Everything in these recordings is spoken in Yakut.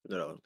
Здорово.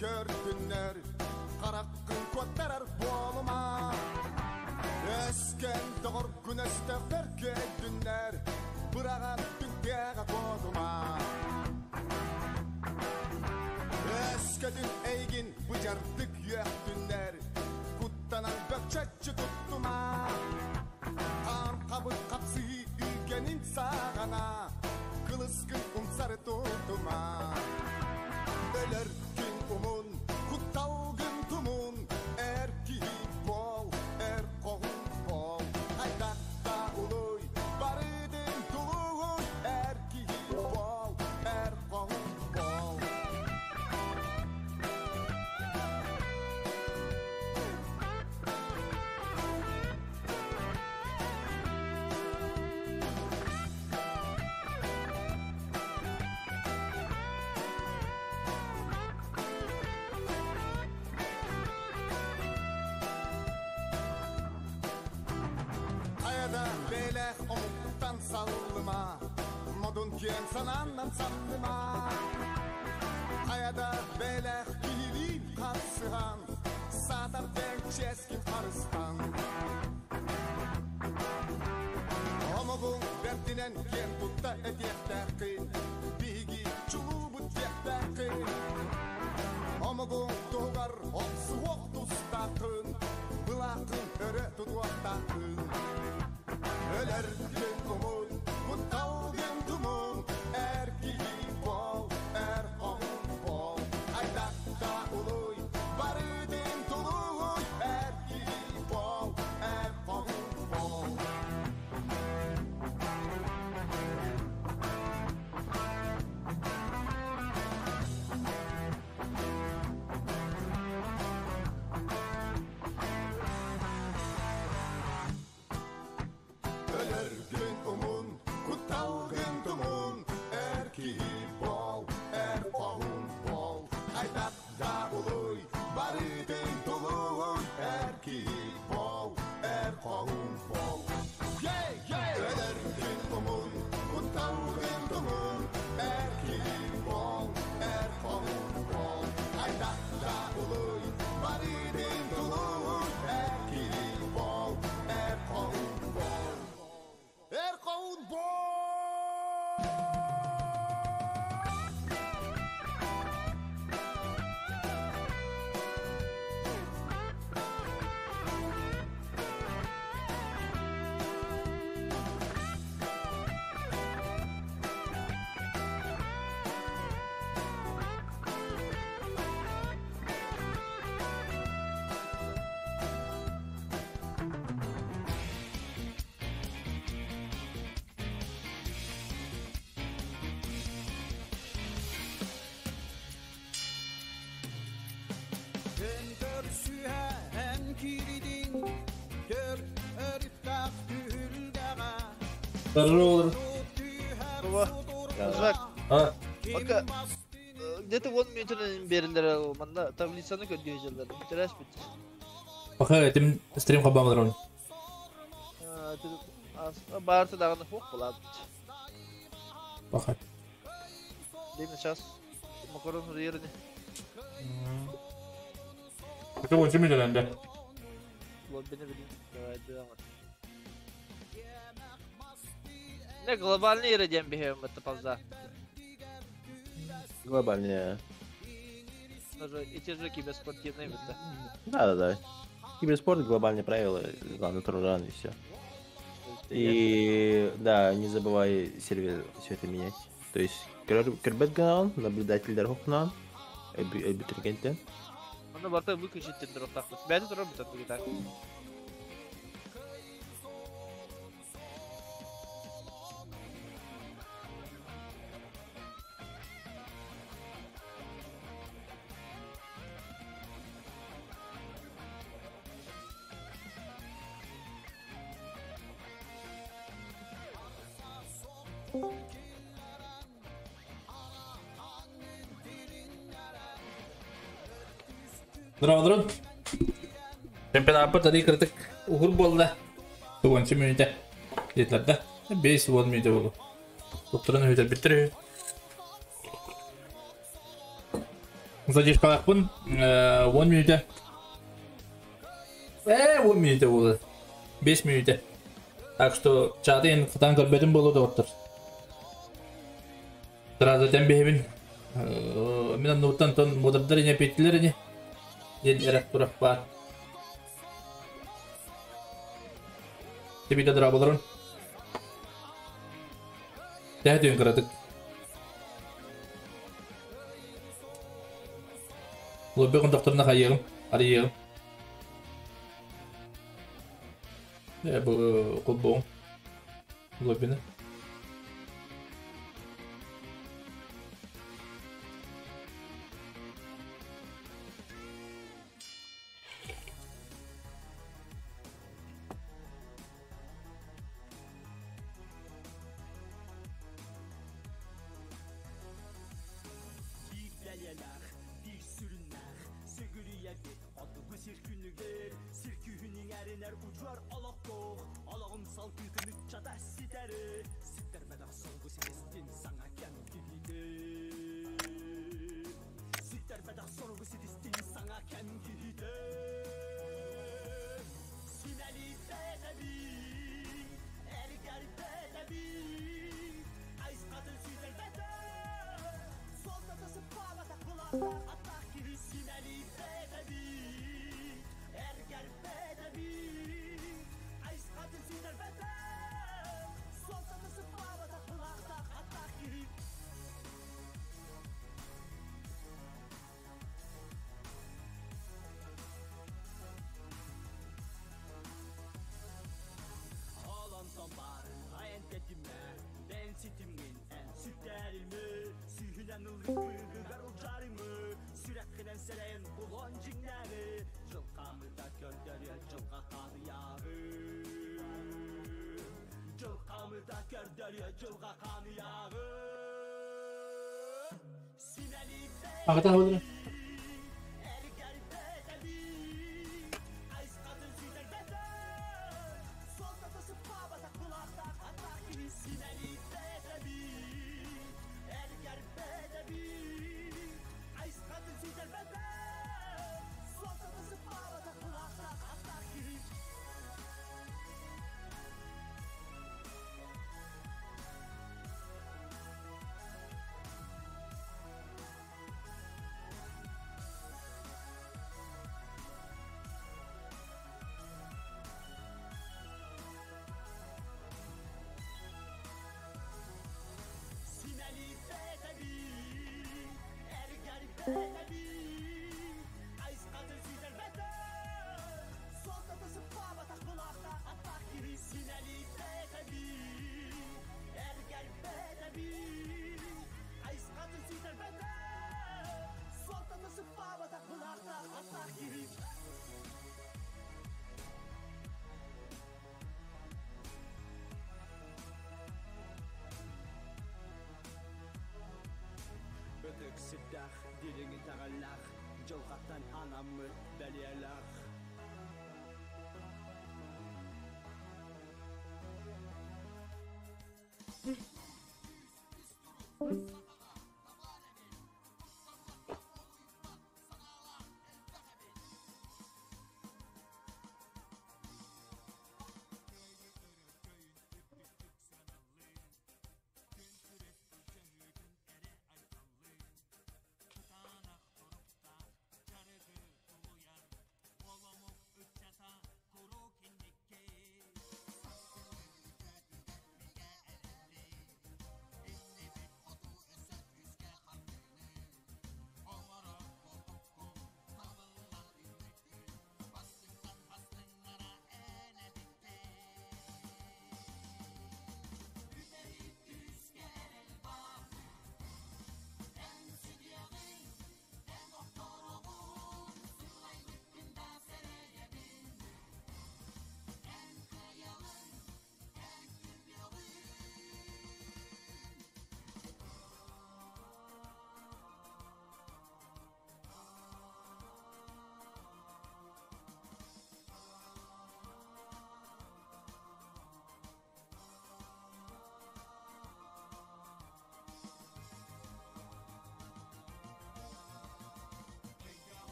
көрдүннэр, хараххын куоттарар буолума. Өскөн доҕоргун өстөөхтөр көйдүннэр, быраҕан түҥтээҕэ куотума. Өскөтүн эйигин быдьардык үөхтүннэр, куттанан бөкчөччү туттума. Хаан хабыр хапсыһыы үүгэнин саҕана, кылыскын умсары тутума. Өлөр күн умун, кутталгын тумун, эр киһи буол, эр хоһун буол. Хайдах да улуй, барытын тулуй, эр киһи буол, эр хоһун буол. Хайада бээлээх омуктан саллыма, модун киэн санааннан санныма. Хайада бээлээх киһилиин харсыһан, саатар дэҥ чиэскин харыстан. Омугуҥ бэрдинэн киэн тутта этиэхтээххин, биһиги чулуубут диэхтээххин. Омугуҥ туһугар охсуһуох тустааххын, былааххын өрө тутуохтааххын. Өлөргүн умун, кутталгын тумун, эр киһи буол, эр хоһун буол. Хайдах да улуй, барытын тулуй, эр киһи буол, эр хоһун буол. Өлөргүн умун, кутталгын тумун, эр киһи буол, эр хоһун буол. Хайдах да улуй, барытын тулуй, эр киһи буол, эр хоһун буол. Өлөргүн умун, кутталгын тумун, эр киһи буол, эр хоһун буол. Хайдах да улуй, барытын тулуй, эр киһи буол, эр хоһун буол. Эр хоһун буол! Здорово. Жак, А, пока где-то 10 минутунан берилер манна таблицаны көрдүү жылдар. Интерес бит. Пока этим стрим хабамадрон. Баарты дагы хук булат. Пока. Дейм сейчас макарон хуриерни. Это он чемпион да. Вот бени билин. Давай делаем. Не глобальный ире дем бихем это пауза. Глобальная. Даже эти же киберспортивные это. Да-да-да. Киберспорт, глобальные правила, главное турран и все. И да, не забывай сервер все это менять. То есть Кербет Гаон, наблюдатель Дархохнан, Эльбитригенте. Оны барта выключить тендер так. Бәді тұрып бітіп так. Здорово, друг. Чемпионат тари кыртык угур болды. Тугунчу мүнүтэ. Детлерде. 5-10 мүнүтэ болду. Туттуран өтөр биттир. Задержкалаахпын 10 мүнүүтэ. 10 мүнүүтэ буолар. 5 мүнүүтэ. Так что чаты эн хатан көрбөтүм буолуо доҕоттор. Сразу этэн биһибин. Мин оннуттан тон муодардар ини эпиттилэр ини. Диэн эрэх турах баар. Тибитэ дырабыларын. Тэһэ түһүн кыратык. Лобби кондохторуна хайыаҕым, арыйыаҕым. Бу холбоҕум. Лоббины. Аҕата болар.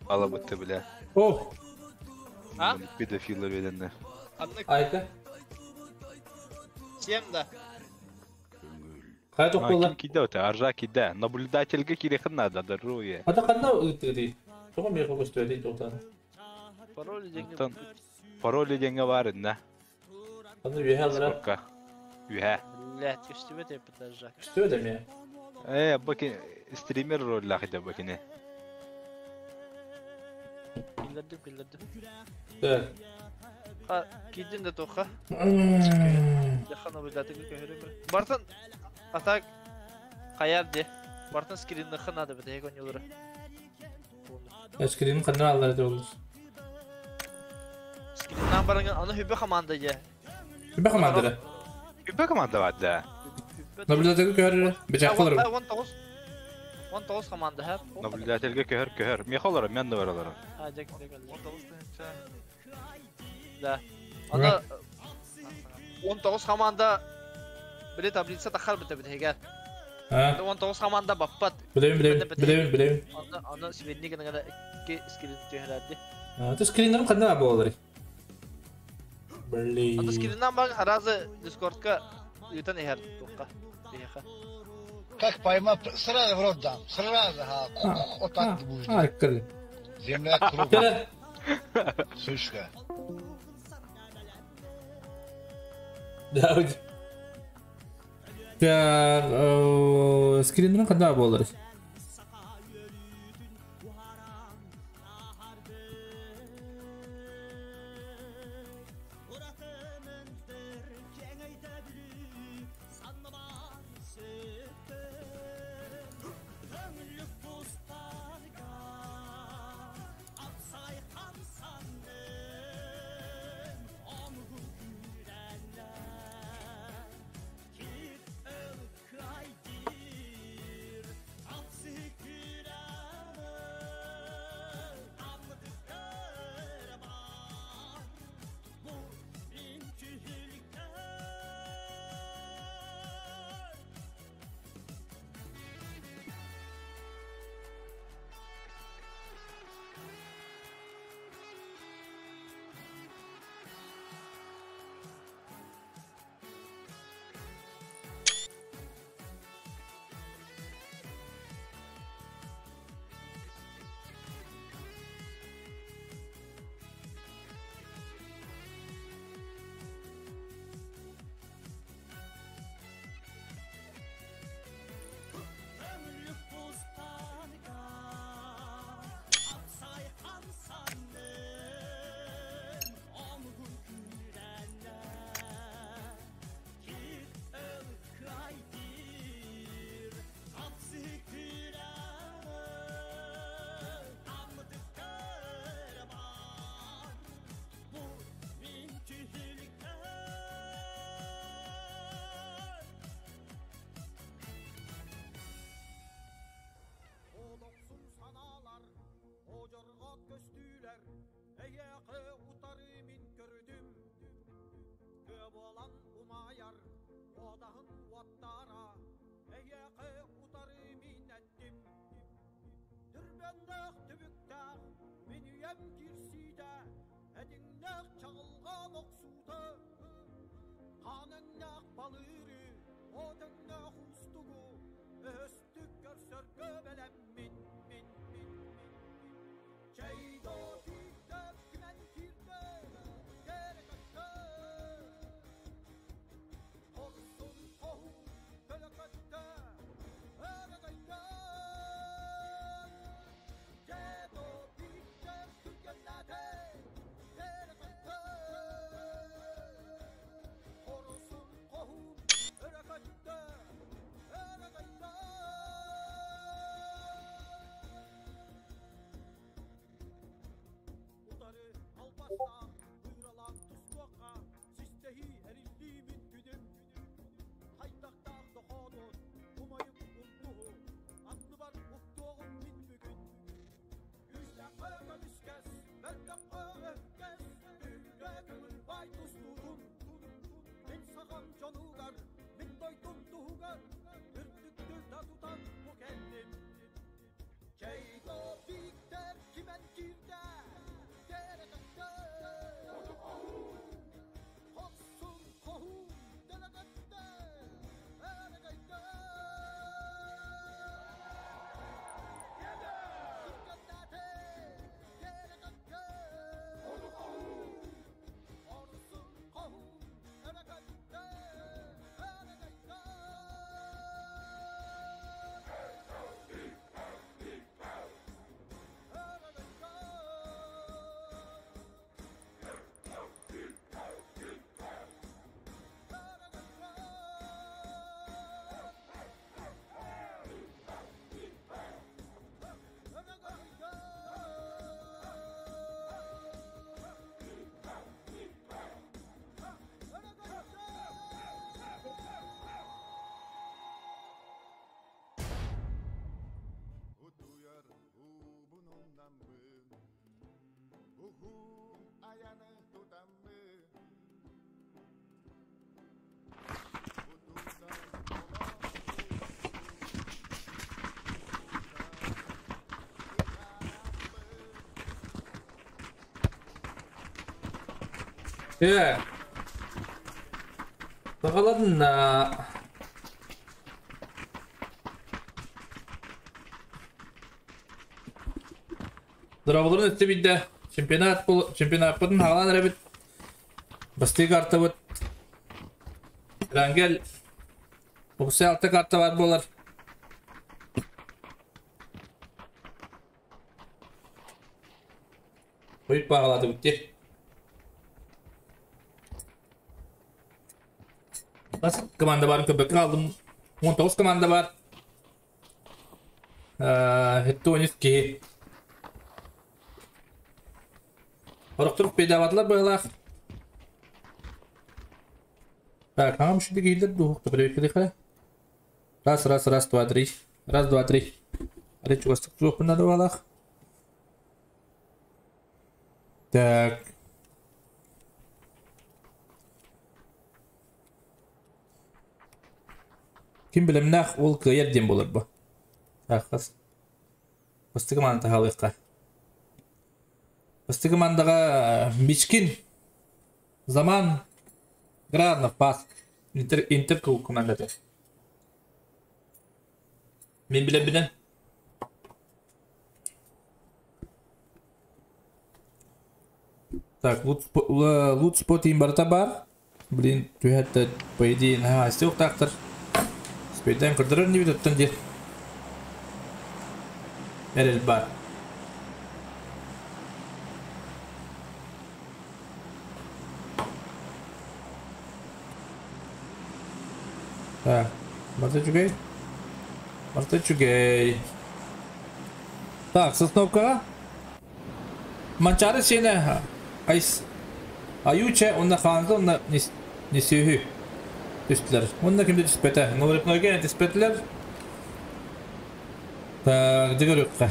Алабытты бля. О! А? Педофилы веденне. Айка. Всем да. Хайа тохтолла. Ким киде ота? Аржа киде. Наблюдательге кирехин надо, даруе. Ата канна ыттыды. Тоҕо миэхэ көстүөтүй тоқтан. Пароль деньги. Пароль деньги бар да. Аны үһэ алара. Сколько? Үһэ. Блядь, көстүбэт эппит аржа. Көстүбэт эмиэ. Э, баки стример роллах иде бакини. Киллердим, киллердим. Так. А, кидин да тоха. Яхан наблюдатель көһөрүм. Бартан атак каяр де. Бартан скринны ханады бит эгон юлары. Скрин ханна аллар де олус. Скриннан барган аны хүбе команда же. Хүбе команда. Хүбе команда бар да. Наблюдатель көһөрү. Бечак колор. 19. 19 команда хәп. Наблюдательге көһөр көһөр. Мехолор мен да бар алар. Ha, жек жек. 19 тыгынча. Да. Аны 19 команда биле таблица тахар бите бит эгер. 19 команда баппат. Билем билем билем билем. Аны аны свинни гына гына икки скрин төһәрәде. А, ты скриннерин кандай болар? Блин. Аны скриннан баг харазы Дискордка ютан эхер тукка. Беха. Как поймал, сразу в рот дам, сразу, ха, вот так ты будешь. А, кырды. Земля круглая. Сучка. Да, Так, скриннерин кандай болар? Эйиэхэ утары мин көрдүм, Кыа буолан умайар уодаһын уоттара, Эйиэхэ утары мин эттим. Түрбэннээх түбүктээх мин үйэм киирсиитэ, Этиҥнээх чаҕылҕан охсуута, Хаан өҥнөөх балыыры, от өҥнөөх уустугу Өһөстүк көрсөргө бэлэммин, мин, мин, мин, мин. Чэй доо киирдэ, кимэн киирдэ, кэрэ көттө. Хорсун хоһуун төлө көттө, өрөгөйдө. Дьэ доо биирдэ түргэннээтэ, кэрэ көттө. Хорсун хоһуун өрө көттө, өрөгөйдө. Утары албастаах, быыралаах тустуохха, систэһии эриллии мин күнүм. Хайдахтаах дохоонун, умайык уллуһу, анныбар уктуоҕум мин бүгүн. Күүстэххэ көмүскэс, мөлтөххө өһүргэс, түһүлгэ көҥүл баай тустуутун. Мин сахам дьонугар, мин дойдум туһугар, үрдүктүк да тутан бу кэллим. Чэй Бииктэр кимэн киирдэ, кэрэ көттө. Хорсун хоһуун дэлэгэттэ, өрөгөйдө. Түргэннээтэ, кэрэ көттө. Хорсун хоһуун өрөгөйдө, өрөгөйдө. Утуйар уубун умнаммын, уһун айаны тутаммын, утуйсан Ээ, саҕаланна. Дорооболорун өттө биирдэ чемпионат чемпионаппытын хаалан эрэбит. Бастыы картабыт Рангел 36 карта бар буолар. Хойут баҕалаатыбыт дии. Бас команда барын көрбөккө хаалдым. 19 команда бар. Хеттонис киһи. Орохторук пейдаватылар быһылаах. Так, хаҥам үшүдү киһилэр дуһук проверка Раз, раз, раз, два, три. Раз, два, три. Ары чугастык туохпун надо баалаах. Так. Ким билэмнээх ол кыайар диэн буолар бу. Хас. Бастакы мааны таһаалыахха. Бастакы мандаҕа Мичкин Заман Граднов пас. Интер Интер командата. Мин билэрбинэн Так, лут, лут спот иин барыта баар. Блин, түһэт по идее наһаа истиэхтаахтар. Спейдээн көрдөрөр инибит оттон диэн. Эрэл баар. Так, барыта үчүгэй. Барыта үчүгэй. Так, сосновкаҕа Манчаары сиэнэ Айс Аюуча уонна Хаанза уонна Несүһү түстүлэр. Уонна ким да түспэтэ. Новорепнойга түспэтилэр. Так, дьэ көрүөххэ.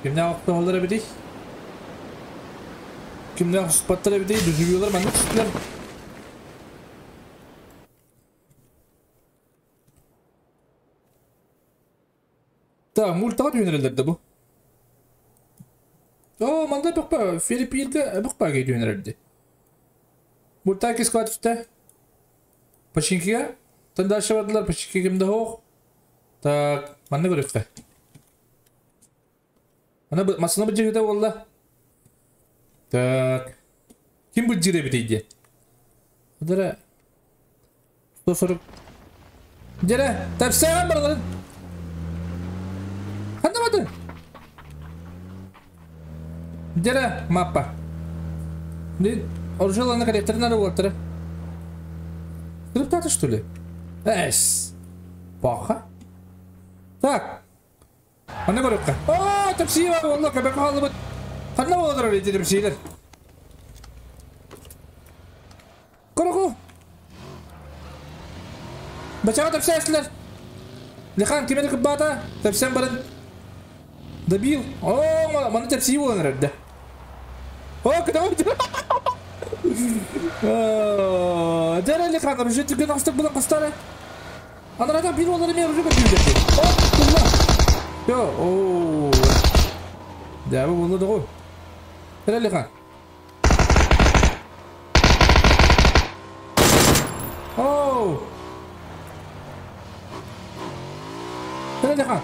Кимнээх охтоһоллор эбитий? Kimler spatlara bir değil düzülüyorlar ben de tuttular. Так, мультаға түйінірілдерді бұл. О, манда бұқпа, Филиппинге бұқпа кей түйінірілді. Мульта кескі түсті. Пачинкиге. Тындашы бардылар, пачинки кімді хоқ. Так, манда көректі. Ана масына бұл жерде болды. Так. Ким бұл жерде бітейді? Адара. 140. Дере, тәпсәгән бараларын. Хандамады. Дере, маппа. Не, оружие коллекторына болаттыры. Кырып что ли? Эс. Паха. Так. Аны көрөккө. О, тәпсий бар, валла, кебек алып. Кандай болдур эле тәпсийлер? Көрөкү. Бачага тәпсәсләр. Лихан кимени кыббата? Тәпсән барын. Добил. О, маны тәпсий болан эрде. О, куда он? Дәрә Лихан, ружет түген астык булан кыстары. Анарада бир олары мен ружет бирде. О, кулла. Yo, о. Да, бу булды го. Дәрә Лихан. О. Дәрә Лихан.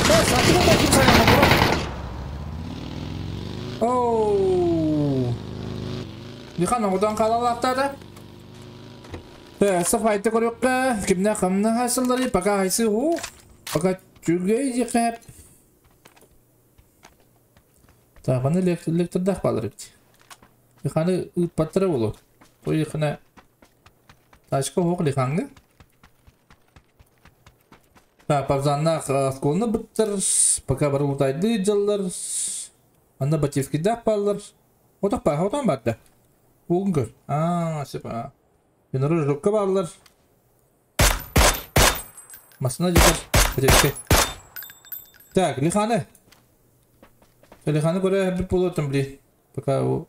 Бas, атып да ким саяма Оу. Лихан одан калалактады. Саф айтты көрөккө, кимне камны хасылдары, пока хайсы ху. Пока жүгей жекеп. Так, аны электрдах балыр бит. Лиханы ыт паттыра болу. Той лихана ташка хок лиханга. Так, павзанна школны биттер, пока бар утайды жыллар. Анда бативкидах баллар. Отак па, отан батты. Угун көр. А, сепа. Бенору жокка баллар. Масына жетер. Бативки. Так, лиханы. Лиханы көрө бит болотум бли. Пока у.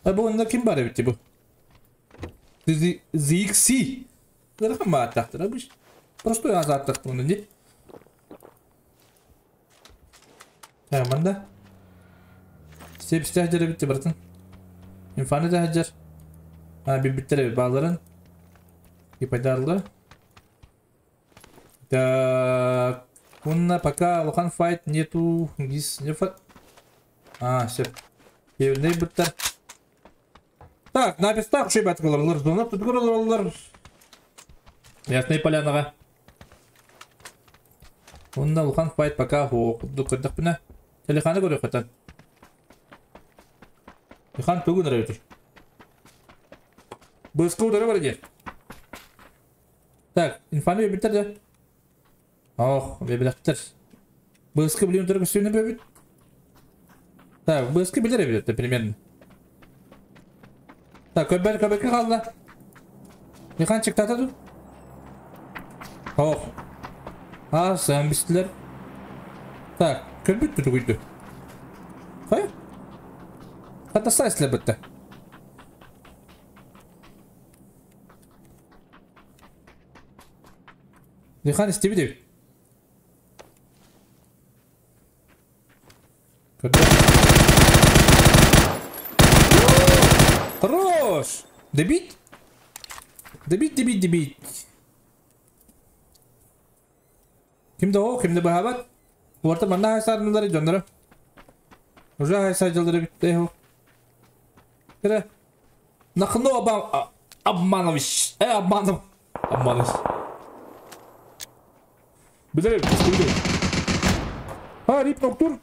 А бу онда ким бар бит бу? ZXC. Лерхан ба тактыр, бу. Простой азат тактыр не? Так, манда. Сеп стәһҗәре битте братан. Инфаны да хаҗар. Ha bir bittere bağların. Ипайдарлы. Так, Унна пока лохан файт нету гис не фа. А, все. Евней биттер. Так, на пестах ши баткалар, зона тут горалар. Ясный полянага. Унна лохан файт пока хо дукырдык бина. Телефоны көрөк хатан. Хан тугун рәвитер. Бысқы удары бар иде. Так, инфаны битер да. Ох, бебелектер. Бысқы билем тұрып үстіне бебит. Так, бысқы билер бебит примерно. Так, көбер көбекке қалды. Хан чыктата ду. Ох. А, сән бистилер. Так, көбүт тугуйду. Қай? Хата сайсле бітті. Лихан истеби деп. Хорош! Добить? Добить, добить, добить. Кимде о, кимде бахабат? Орта манда хайсарнылары жондары. Уже хайсар жылдары битти. Кире. Нахно обманович. Обманов. Обманович. Билер, билер. Ha, Rip Noctur.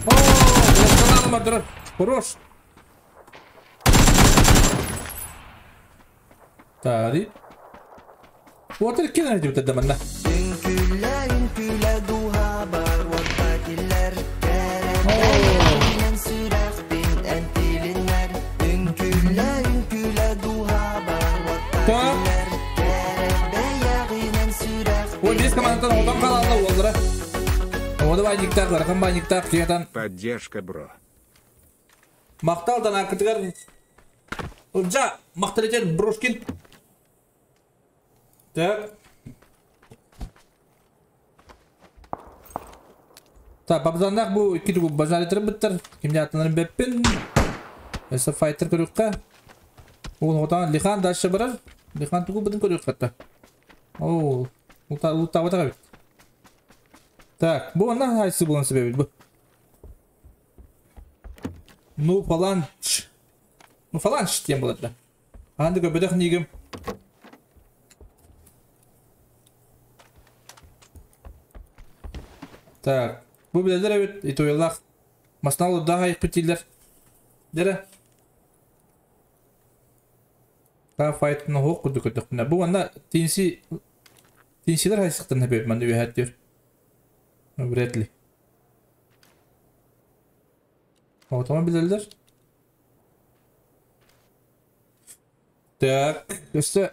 О, Хорош. Так, Рип. Вот это кино идет до меня. Так. Ой, командаттан отон халалла уоллара. Ода баанньыктаах, ыарахан баанньыктаах киһитан. Поддержка, бро. Махтал данаакытыгар. Ылдьа, махтал этэр Брошкин. Так. Так, Бабзаннаах бу икки тугу базаритыр быттар. Кимне аттанарын бэппин. Өссө файтер көрүөххэ. Уун хотан Лихан дальше барар. Лихан тугу бытын көрүөххэ та. Оо, лутаабатах эбит. Так, бу онна хайсы булан себебит бу. Ну, фаланч. Ну, фаланч диэн буолар да. Хаһан да көрбөтөх нигим. Так, бу билэлэр эбит, итойлах. Масна луддаах айыппыт дииллэр. Дэрэ. Та файтын оһуох курдук көрдөхпүнэ. Бу манна тинси тинсилер хайсыктан хэбэбит манна үөһэттиир. Вряд ли. Оҕотоҕун билэллэр. Так, өссө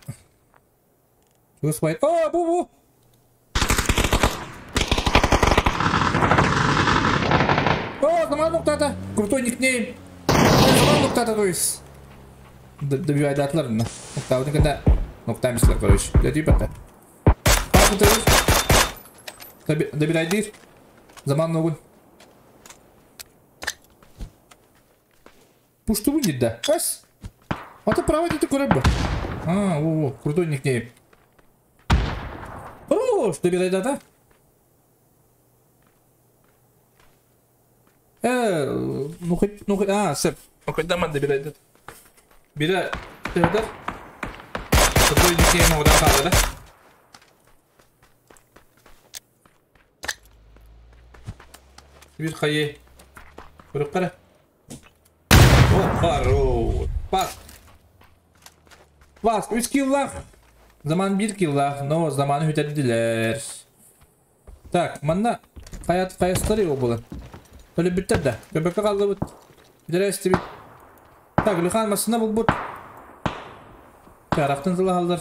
Чугас бай. О, бу бу! О, заман нуктата. Крутой никнейм. Заман нуктата, то есть. Добивайдаатылар онно. Нуктаабытын кэннэ нуктаамистылар, короче. Дэтийбэттэ. Добирайдыыр. Заман нугун. Пуштубун дидда. Ас! Ата право дити көрөр бу. А, о, крутой никнейм. Хорош, добирайдата. Ну хоть, ну хоть, а, сеп. Ну хоть даман добирайдат. Бира, төһөдөр. Крутой никнейм оҕудан хаалла да. Бир хайы. Көрүк О, хорош. Пас. Пас. Үс киллах. Заман бир киллах, но заманы хүтэрдилэр. Так, манна хаят хайастары его было. Өлүбүттэр да. Көбөккө қалдыбыт. Бүтэрэ Так, Лихан массына булбут. Чарахтын сылаһаллар.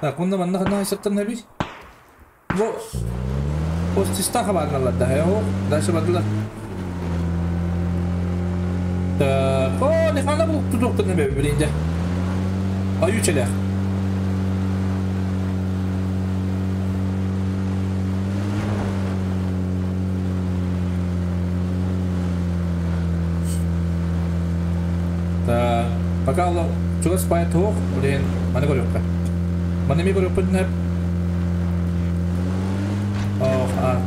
Так, онно манна ханна хайсаттан хаби. Бу Постиста хабарналар да. О, дальше бардылар. Так, о, Лихана бу тутуктан бе билинде. Аю челях. Так, пока ол чугас бай туох, блин, маны көрүөххэ. Маны ми көрүөхпүт Ох, а.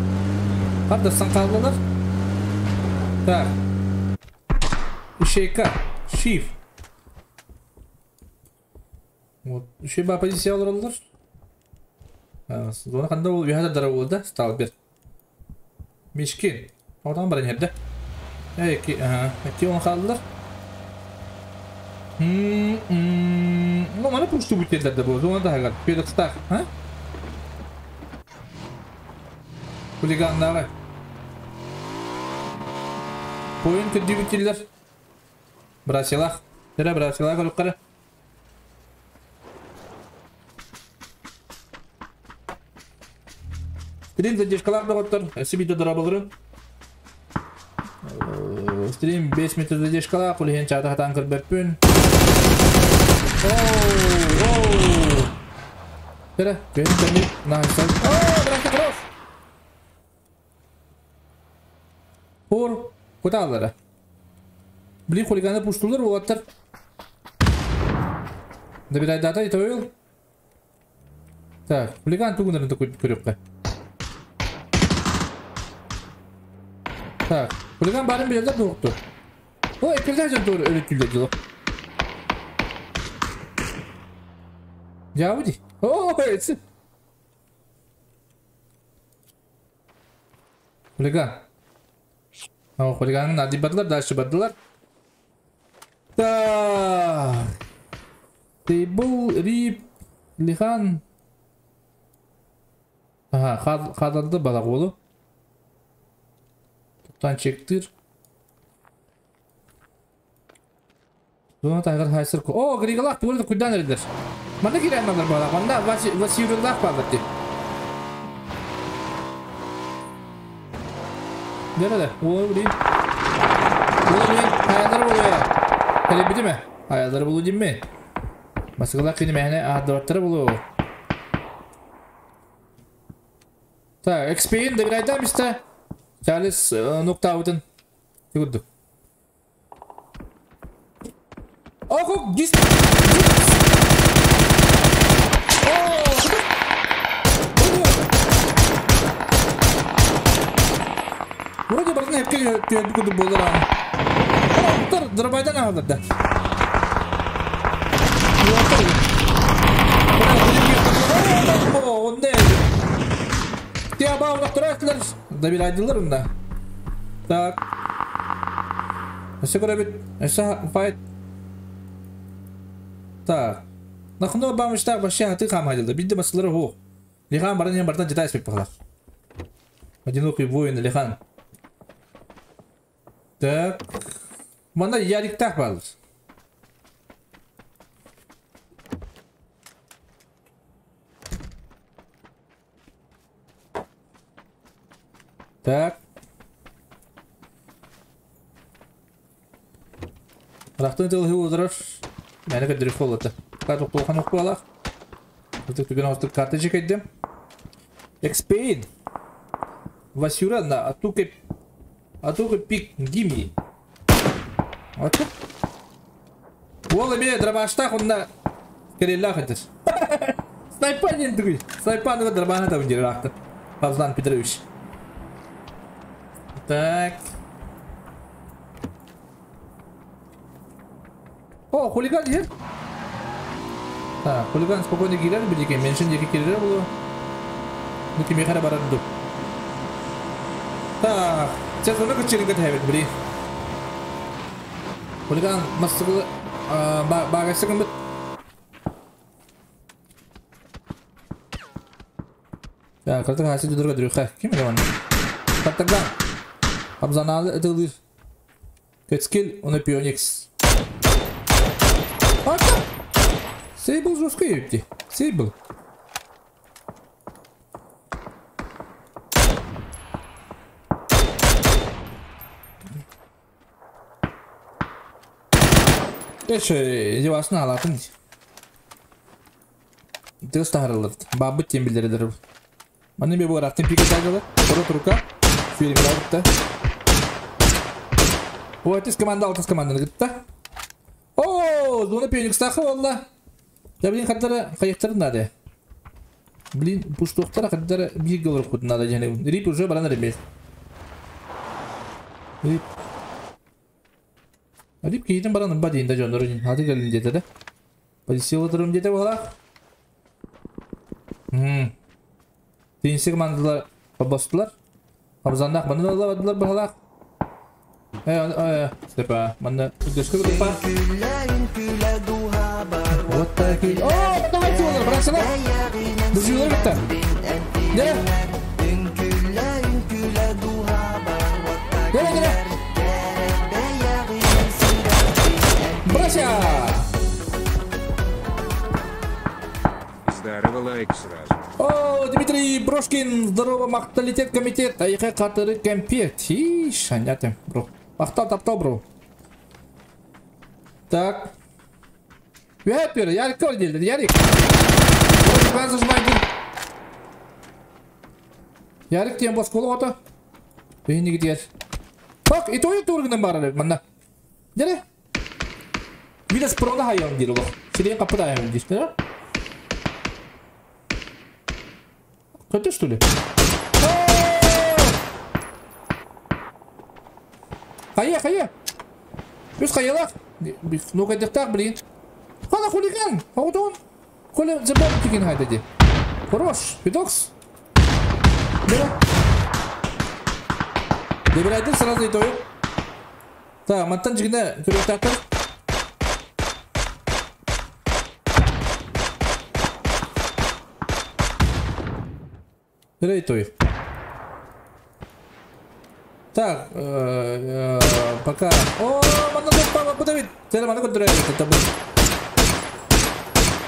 Хардасан хааллылар. Так. Ищейка. Шиф. Вот. Үчүгэй баа позиция олороллор. Зона ханда ол үһэ дара буолда, стал бер. Мишкин. Одан баран иһэрдэ. Эй, ага, ики он хааллар. Ну, маны пушту бүтеллер да бу. Зона да Феликстах, а? Хулиганнары. Поин көрдүү бүтеллер. Брасилах. Тера брасилах көрүп кара. Стрим задержкалар доҕоттор. Өссө биирдэ дорооболорун. Стрим 5 метр задержкалаах, ол иһин чаата хатаан көрбөппүн. Оу, Тера, күһүн кэнни наһысан. Оо, бырахта хорош! Пор, кутааллара. Блин, хулиганы пуштулар уолаттар. Добирайдата итойл. Так, хулиган тугунарын көрүөххэ. Так, хулиган баарын билэллэр дуохту. О, эккирдэ дьон тугу өлөттүүллэр дьоло. Дьаабы О, эти. Хулиган. О, хулиганын адибадылар, дальше бардылар. Так. Тейбл, Рип, Лихан. Ага, хадарды балак болу. Туттан чектир. Зона тайгар хайсыр. О, Григалах тугур кудан эрдер. Манна кирәнмалар балак. Манна Василийлах балар ди. Nerede? Oğlum блин. Oğlum блин, hayalleri buluyor ya. Hele bitti mi? Hayalleri buluyor değil mi? Masakalar kini mehne ahdavatları buluyor. Так, XP-ин добирайда места. Чарльз ноктаутын. Югурду. Охо, гис. Вроде бардын хепке түйөдү күдү болар аны. Оттар дырбайдан алды да. Добирайдылар мында. Так. Өсө көрөбүт. Өсө файт. Так. Нахно бамыштак вообще хаты камайдылды. Бидде масылары хо. Лихан барын hem бардан жета эспек бахалар. Одинокий воин Лихан. Так. Мана Ярик так бар. Так. Рахтын тыл хыудырыр. Мәне көдірі қолыты. Кат оқулған оқу алақ. Өтік түген ортық карта жекедім. Экспейн. Васюра на атуке пик гими. Атук. Ола ме дробаштақ онна кереллах етір. Снайпа нен түгіл. Снайпа дробана табын жері рақты. Павзлан Петрович. Так. О, хулиган yer. Так, хулиган спокойно girer bir dike. Mention dike girer bu. Bu kimi kara barardı. Так, сейчас onu kaçırın kat evet biri. Хулиган masıgı bagası kımıt. Ya kartı hası durga duruyor. Kim zaman? Kartı Абзаналы этылыр. Кэцкил, он пионикс. А как? Сейбл жестко епти. Сейбл. Эше, девасына алатын. Тыз тахарылыр. Бабыт тембилердер. Маны бе буар аттын пике тагылы. Орот рука. Фильм да. Ой, команда, алтыс команданы гытта. О, зона пионикс тахы олла. Да блин, хаттара кайыктарын надо. Блин, пуштоктара хаттара бир голор хут надо жане. Рип уже баран ремес. Рип. Рип кейден баран ба дейин да жонор. Хаты келин деді да. Позиция отырым деді бола. Тенси командалар бастылар. Абзандак маны алабадылар бахалак. Степа, манда үгөскө группа. Вот такие. О, давайте олар, братсана. Дужулар битта. Дere. Dere, dere. Брася. Здорово, лайк сразу. О, Дмитрий Брошкин, здорово, махталитет комитет, айха катыры компет. Иш, анятым, бро. Махтал таптал, бро. Так. Вепер, Ярик келді, Ярик. Ярик тем бос қолы ота. Бейні гидер. Bak, итойы тургынан барар манна. Дере. Видас прона хайон дир олох. Сирен капыда хайон дир, да? Көтө что ли? Хайа, хайа. Біз хаялақ. Ну кайдықтақ, блин. Хала хулиган. Аудон. Коля забыл деген хайда де. Хорош, видокс. Дере. Добирайтын сразу итойып. Так, маттан жигіне көректақтыр. Итойып. Так, пока. О, манна папа, куда ведь? Теперь манна куда это был.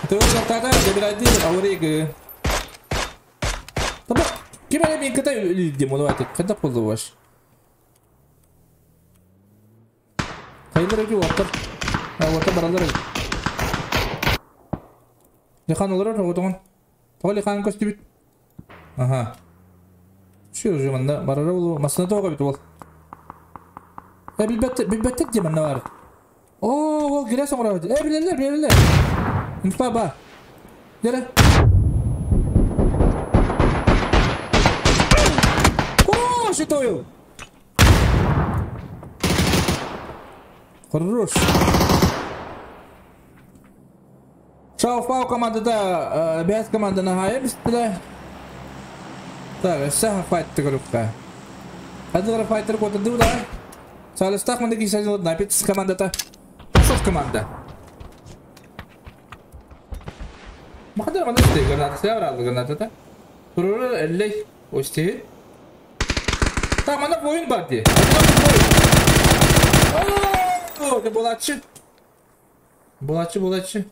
Ты уже тогда добирайтын, аурик. Табак, кем мен кытай демон давайте, когда пользоваешь? Хайылар эти уоттар. Уоттар баралар эбит. Лихан олорор оҕотоҕун. Тоҕо Лихан көстүбүт? Аха. Все уже манна барара болу. Масына тоҕо эбит ол. Э билбэттэр, билбэттэр дии манна бар. Оо, ол грязь оҥоробут. Э билэллэр, билэллэр. Инфа ба. Дere. О, что Хорош. Шауфау командада, бэс команданы хайа бистиле. Так, өссө файтты көрүккэ. Хадылар файтер котырды да. Салыстах мында кисәжил напит командата. Шоф команда. Махадар манда исте граната сябралды граната. Туруру эллей ости. Так, манда воин бар ди. О, это булатчы. Булатчы, булатчы.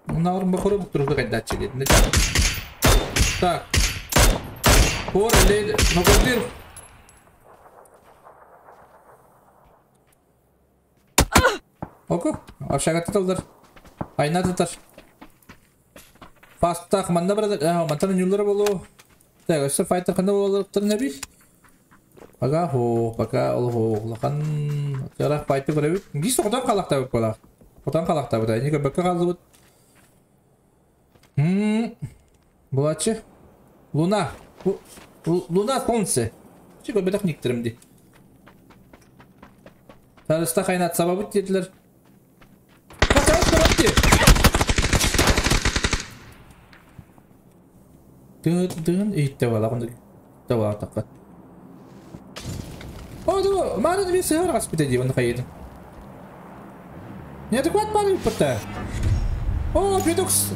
Мына бахыры туругу кайдачы деді. Так. Хор элей ногодир. Оку, общага туталдар. Айна тутар. Пастах манда барада, мантан юллар болу. Так, өссө файтер кандай болалар неби? Пока хо, пока ол хо, лахан жарах файтер көрөбүт. Гис октан калакта болар. Отан калакта бу да. Неге бөккө калды бут. Булачы. Луна. Луна солнце. Чего бетак никтерим ди. Тарыста кайнат сабабыт дедилер. Дын итте бала онда тава такка. О, да, маны бир сыгар гаспите ди онда кайды. Неадекват бары битте. О, Педокс.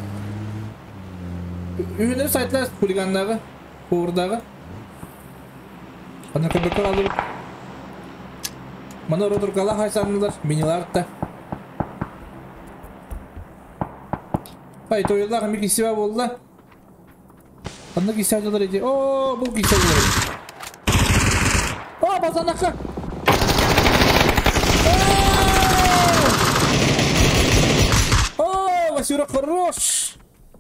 Үйүнөр сайтлар хулигандагы, повардагы. Аны көбөккө алып. Мана родургала хайсанылар, минилар да. Ай, тойлар ми кисиба болду. Аны кисәдилер иде. О, бу кисәдилер. О, базанакка. О, Васюра хорош.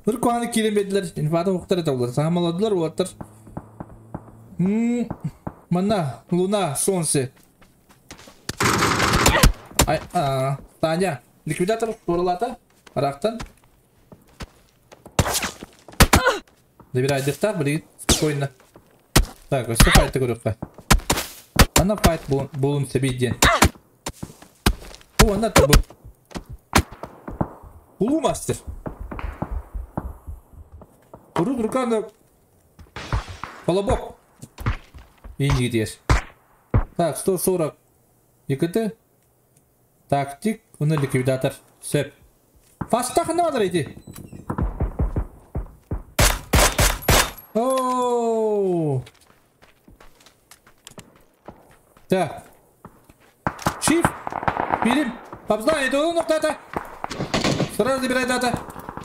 Бир куаны килемедилер. Инфата уктар это булар. Самаладылар улаттар. Мана, луна, солнце. Ай, Таня, ликвидатор туралата. Арактан. Забирай дефтар, блин, спокойно. Так, все файты көрөккө. Ана файт болун себейден. О, ана табы. Улу мастер. Урут руканы. Колобок. И не есть. Так, 140. ЕКТ. Тактик, уны ликвидатор. Сеп. Фастах надо идти. Оу. Так. Шиф. Берем. Папзна, это он дата. Сразу забирай дата.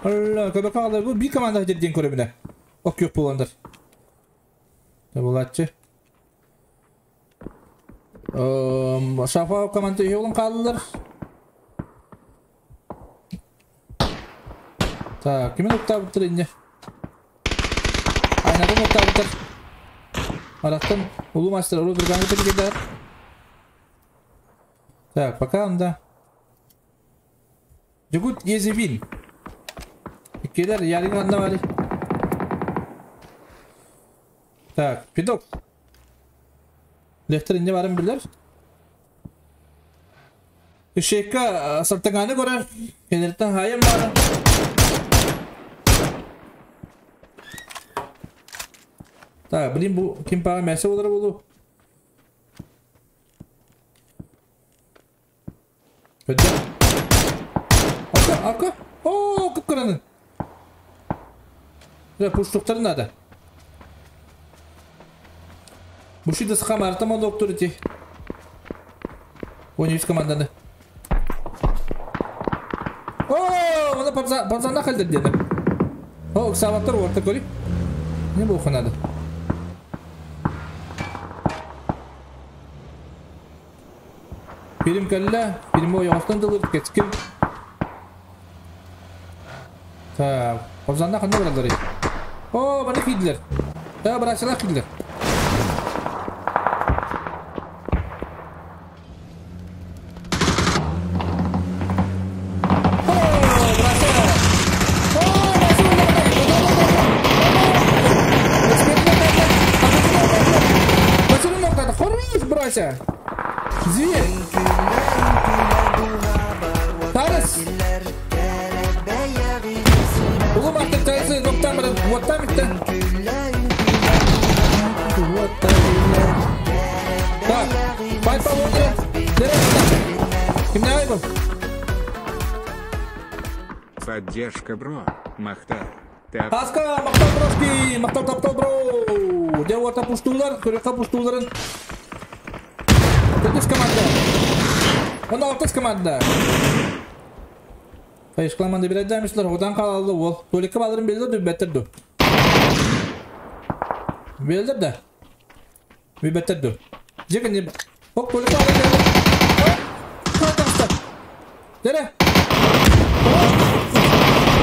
Алла, көбөк алды. Бу бир команда жерден көрөмүнө. Ок yok буландар. Булатчы. Шафа команда йолун калдылар. Так, ким октабыттыр инде? Айнадан октабыттыр. Арактан улуу мастер улуу турган кетер. Так, пока анда. Жугут Езевин. Иккелер ярыгы анда бар. Так, пидок. Лехтер инде барын билер. Ишекка сартаганы көрөр. Кенерттен хайым бар. Так, блин, бу ким пага мәсе болар болу. Көдө. Ака, ака. О, кыпкыраны. Да, пуштуктар надо. Бушида схама артама доктор эти. Ой, не команданы. О, она пацана хальдер деди. О, саваттар орта көрі. Не болха надо. Фильм кэллэ, фильм ойоҕостон тылыр кэскил. Так, Обзанна ханна баралларый? О, баны киирдилэр. Да, бырачылар киирдилэр. Хорош, братья! Зверь! Тарас! Улум аттык тайсы ноктан баран уоттан битте. Так, файт по Кимнәй бу? Поддержка, бро. Махтал. Хаска, махтал броски, махтал таптал бро. Де орта пуштулар, көрөккө пуштуларын. Төрдүс команда. Оны алтыс команда. Кайышкаламанды бир айдамышлар, одан калалды ол. Толикке балырын белдир, дүббеттир Белдир да. Бүбеттир Жеке Оп, толикке балырын белдир. Дере.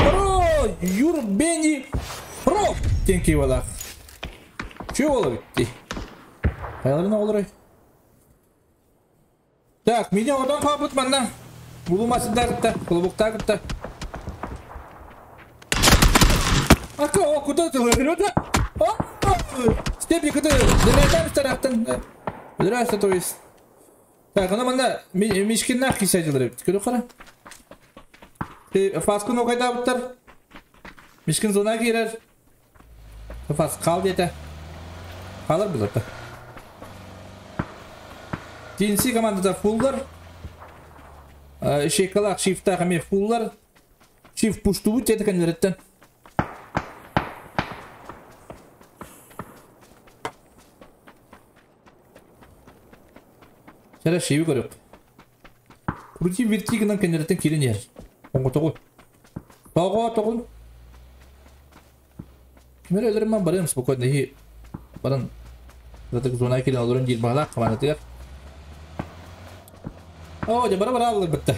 Бро, Юрбени Про. Тенки валах. Чего олар битти? Каяларын олар? Так, меня одан кабыт манна. Булумасы да кытта, кулубукта кытта. Ака, о, куда ты ловил, да? Степи, куда? Деревянный тарафтан. Здравствуйте, то есть. Так, ана манна мишкиннах кисәдилер. Көрө кара. Фаскын окайда буттар. Мишкин зона кирер. Фас кал дете. Калыр булар. TNC командада фуллар. Шейкалак шифта хаме фуллар. Шиф пуштубу тете кенлереттен. Сәлә шиби көрөп. Крути верти гынан кенлереттен кирен ер. Оңго тогу. Того тогун. Кимер өлөрүм барым спокойно и баран. Затык зона кирен олорун дир баглак командатыгар. О, де бара бара алыр бітті.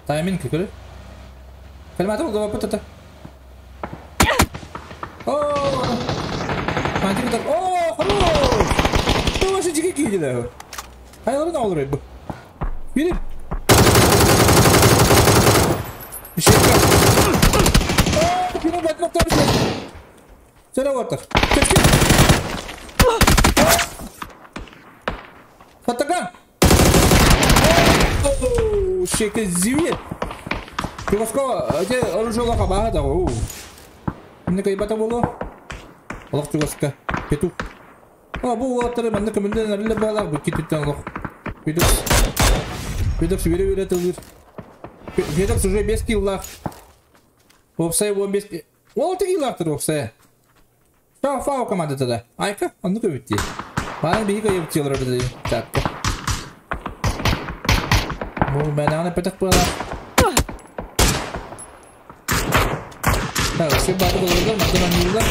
Тайминг көрі. Калматыр ол бітті. О, Мантик О, хорош! Бұл вообще жеке кейді. Айларын алыр бұл. Беріп. Шекка. О, кино бәтмек табысты. Сәле ортыр. Кешке. Саттаган. Шеке зивет. Чугаска, де оружие бага да. Мне кайбата боло. Алах чугаска. Петух. А бу оттары манна көмүлден арылы балак бу кититтен алах. Петух. Петух вере вере тылыр. Петух уже без киллах. Опсай он без. Ол тиги лахтыр опсай. Фау фау команда тогда. Айка, он ну-ка битти. Бана биги кайып тилер бит. Так. Бу бананы петух була. Так, все барды болду, мактан юлда.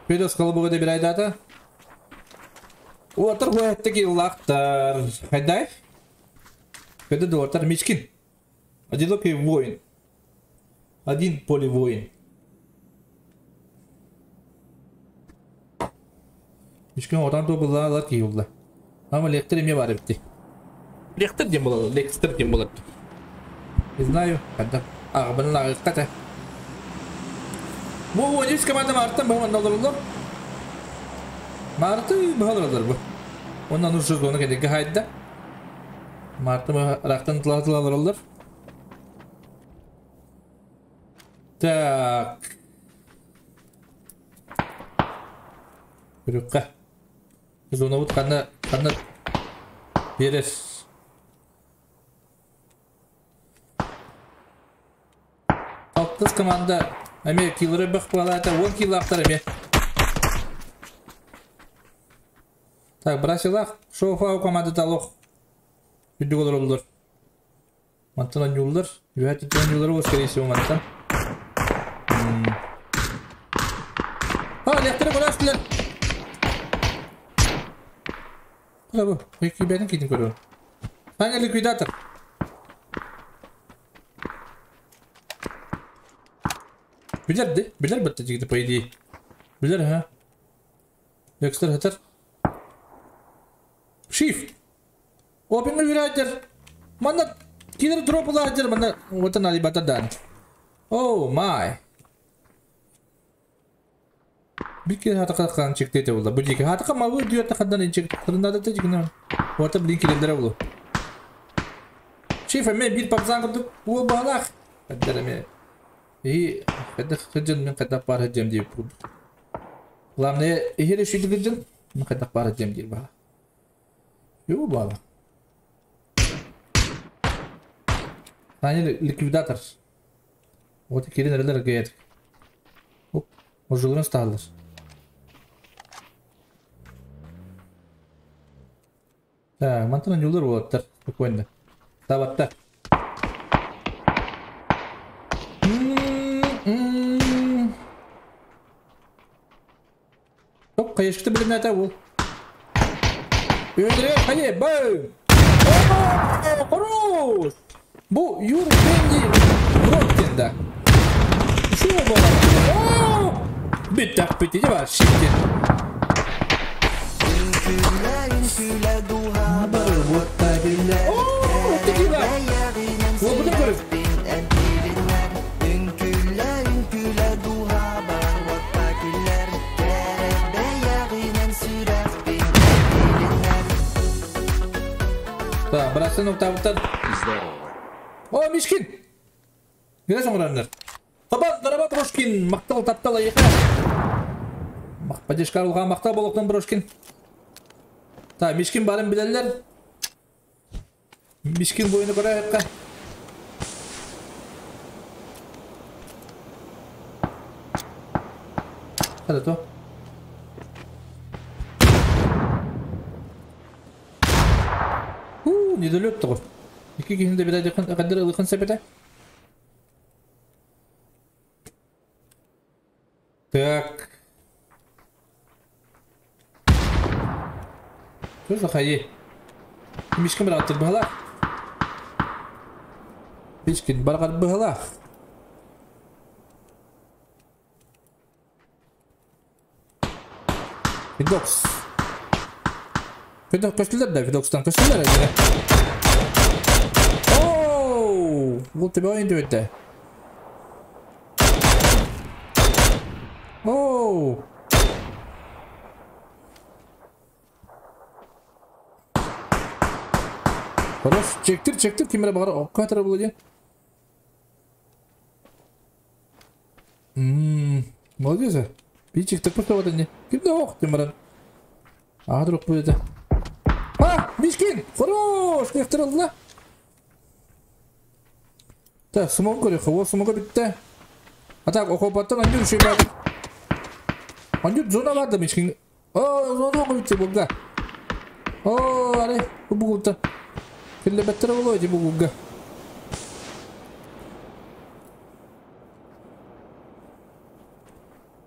Петух калыбы да бир айдата. Отыр хуэттеги лахтар. Хайдай. Когда дуотар Мичкин. Одинокий воин. Один поле воин. Мичкин отан то была ларки юлда. Ама лектор эме бар битти. Лектор дем болады, лектор дем болады. Не знаю, когда. А, блин, ката. Бу воин команда Мартан бу мандалар. Марты бахалар бу. Ондан уже зона кедеге хайда. Марты рактан тылалар. Так. Бирюкка. Зона вот кана кана берес. Алтыс команда эме киллеры бах балата, 10 килл автор эме. Так, брасилах, шоу-фау команда талох. Үдүг олар. Мантан юлдар, юхат юлдар, скорее всего, мантан. А, лекторы көрөстүлөр. Куда бу? Эки бәден кетин көрөм. Таня ликвидатор. Билэр ди, билэр бытта дигити по идее. Билэр ha. Декстер хатар. Шиф. Опин үрәдер. Манна килер дроп улаадыр манна ватан али батадан. Oh my. Бикер хатака кан чектете була. Бу жеке хатака мабы дүйөт хандан инчек кырында да тежигин. Вата блин килендер булу. Шиф эме бир папзан кырдык. Бу балах. Каддер И кадда хыджын мен кадда пар хыджым дип. Главное, эхере шүйді хыджын, мен кадда пар хыджым дип бала. Ю бала. Таня ликвидатор. Вот кирин релер гет. Оп, ожуларын сталдыр. Так, мантан юлдар болаттар, спокойно. Табатта. Топ, кайышкты билин ата ол. Өндіре, қане, бэм! Хорош! Бу Юр Бенди Броттен да. Шу бола. Бит так бит, иди бар, шиптен. О, текила! Ол бұны көріп. Так, братцы, ну там там. Здорово. О, Мишкин! Где оңырандар? Табан, дараба Брошкин, мақтал таптал аяққа. Поддержка алған мақтал болуқтан Брошкин. Так, Мишкин барын білелер. Мишкин бойыны көрі аяққа. Hadi то. Уу, недолет тоғы. Екі кейінде бір қадыр ылықын сәпеті. Так. Что за хаи? Мишкин бір аттыр бұғала. Мишкин бар бұғала. Фидокс. Фидокс көстілер да, Фидокстан көстілер әзірі. Оу! Бұл тебе ойын өтті. Оу! Хорош, чектир, чектир, кимере бағара оққа тара бұл один. Молодец. Би чектир просто вот не. Кимде оқ темірін. Ағадыр оқ будет. А, Мишкин! Хорош! Кектір алды. Так, смог көрек, о, смог бітті. А так, оқопаттан андюр шей барды. Андюр зона барды Мишкин. О, зона оқы бітті бұлға. О, аре, бұ бұғылты. Кілі бәттірі болой де бұғылға.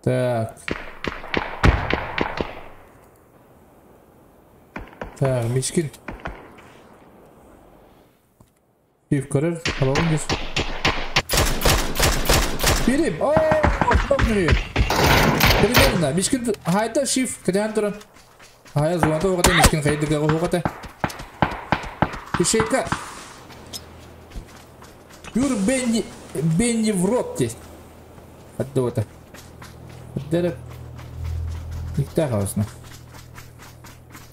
Так. Так, Мишкин. Пив көрер, алауын кес. Берем! О, Примерно. Мишкин хайта шиф, кәдән туран. Хая зуанта оғата Мишкин хайдыга оғата. Ишейка. Юр Бенни, Бенни в рот здесь. Отдота. Дерек. Никта хаусна.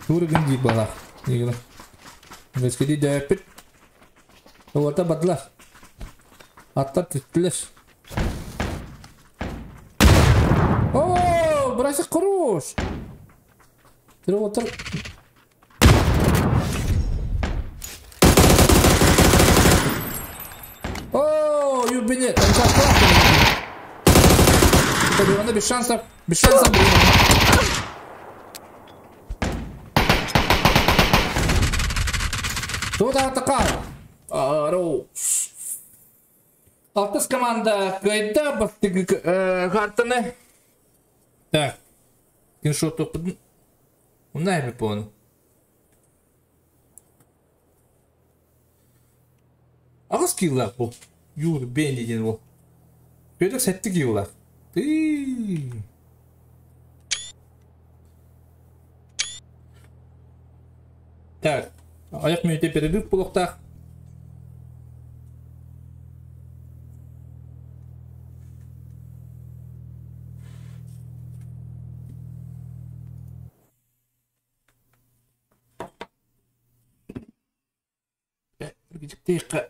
Тур гынди балах. Нигла. Бескеди дәпит. Оғата бадлар. Аттар түттілер. О, брасик хорош. Тірі отыр. О, юбине. Без шансов, без шансов. Тут атака. Хорош. Алтыс команда кайда бастыгы картаны. Так. Киншот тоқыдын. Унай ми пону. Аҕыс киилэлээх бу. Юр Бенни диэн уол. Петр сэттэ киилэлээх. Тыы. Так, аяқ мүнөтэ перерыв буолуохтаах. Дьиктиэххэ.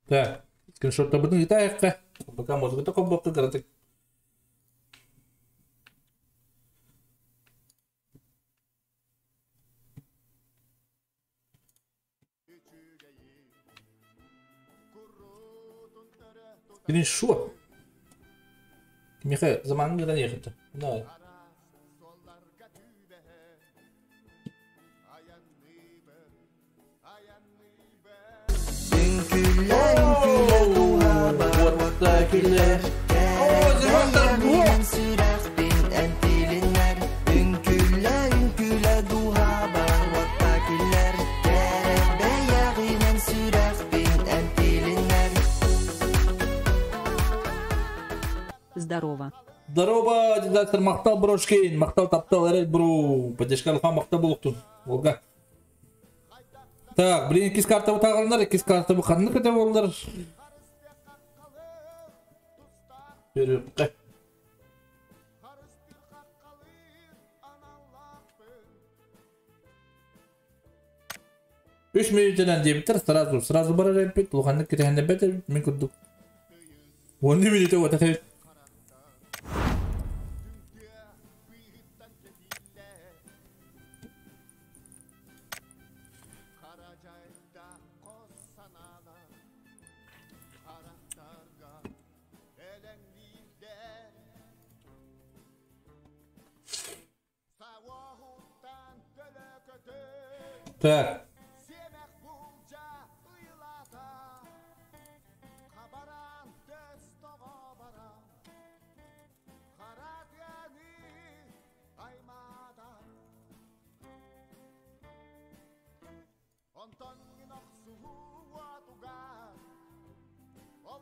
Так, скриншоттарбытын ыытаайахха. Пока музыката холбуохха кыратык. Скриншот. Миха заманын гынан иэхитэ. Давай. Здорово. Здорово, дедактор Махтал Брошкин, Махтал Таптал, Эрель Бру, поддержка Алха Махтал Булуктун, Волга. Так, блин, иккис карта утаҕаланар, иккис карта бу ханнык этэ буоллар? Көрүөххэ. Үс мүнүүтэнэн диэбиттэр, сразу, сразу барар эбиппит, улаханнык кэтэһиннэрбэт эбит, мин курдук. Уонна мүнүүтэ уота эбит. Так.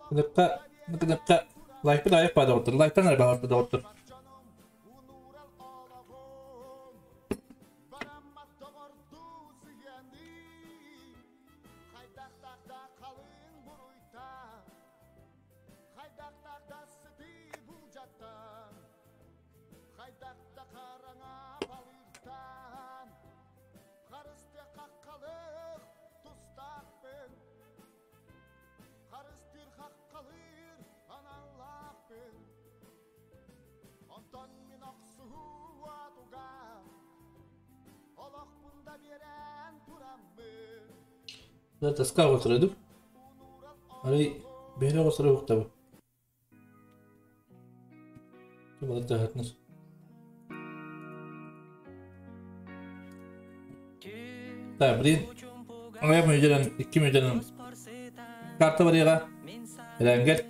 Кыныкка, кыныкка лайкпыт айық баа доҕоттор, лайктан эрэ баҕарда доҕоттор. Да, тоска оҕусырыдым. Арай бэйэ оҕусыры уктабын. Так, блин. Ая мүдерен, икки мүдерен карта барыга. Эрэнгер.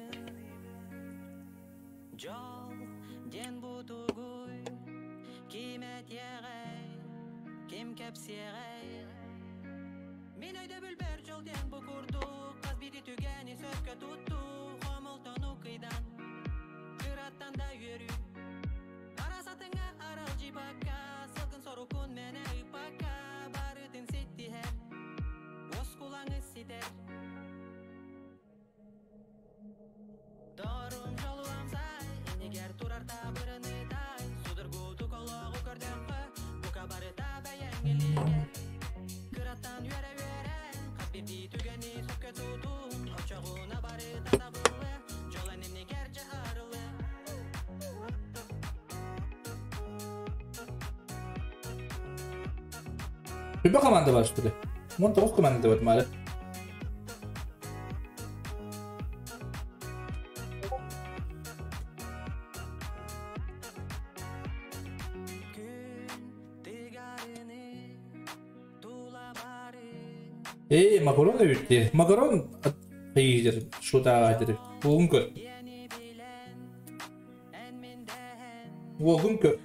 Любая команда бар, что ли? Вон тоҕус команда бар мары. Ээ, макарон эбит дии. Макарон ыйыыр, шутааҕа этэр. Булгун көр. Уолгун көр.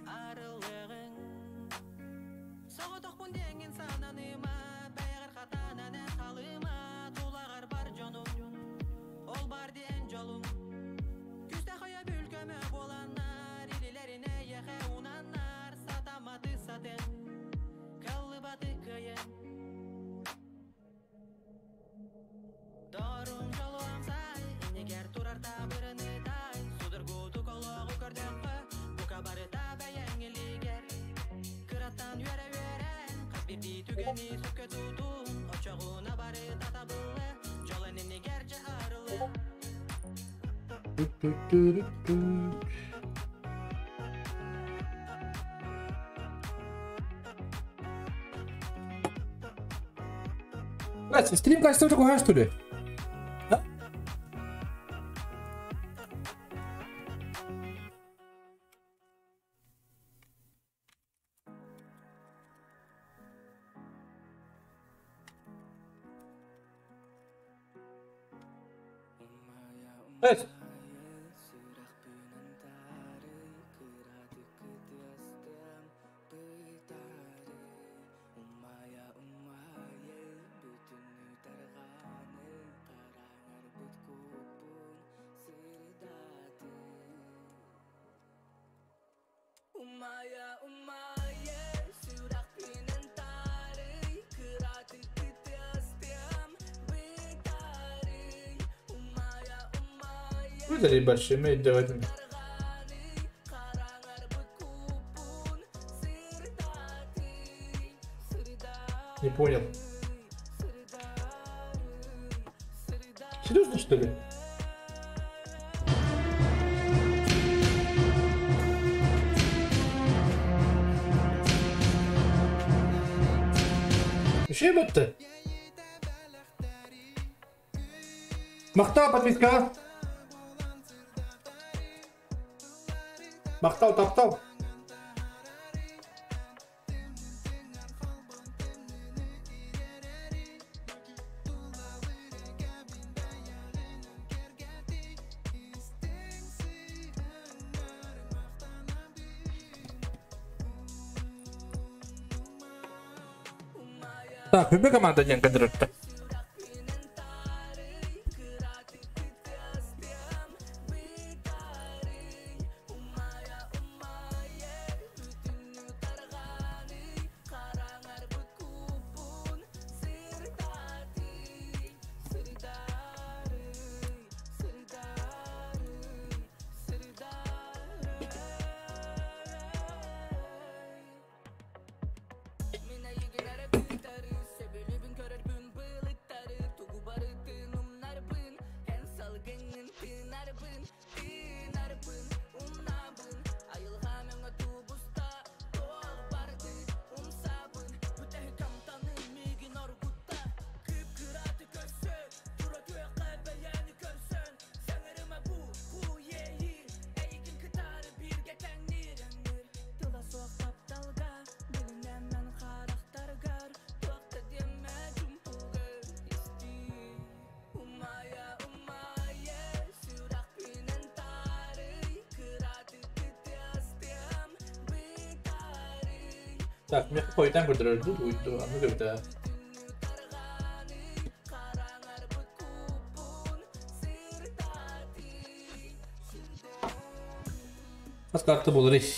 Блять, стрим качество такое, что ли? А? Evet. Выдали большими давайте. Не понял. Серьезно, что ли? Еще будто. Махта подписка. Махтал таптал. Так, выбери команда один контракта. Так, мне какой-то көрдөрөрдү уйду, аны көбүтэ. Хас карта болар иш.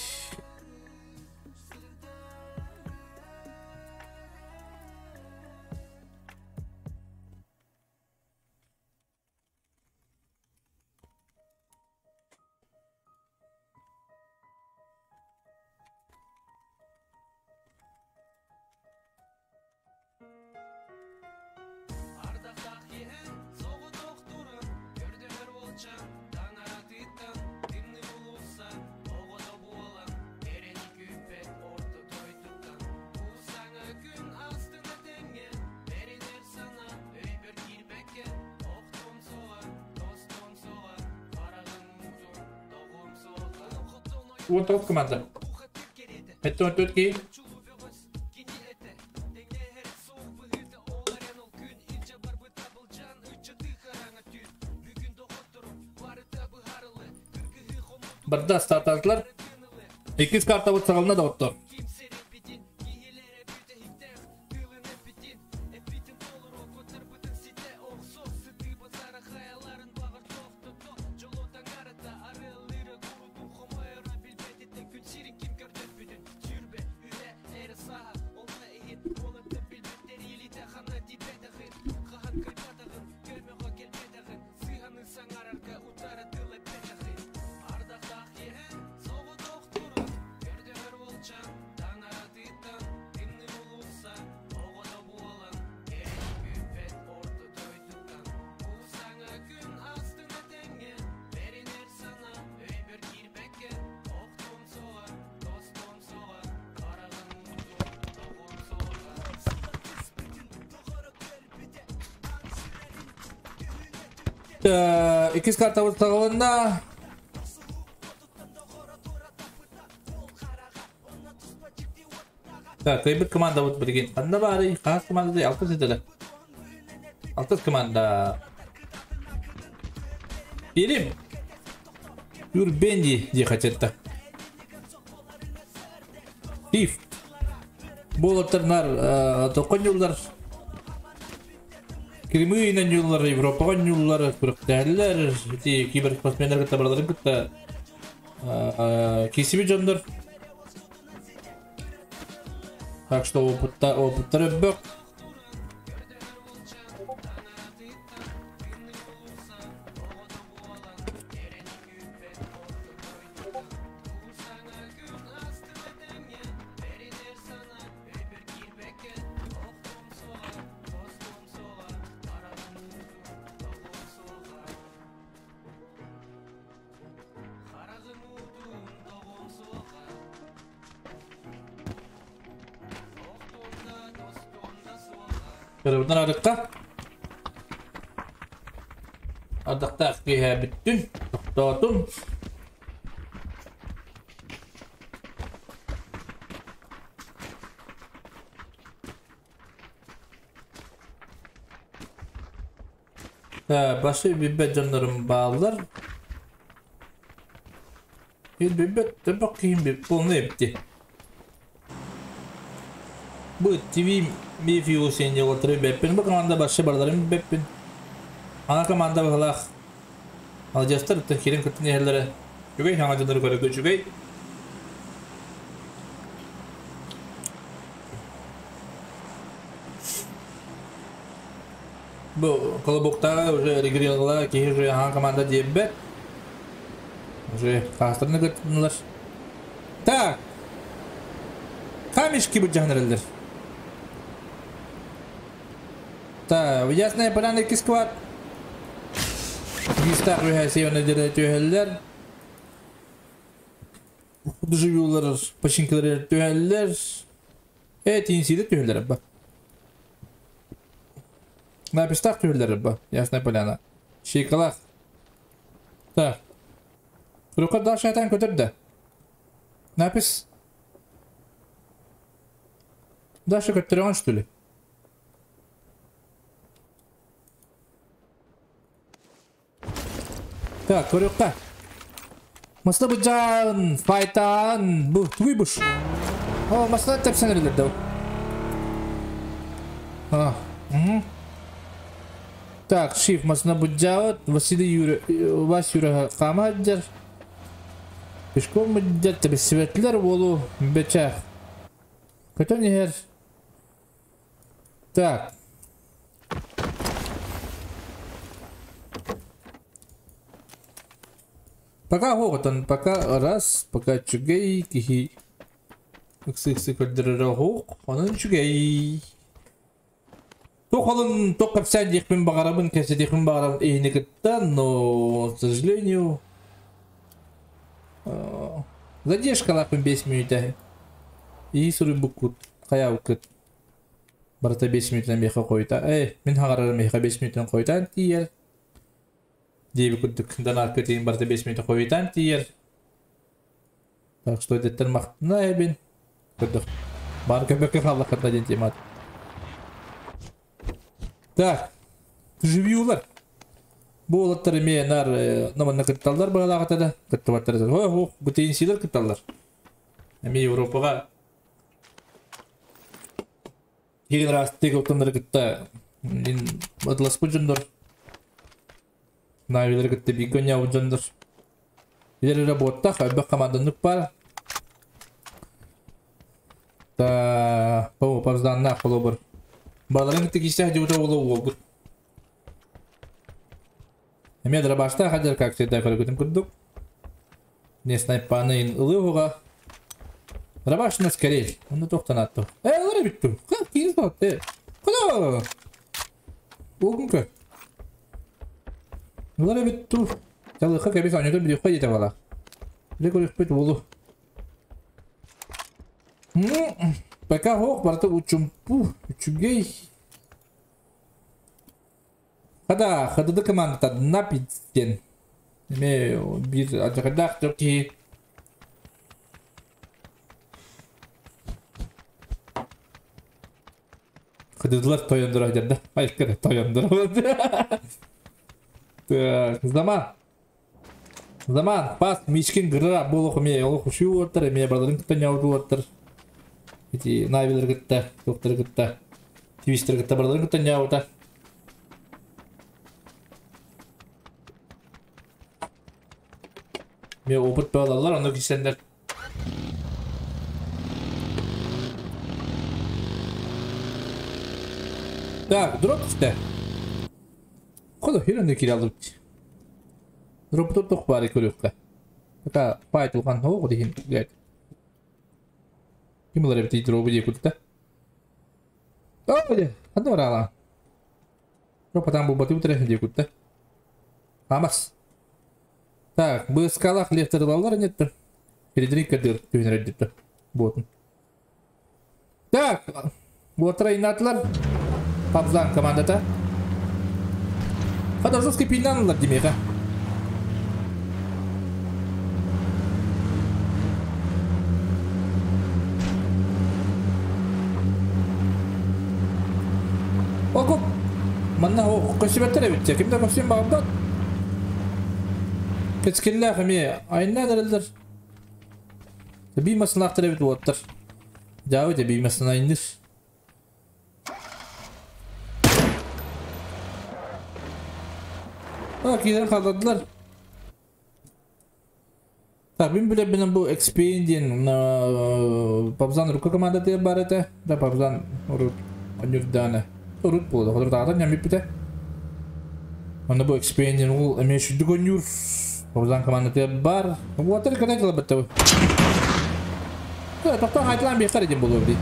Вот топ команда. Это он тут ки. Барда стартатлар. Иккис картабыт саҕалана доҕоттор. Иккис картабыт саҕаланна. Так, кыайбыт командабыт билигин ханна баарый? Хаас командада алтыс этилэр. Алтыс команда. Берем. Юрбенди дии хотетта. Пив. Буолаттарнар токонньуллар. Кремыйынан ньуллар, Европаҕа ньуллар, күрэхтэһэллэр, ити киберспортсменнар кытта барыларын кытта киирсибит дьоннор. Так что опытта, опыттар өббөх. Көрөбүтүн арыкка. Ардахтаах киэһэ бүттүн, тохтоотун. Башы билбэт дьоннорум бааллар. Билбэт да киһим полный эбити. Бу TV мифиу сен жолотыры бэппин. Бу команда башы барларын бэппин. Ана команда баһылаах. Маладьыастар ыттан киирэн кыттан иһэллэрэ. Үчүгэй саҥа дьоннору көрөргө үчүгэй. Бу Колобуктааҕы уже регионала киһи уже аһаан команда диэбэт. Уже хаастарына кыттыннылар. Так. Камешки былдьаһан эрэллэр. Так, Ясная Поляна иккис сквад. Биистаах үһэ северный дьэрэ түһэллэр. Доживюлар починкалар түһэллэр. Э, тиинсиилэр түһэллэр ба. Напистаах түһэллэр ба. Ясная Поляна. Шейкалаах. Так. Рука дальше атан көтөр да. Напис. Дальше көттөрөҕүн что ли? Так, көрүөххэ. Масла быдьаан, файтаан, бу тугуй буш. О, масла тэпсэн эрэлэр да. А, угу. Так, шиф масна быдьаабыт, Василий Юра, Вась Юра хаамааддьар. Пешком быдьар, тэбиссибэтлэр уолу бэчээх. Көтөн иһэр. Так. Пока оҕотон, пока раз, пока үчүгэй киһи ыксы-ыксы көрдөрөрө оһуох, онон үчүгэй. Туох олун туох кэпсээн диэхпин баҕарабын, кэпсэтиэхпин баҕарабын иһини кытта, но, к сожалению, задержкалаахпын 5 мүнүүтэ. Ии суруйбуккут, хайаабыккыт. Барыта 5 мүнүүтүнэн миэхэ хойута, э, мин хаҕарарым миэхэ 5 мүнүүтүнэн хойутаан тиийэр. Диэби курдук донатка тиийин барыта 5 мүнүүтэ хойутаан тиийэр. Так что эдэттэр махтана эбин. Көрдөх. Баар көмөккө хааллаххытына диэн темат. Так. Живьюлар. Бу уолаттар эмиэ нар наманна кытталлар быһалаахата да кыттыбаттар. Хо, хо, бу тенсилер кытталлар. Эми Европаға Кирин растык оттоннары кытта мин бадласпыт дьоннор Навилары кытта бииргэ оонньообут дьоннор Билэр эрэ буоттах, элбэх команданнык бар. Та парзданнаах холобур. Баларын кытта киирсэх дьыбыта уола уолгут. Эмиэ дробаштаах хадьар как всегда көргүтүн курдук. Не снайпаны ылыы уга. Дробаш на скорее. Онно туохтан аттым. Э, ылар эбиттим. Ха, киин суот. Э. Куда? Угун көр. Ылар эбит ту. Чалыха кэбис оонньотон билиэххэ диэтэ бала. Илэ көрүөхпүт уолу. Пока ох, барыта учумпу, үчүгэй. Хада, хадыды командата Напит диэн. Эме биир алдьархайдаах дьон киһи Хадыдылар тойондура дьарда. Айкка тойондура. Так, заман. Заман, пас, Мишкин гыра буолуох эмиэ олох үчүгэй уолаттар, эмиэ барыларын кытта ньоҕурду уолаттар. Ити Навилары кытта, туохтары кытта, Твистеры кытта барыларын кытта ньоҕурда. Эмиэ опыт бөҕө онно киирсэннэр Так, дроп түстэ. Хода, хер киирэ алдыбыт. Дроппутур туох баарый көрүөххэ. Пока пай тулхан хоох диһин блядь. Ким ылар эбитий дробу дии кутта. О, де, ханна бараала. Дроп там булбаты утары дии кутта. Амас. Так, быскалах лехтер нет. Фредерик кадыр түһүнэр диппэ. Буотун. Так, буотра иннатлар. Пабзан командата. Хада жесткий пинанлар демеха. Окуп. Манна о көсүбэттер эбит. Кимде көсүн багымдат. Кэскиллээх эмиэ айннаан эрэллэр. Бии масынаахтар эбит уоттар. Дьаабы дьэ бии масына айнныыр. А, киирэн хааллардылар. Так, мин билэрбинэн бу XP диэн Пабзан урукку командатыгар баар этэ. Да, Пабзан урут онньурдаана. Урут буолла, хотурдааҕытан ньаммиппитэ. Онно бу XP диэн ол эмиэ сүрдүк оонньуур. Пабзан командатыгар баар. Уолаттар кытай тылабыттабы. Тохтоон хайтылаан биэхтэр диэн буолуо дии.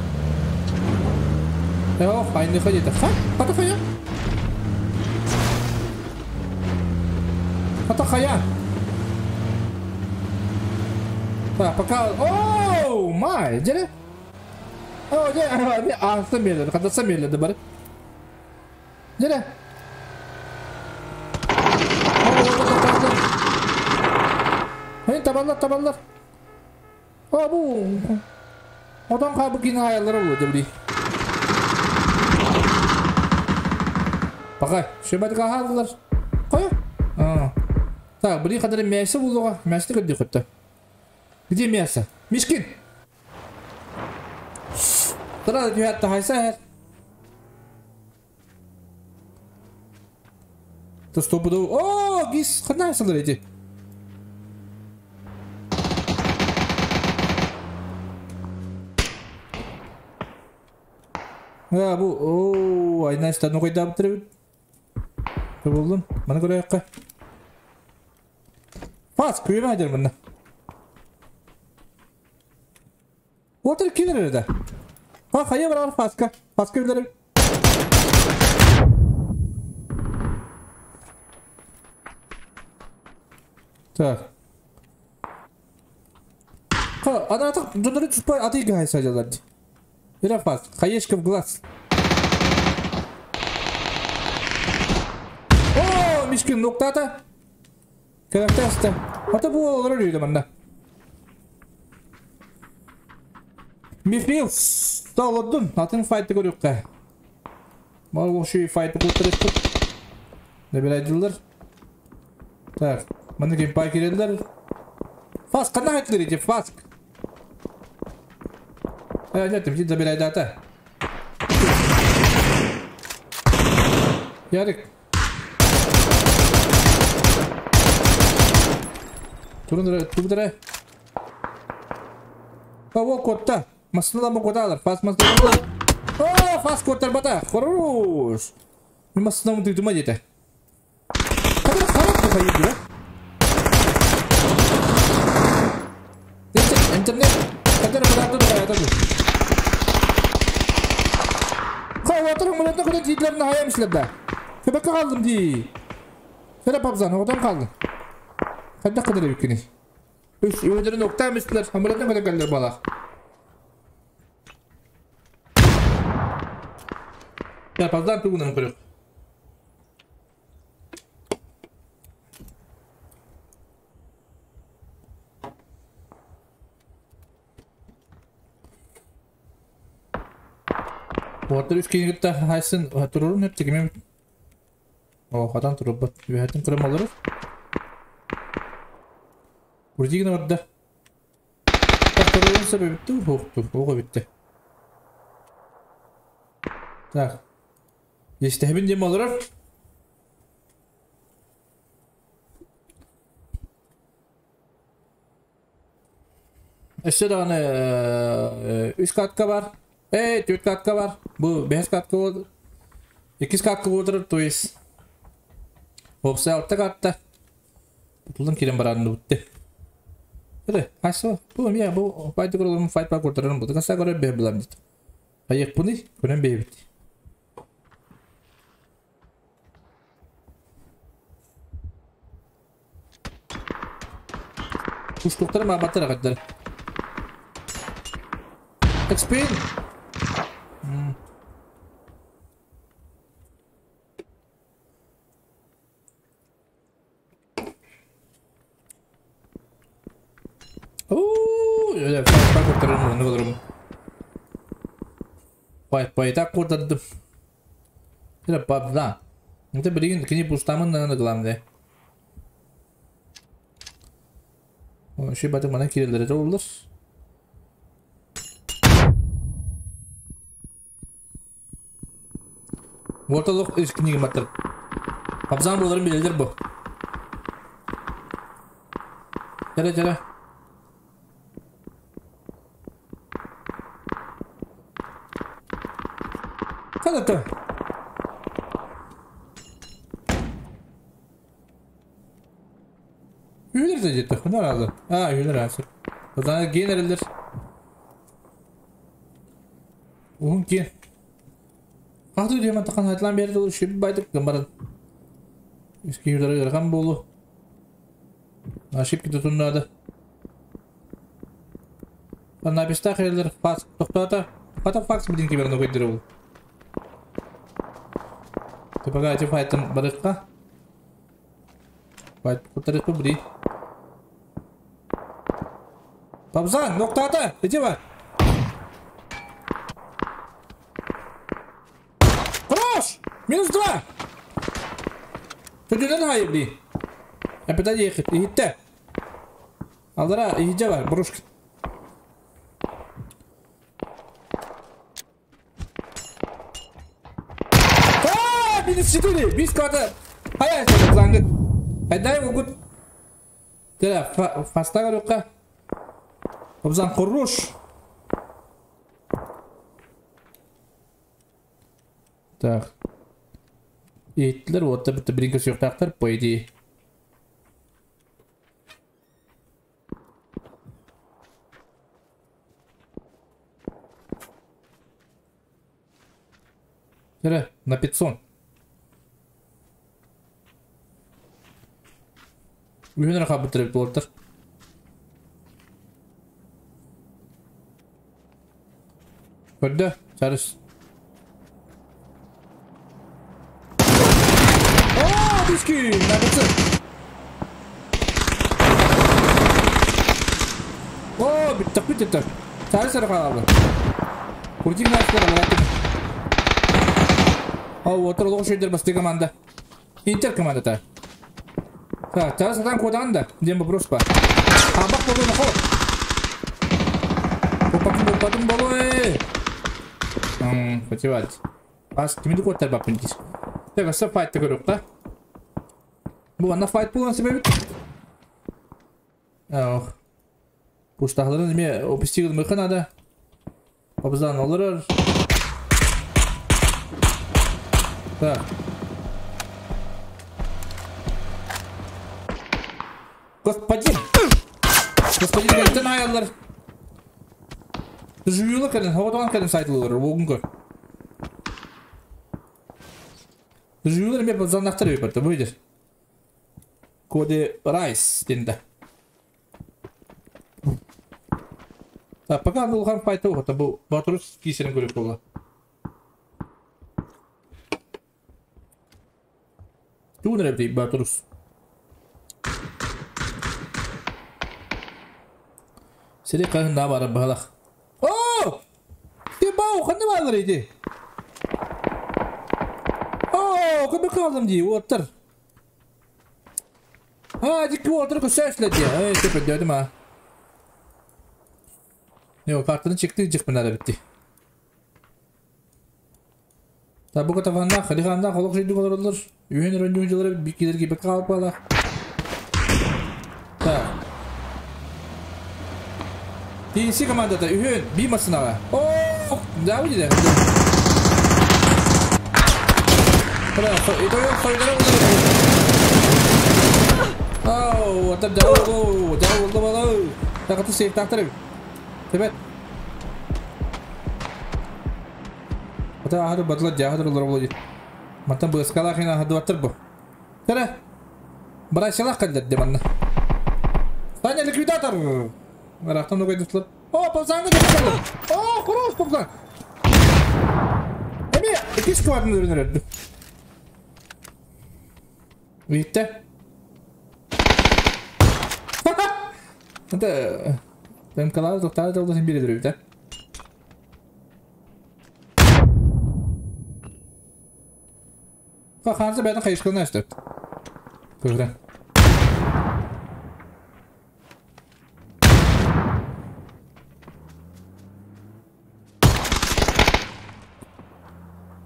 Ох, айныха диэтэ. Ха, хата хайа. Хата хайа. Так, пока... Оу, май, дьэ. О, дьэ, аахсан биэрдэ, хатасан биэрдэ бары. Дьэ. Эй, табаллар, табаллар. О, бу. Отон хаабы кини хаяллара буолуо дьэ Пока, шөбәтка хааллар. Қоя. Так, бри кадar мясо булуга. Мясо көрдү хөттө. Где мясо? Мишкин. Тара түһәтте хайса хэр. То стопудово. О, гис, хана салар эти. А, бу, о, айна стану кайда битирбит. Болдум. Маны көрөйөккө. Фас, күйеме айдар мында. Отыр килер эде. Ха, хая барар фаска. Фаска билер. Так. Ха, ана так доноры түспай аты гай сажалар. Ира фас, хаешка в глаз. О, Мишкин ноктата. Кэлэхтэстэ. Ата бу олорор үйдө манна. Михаил столодун атын файты көрүккэ. Мал ошуй файты кутырыппыт. Небирайдылар. Так, маны кемпай киреллер. Фаск, кана айтылыр эти, фаск. Нет, ты забирай дата. Ярик. Турун тубдара. Кого котта? Масла мо коталар, фас масла. О, фас коттар бата. Хорош. Масла мо ты дума дете. Kadar харап бу хайы Интернет kadar kadar dur hayata dur. Хаватырың мөлетне куда тидләрне хая мисләрдә. Көбәккә калдым ди. Сәлә папзан, одан калды. Кайда кадәр биккене. Үс өйдәрен нокта мисләр, хамлетне кадәр калдыр бала. Я папзан тугунан көрөк. Уотар үс кейингитта хайсын турурун хеп тигиме. О, хадан турубат. Үһәтин кырым алыр. Урдигин барда. Так турурун себебитти, хокту, ого битти. Так. Естехбин дем алыр. Өссө даганы үс катка бар. Эй, төрт катка бар. Бу беш катка болду. Эки катка болдур, то есть. Опса алты катта. Тулдан кирен баранды бутты. Эре, асо, бу мия бу файт көрөлүм, файт бар көрдөрүм бу. Каса көрө бе билем дейт. Аяк буну көрөм бе бит. Куш токтор ма батыр каддар. Экспин. Файт курдырдым. Это бабла. Это блин, кини пустамын на главное. О, ши батык мана кирелдер это olur. Орталық үш книга матыр. Абзан боларын билелер бу. Жара жара. Када Üyelер de жетті. Құнар алды. А, üyelер азыр. Одан генералдер. Уһун кен. Аты диэмэн тахан хайтлан берді ол шип байтык гымбарын. Үске юлары ырган болу. Ашип ките туннады. Написта хелер фас токтата. Хата факс билин киберн окойдыр ол. Тепага ати файтын барыкка. Файт кутарыкка бри. Бабзан, ноктата, иди бар. Хорош! Минус 2! Төдөнөн хайы бри. Опять ехать. Ихитте. Алдара, ихитте бар, брушка. А, минус 4! Бис квата. Хая, зангыт. Хайдай могут. Тера, фастага рукка. Бабзан хорош. Так. Итлер вот это бринка сюртактар, по идее. На 500. Үйін рақа бітіріп болдыр. Көрді, сарыс. О, биски, на 500. О, біттік бітті. Сарыс рақа алды. Курдик насылар алады. О, отыр олығы шөйдер басты команда. Интер команда та. Так, тарас атан кодан да. Дем вопрос па. Абак болу нахо. Куппатын куппатын болой. Хотевать. Ас кимди куоттар баппын дис. Так, аса файтта көрүк Бу анна файт булан себебит. Ох. Пуштахларын эме опустигыл мыхы надо. Обзан олорор. Так. Господин! Господин кэлтэн аяллар. Жуюла кэлэн, хоҕотоҕон кэлэн сайтылылар, бугун көр. Жуюлар эмиэ заннахтар эбит бу видишь. Коди Райс диэн Так, пока улахан файта уһата бу Батрус киисэрин көрүк буолла. Тугун эрэ Батрус. Сири хаһын да бара баһалах. О! Ти бау, ханна баалар иди. О, көбө калдым дии, уоттар. А, дикки уоттар көсөслө дии. Эй, төпө дөдүм а. Йо, картаны чекти жыкпын ара битти. Та бу катафанна, халиханна, холок жүйдүк олороллор. Үйен өрөндүн жылары биккилер кипек калып бала. Так. TNC командата үйен бимасынага. О, да видите. Бра, ito сойдара Ау, атап жабыл, жабыл бала. Тақаты сейф тақтырып. Тебет. Ата ахыр бадла жахыр олар болду. Мата быскала хина хадваттыр бу. Тара. Брасила калдыр деманна. Таня ликвидатор. Рахтан ногай дутлар. О, павзанга деп. О, хорош павзан. Эми, икис квадны өрүнөр. Видите? Это МКЛар тоқтары толды сен береді да? Ханса бәрін қайышқылын ашты. Көрді.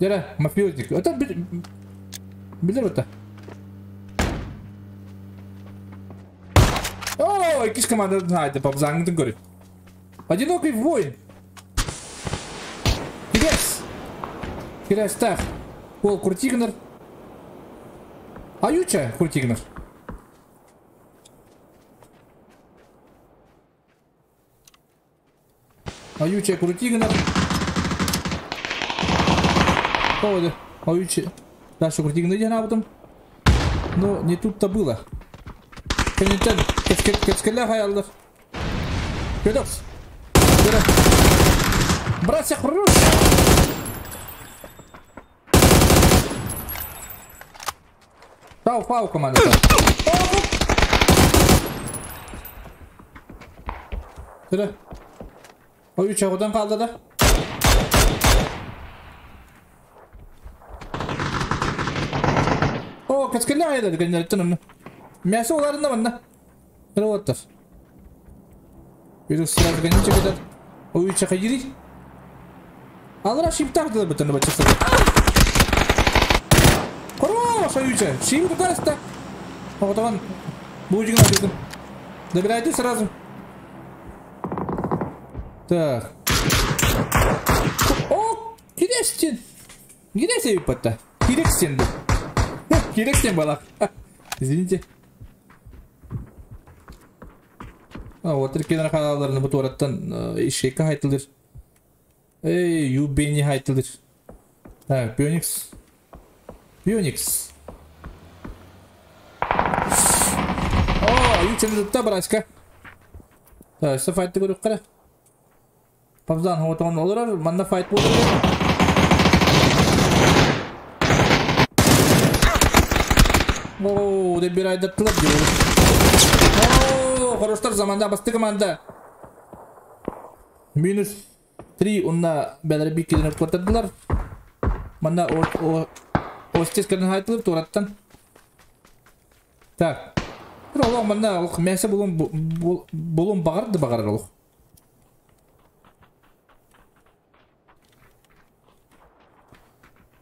Жара, мафиозник. Это билер это. О, якісь команда знаєте, папзангтын көреді. Одинокий воин. Кирес. Кирес, так. Ол Куртигнер. Аютча Куртигнер. Аютча Куртигнер. О, Аютча. Дальше Куртигнер иди на потом. Но не тут-то было. Кенеттен кескеле хаялдар. Кедокс. Братья, хорош. Пау, пау, команда. Тыры. Ой, чағудан қалды да. О, кескеле хаялдар кенеттен оны. Мясо оларында манна. Кырып Бирок сразу гоничек этот. Ой, чахайри. Алра шиптах дала бытын бачыса. Хорош, аюча. Шип тутаста. Оготогон бужигин алдым. Добирайте сразу. Так. О, кирестин. Киресе патта. Кирексен. Кирексен бала. Извините. Вот кенар каналларını bu tuvaletten işe haytılır. Ey, you beni haytılır. Так, Бионикс. Бионикс. О, ючен тутта браска. Так, что файт көрүп кара. Павзан хотон олорор, манна файт болор. О, деп бир айдаттылар диyor. Хороштар заманда басты команда. Минус 3 онна бәлер бик киден квартадылар. Манда остес керен хайтылып тураттан. Так. Бир олох манда олох мәсе булун булун багырды багыр олох.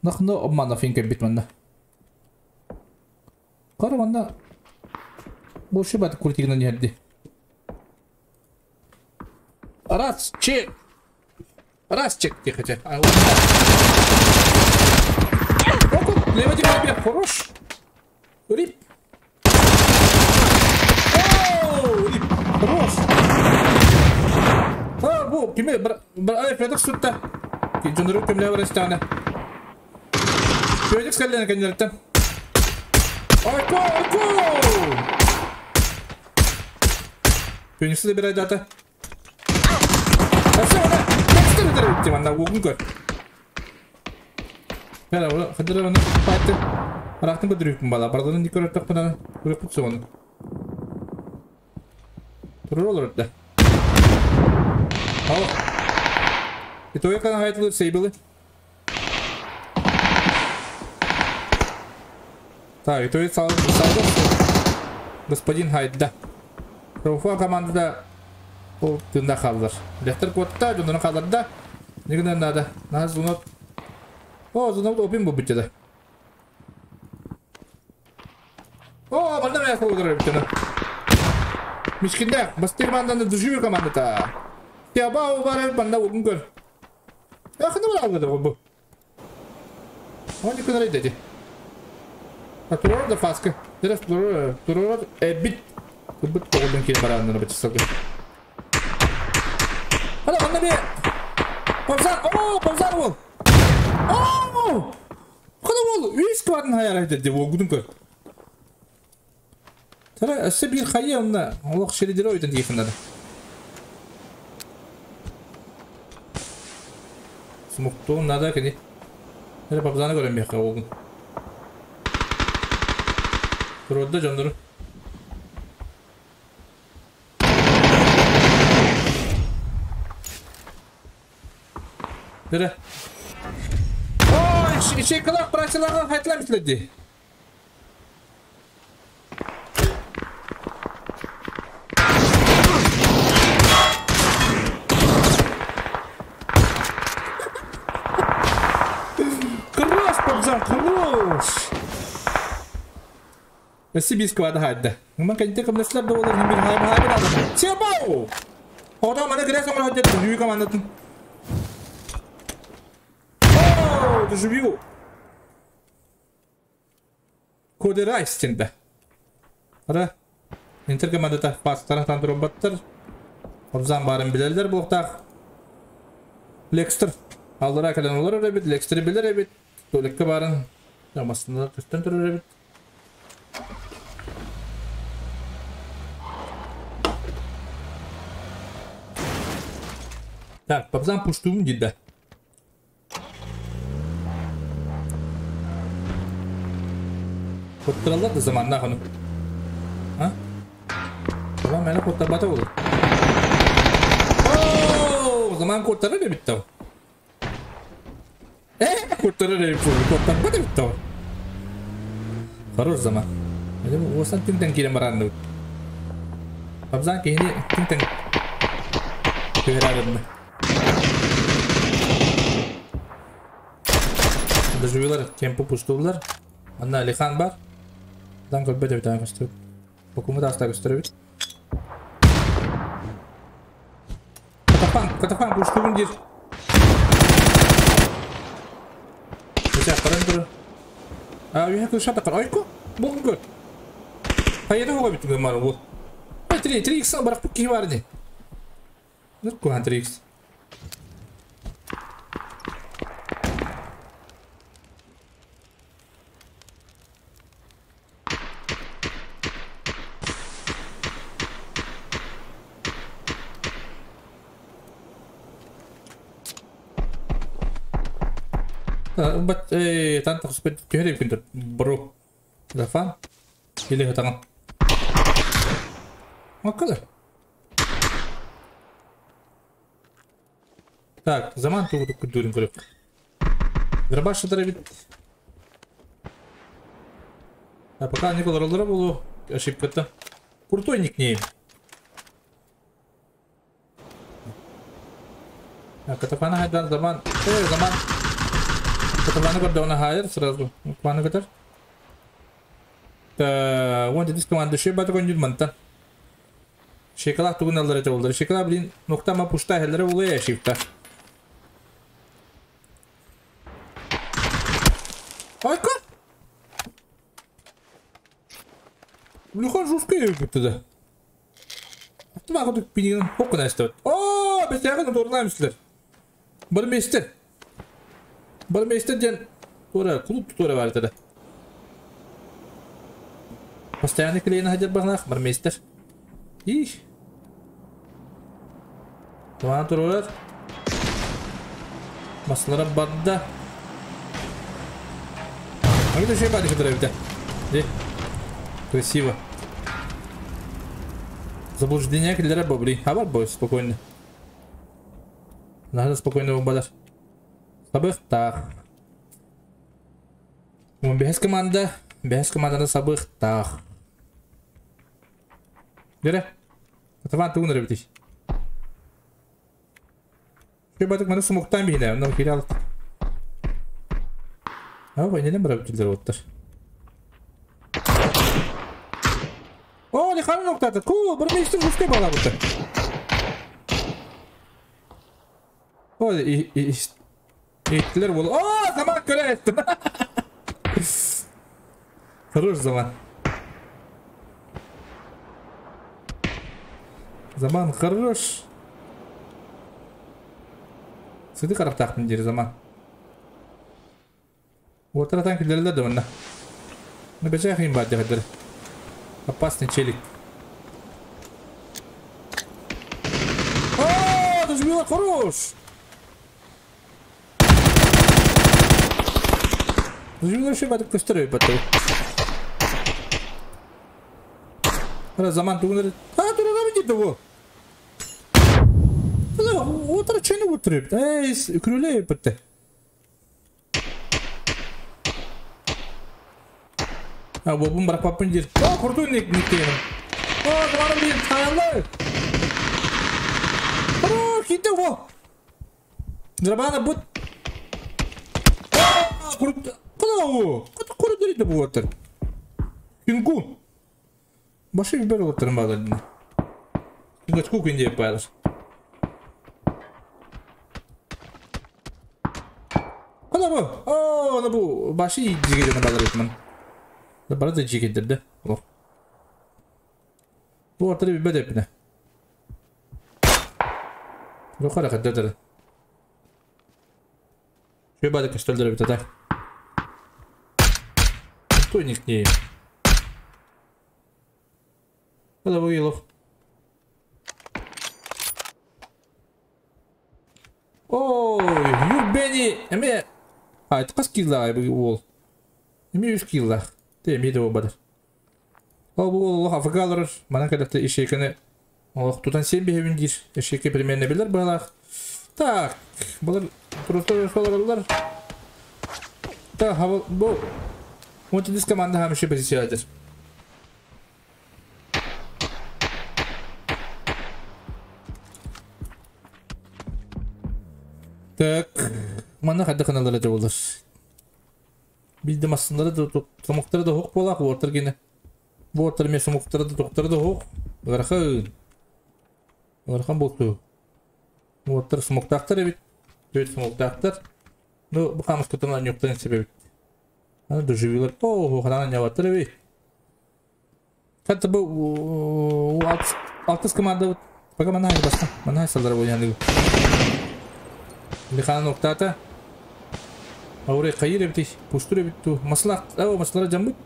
Нахно обманов кэлбит манна. Кара манна больше бат куртигынан иһэрди. Раз, че. Раз, чек, тихо, тихо. Лево тебе, хорош. Рип. Оу, рип, хорош. А, бу, киме, ай, Федор сутта. Жонору кемле бар истана. Федор скаллен кеннертен. Айко, айко! Феникс де бир дата. Әсә ана, Декстер дер битти манда угун көр. Бәлә, ул хәдер аны пайтты. Рахтын көдүрүк бала, бардын ник көрөп тапкан, күрөп күтсө оны. Турur olur да. Ал. Итоя кан хайтлы сейбилы. Так, итоя сал салды. Господин Хайд, да. Руфа командада ол тында қалдыр. Лехтер котта, жондан қалдыр да. Нигенен надо. На зона. О, зона опин бу битте. О, манда мен қолдырып битте. Мишкинде, бастыр команданы дужую командата. Я бау бар манда угун көр. Я ханы бар алды бу. Он никуда не дети. А турор да фаска. Дерес турор, турор бит. Бит тогдан кийин баранны бит сылгы. Ана анда би. Павзар, о, павзар бол. О! Куда бол? Үс квадын хаяр айтты деп огудун көр. Тара өссө бир хайы онна олох шеридер ойтан дейхин Смуктуун надо кини. Эре папзаны көрөм бияка огун. Туродда жондуру. Эре. О, ишекалак прачыларга кайтылам итледи. Хорош! Спасибо, склад хадда. Мы конечно кем слаб доллар не бир хай хай надо. Чебау! Ода мана грязь омар хадда дужую команда. О, дужую. Кодерайстинда. Ара. Интер командата пастара тан роботтар. Обзан барын билерлер буктак. Лекстер. Алдыра кален олар бит, Лекстер билер бит. Тулекке барын. Ямасында төстөн турар бит. Так, папзан пуштуум дейді. Коттыралар да заманна хону. А? Заман мені коттырбата olur. Ооо, заман коттырар битті ау. Коттырар битті, коттырбата битті ау. Хорош заман. Осан түңтен келем баранды. Папзан кейіне түңтен көйрарымды. Доживилар темпу пустулар. Анна Алихан бар. Дан көрбөтө бит аңгыстыр. Бокуму да аста көстөрөбүт. Катафан, катафан пустугун дир. Беча каран тур. А, үйе кышата кар. Айко, богун көр. Хайда хога бит гымар бу. 3 3x барак бу ки бар не. Ныр куан 3x. Бат тан тахспет түһәреп күндер бро. Дафан или хатаңа. Маккалар. Так, заман тугу күндөрүн көрөк. Грабаш бит. А пока Никола Роллера было ошибка-то. Крутой никнейм. А катапана хайдан заман. Заман. Каталаны көрдөҕүнэ хаайар сразу. Кваны көтөр. Уон дедис команда шей баты көннүр мантан. Шекала тугун аллар этэ болдар. Шекала блин, нуктама пушта хеллere улая шифта. Айка! Улахан жесткий эбит да. Аттыма кудук пинигин хоккун эстебет. Оо, бесяхын турлаймыслар. Бармейстер. Бармейстер диэн туора клуб туора бар этэ. Постоянно клеена хадьар баҕалаах бармейстер. Ih. Туана турар. Маслара барда. А это еще бадик которая Де. Красиво. Заблуждение киллера бобри. А бар бой спокойно. Надо спокойно бадар. Сабыхтах. Бэһис команда. Бэһис команданы сабыхтах. Дере. Атаван тугун эрэ Шөй батык маны сумуктан биһинэ, онно кире алык. А, войнелем бара бүтүлдер оттар. О, лиханы ноктаты. Ку, бір мештің русский бала бұты. О, иттилер бол. О, заман көре еттім. Хорош заман. Заман хорош. Сыды қараптақтын жері заман. Ортаратан кілдерлер де мұнда. Ну, бече қиын бар дегендер. Опасный челик. О, это же было хорош. Жүгір ше бадық көстірі бәтті. Ара заман тугунер. А, тура дейді о. Отыр чені отырып. Эй, күреле бітті. А, бобун барак папын жер. А, курту ник никтеймін. А, заманым дейін, таянлы. Ара, кетті о. Жабана бұт. А, курт. Куда о? Куда курт дейді бұл отыр? Кингун. Башы бер отырым бағдадын. Кингачку күнде байлар. Куда бу? О, аны бу башы жигеден балар этмин. Бара да жигедирди. О. Бу ортада бир бедепине. Юкары каддыр. Шөй бады көстөлдөр бит ата. Той никнейм. Куда бу елох? Ой, Юрбени, эме А, это қас килла бу ол. Эме 3 килла. Те эме де бадар. Ол бу ол афгалар, мана кадата ишекene Олох тутан 7 бехебин дир. Ишеке примерно билер балах. Так, булар просто шоларлар. Так, бу Вот здесь команда хамши позициядыр. Так, мана хадда каналлара жабылар. Билдим астындары да сомуктары да хук болак, ортыр гене. Бу ортыр ме сомуктары да токтары да хук. Гархан. Гархан болду. Ортыр сомуктактар бит. Төт сомуктактар. Ну, бу камыш кутунан юктан себеп. Аны доживилар. О, ханан яваттыр бит. Хатта бу алтыс команда пока мана баста. Мана салдар бу яны. Лихана ноктата. Ауре кайыр бит, пустур бит ту. Маслак, о, маслара жамбыт.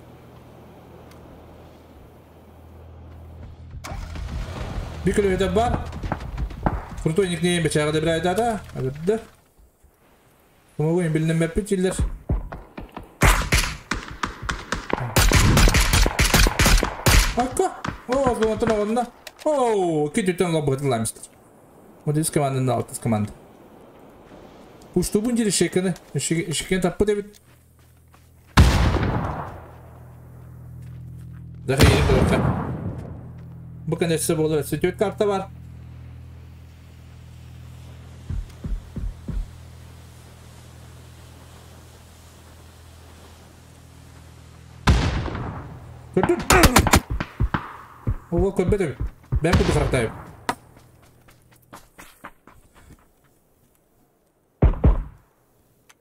Бикөлө өтө бар. Крутой никнейм бечага деп айтады. Алды. Помогу билинен беппит Акка. О, золотон орнына. О, кетүтөн лобытыламыстыр. Вот здесь команда на алтыс команда. Пуштубун жери шекені. Шекен таппы деп. Даха yeni korka. Bu kanetse болар. Сөтөт карта бар. Көрдүн? Ол көрбөт эбит. Бэм курдук харахтаайым.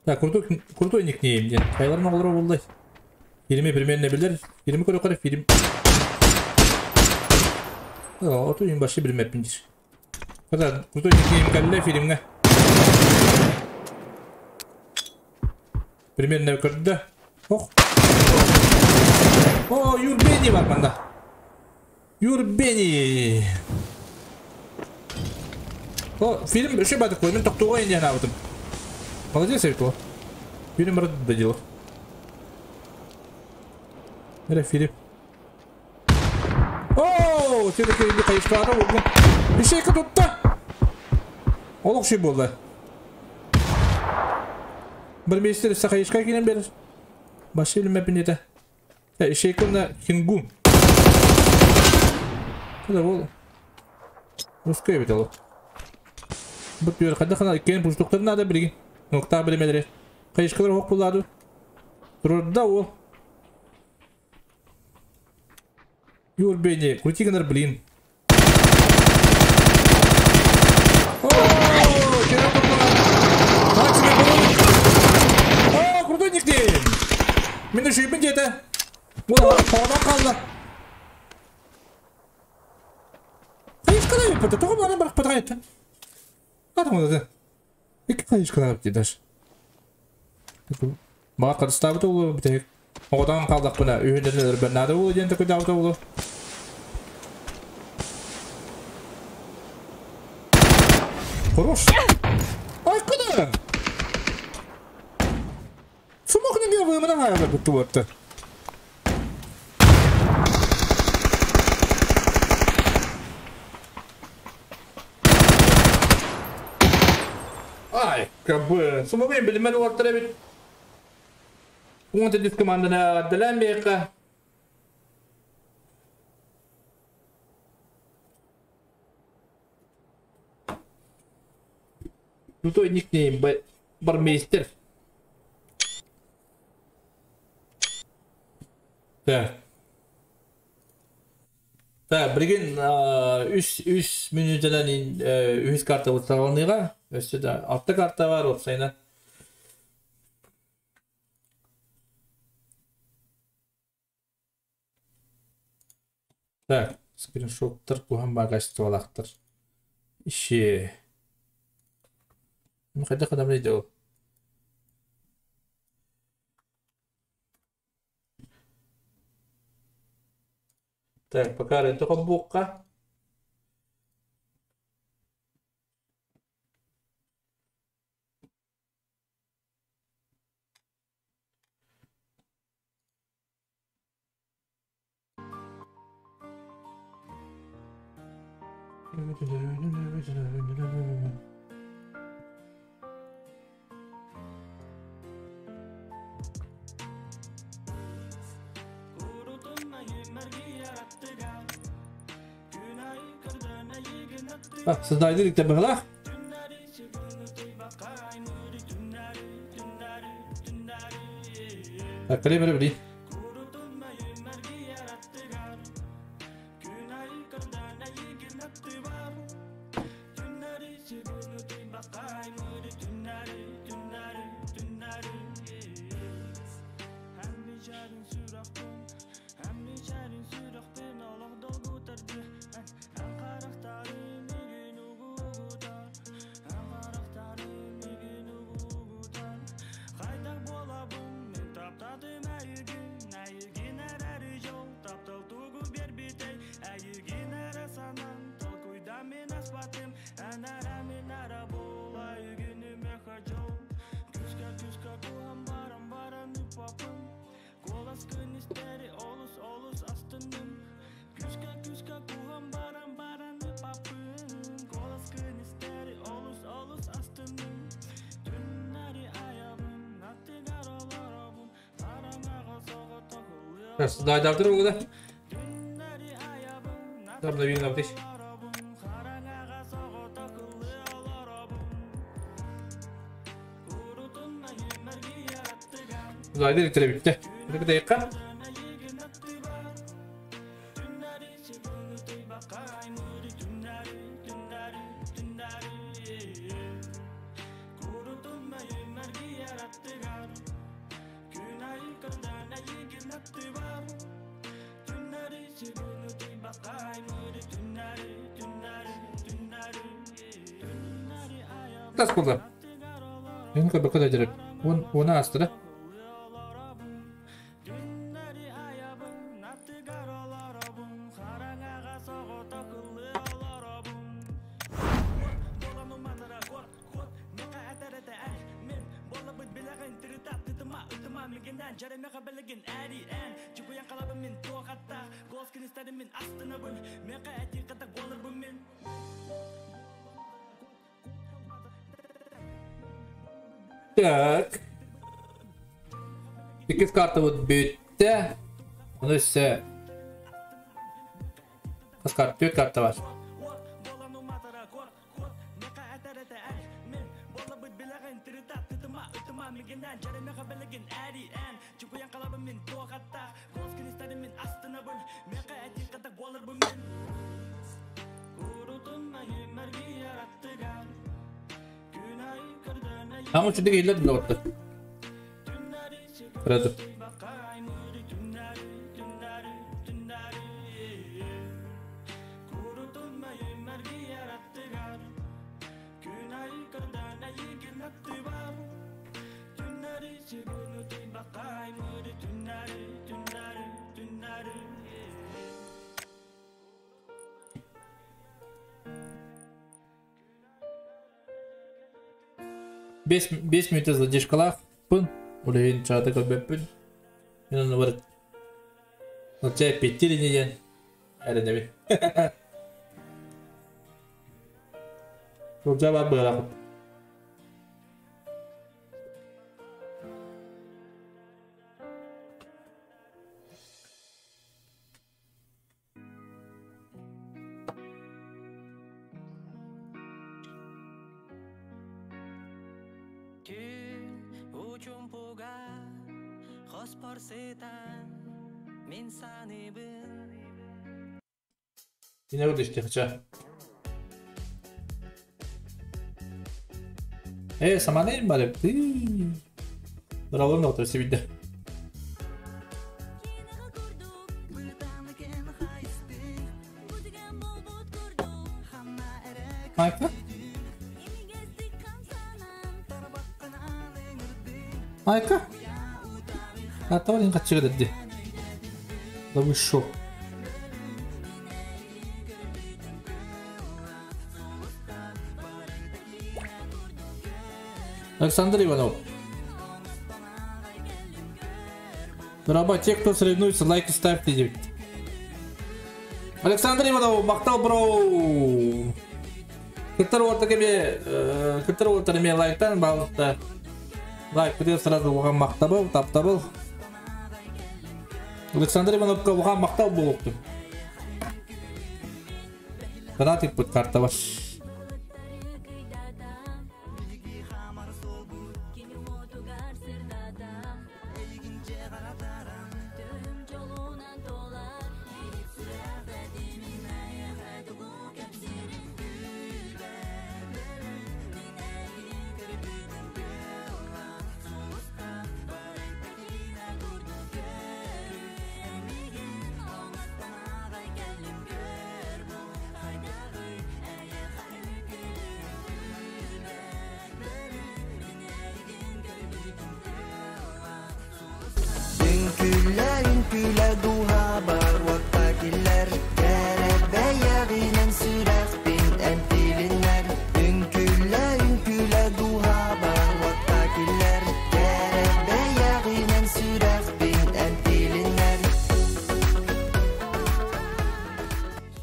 Так, крутой, крутой никнейм диэн. Хайларын оҕолоро буоллай. Фильми примерно билэр. Фильми көрө-көрө фильм. Оту им башы билмеппин диир. Когда крутой никнейм кэллэ фильмҥэ. Примерно көрдө. Ох. О, Юрбени бар манда. Юрбени. О, фильм еще ба такой, мен тоқтуға енді анабытым. Молодец, Эвито. Фильм брат доделал. Это фильм. О, все-таки не қайышқаны болдым. Ишейкі тұтты. Олық шей болды. Бір месяц сақайышқа келен бері. Башы білмеппін еді. Ишейкі на Хингу. Это ол. Русская бит ол. Бұт бер қайда қана иккен пұштықтар надо бірге. Ноқта білемелері. Қайышқалар оқ болады. Тұрды ол. Юрбени, крути-ка, блин. О, О, крутой никнейм. Мен үшеймін деді. Ол қоғадан қалды. Қайышқалар бітті. Тоғы маған бірақ бітті айтты. Атым олады. Екі қайышқалар бітті даже. Баға қатыстабыт ол бітек. Одан қалдық бұна. Үйіндерлер бір нады ол ден такой дауды ол. Хорош. Ай, куда? Сумок не вы меня хайла бітті бітті. Ай, кабы. Сумок білмен олаттыра бит. Уонта дис командана отдаляем бека. Крутой никнейм Бармейстер. Так. Так, билген 3 минутадан 3 карта вот сағалныға. Өсті да 6 карта бар опсайна. Так, скриншоттар кухан багаж туалақтар. Иши. Қайда қадам дейді ол? Так, пока ренту қабуққа. Сыздайды бұғылақ. Так, кіле бірі бірі. Да, да, второго да. Там новин аптеч. Да, директор битте. Бір дақиқа. Тас буолла. Эн көрбөккө да дьэреп. Уон уона ааста да. Так. Иккис картабыт бүттэ. Ону өссө хас карта? Түөрт карта бар. Ама үчүгэй иһиллэр доҕоттор. Кыратык. 5 мүнүүтэ задержкалаахпын, ол иһин чаата көрбөппүн. Мин оннубар чэ эппиэттиир ини диэн эрэнэбин. Сылдьа бар быһалаах. Yine burada işte fıça. Э, саманайым бар эбит. Быралын да отыр сибидде. Майка? Майка? Атабар качыга дедди. Да вы шо? Александр Иванов. Раба, те, кто соревнуется, лайки ставьте. Александр Иванов, махтал бро. Кыттар уолта кеме, кыттар уолта эме лайктан балыкта. Лайк күтер сразу оған мақтабыл, таптабыл. Александр Ивановка оған мақтау болуқтым. Донат иппут карта бар.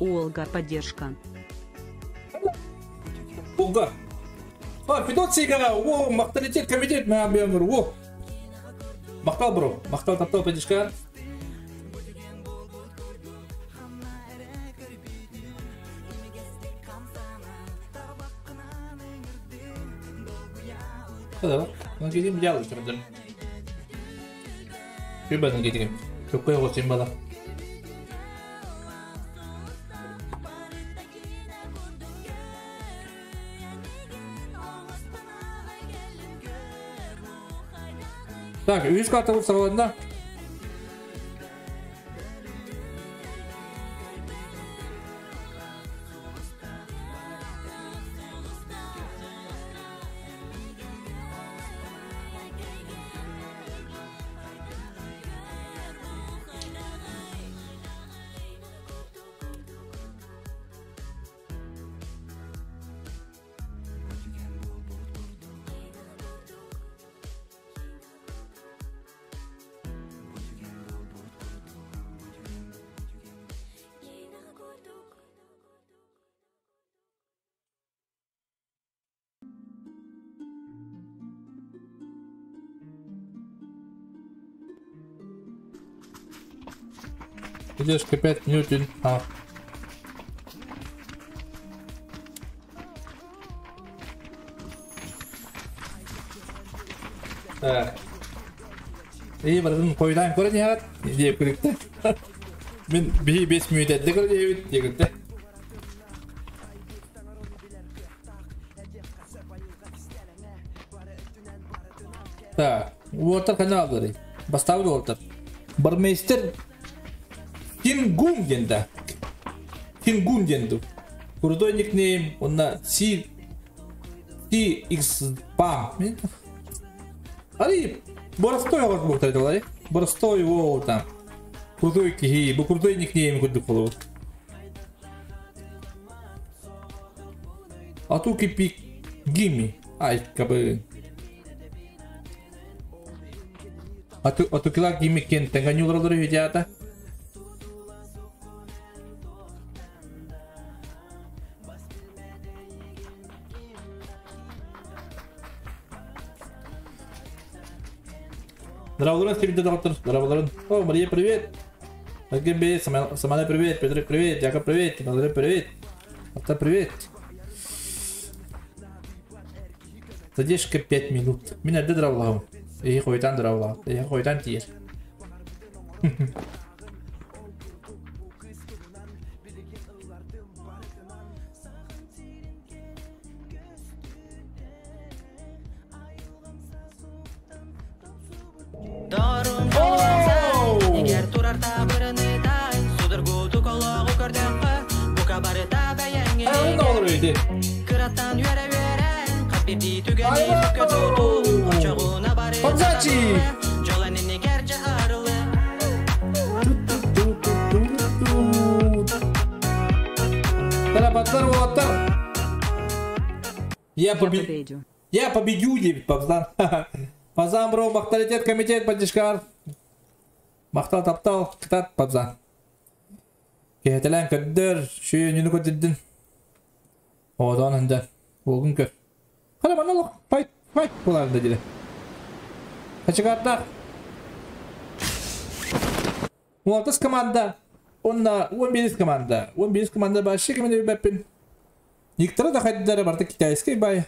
Олга, поддержка. Олга. А, Федот Сигара, о, мақталитет комитет, мә объем, о. Мақтал, бро, мақтал, таптал, поддержка. Да, ну кетем дялы тұрдым. Күбәнің кетеген. Көпкөй қосайын бала. Так, үс карта бұл сағалында. Задержка 5 минут. А. Так. И барытын хойутаан көрөн иһэҕит диэп күлүктэ. Мин биһи 5 мүнүүтэ эрдэ көрө диэбит диэкүттэ. Так, уолаттар ханна аалларый? Бастаабыт уолаттар. Бармейстер Кингун диэн да. Кингун диэн ду. Крутой никнейм, онна C TX Bam. Али, боростой оҕор буолтар Боростой уол там. Крутой киһи, бу крутой никнейм курдук болобут. Атуки пик гимми. Ай, кабы. Атукила гимми кен тэҥэ үһү Здравствуйте, Стивен доктор. Здравствуйте. О, Мария, привет. Аргембе, Самана, привет. Петр, привет. Яков, привет. Андрей, привет. Ата, привет. Задержка 5 минут. Меня дедравлау. И хойтан дравла. И хойтан тиер. Подзачи! Я победю. Я победю, девять, пацан. Пазан, бро, махталитет, комитет, поддержкар. Махтал, таптал, кытат, пацан. Кехетелен көддөр, шүйөнүнү көдүрдүн. Одан хында. Болгун көр. Хана маналык, файт, файт буларында дире. Качыгаттар. 16 команда. Онна 11 команда. 11 команда башы кемене бәппин. Никтара да хайдары барты китайский бай.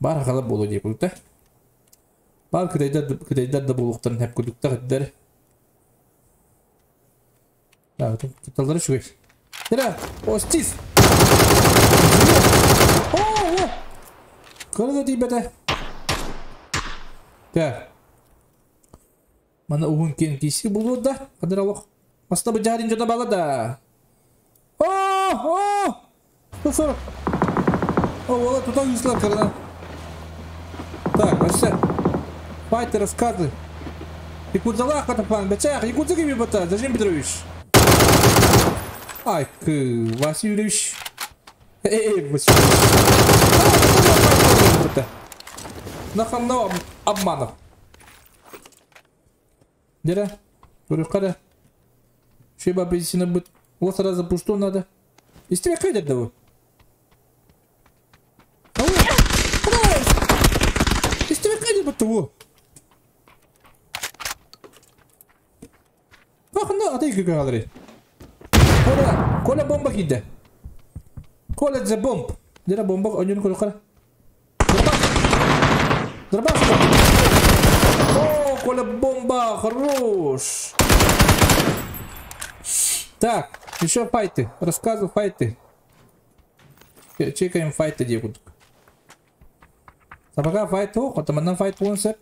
Бар халап болу деп күлді. Бар кытайдар да болуқтарын хәп күлдікті хайдары. Да, кыталдары шугай. Тера, остис. О, о! Кырды дейбеті. Так. Мана уғын кен кейсі болу да. Қадар алық. Баста бұл жарин жона бала да. О, о! 140. О, ола тутан юзлар кырына. Так, вообще. Файты рассказы. Якудзалах катапан, бачах, якудза кими бата, Зажим Петрович. Ай, к, Василий Юрьевич. Эй, Василий Юрьевич. Нахамно обманов. Дера, говорю, Шеба апельсина будет. Вот сразу пусту надо. Из тебя кайдер давай. Из тебя кайдер будто во. Ах, на, а ты как говори. Коля, Коля бомба киде. Коля за бомб. Дера бомба, он не коля. Дробаш. О, Коля бомба, хорош. Так, еще файты. Рассказываю файты. Чекаем файты девушек. А пока файт, о, это манна файт булынсеп.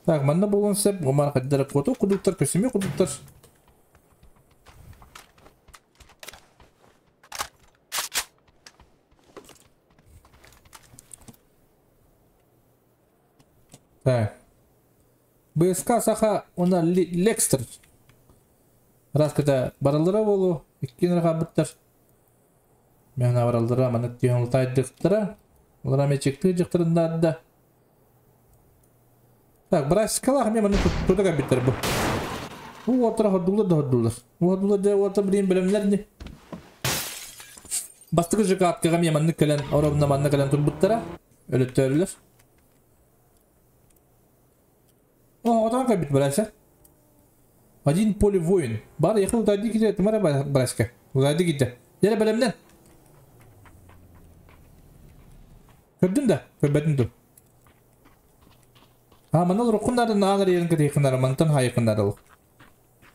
Так, манна булынсеп. Гумар хаддар коту кудуктар, көсеме кудуктар. Так. БСК саха, она Лекстер. Раз когда баралдыра болу, икки рахабыттар. Мен баралдыра, маны түйін Олар мечекті жықтырында да. Так, браскалах мен маны туда биттер бу. Бу отра ходулар да ходулар. Ходулар да отра билин билемлер не. Бастыгы жыка аткыга мен маны келен, оробна маны келен турбуттара. Өлөттөрүлөр. О, отра бит бараса. Один поле воин. Бар ехал утайды ките, тымара браска. Утайды ките. Яра бэлэмнэн. Көрдүн да, көрбөтүн ду. А, манал рукуннары наанар ерин кытыйкыннары, мантан хайыкыннары ол.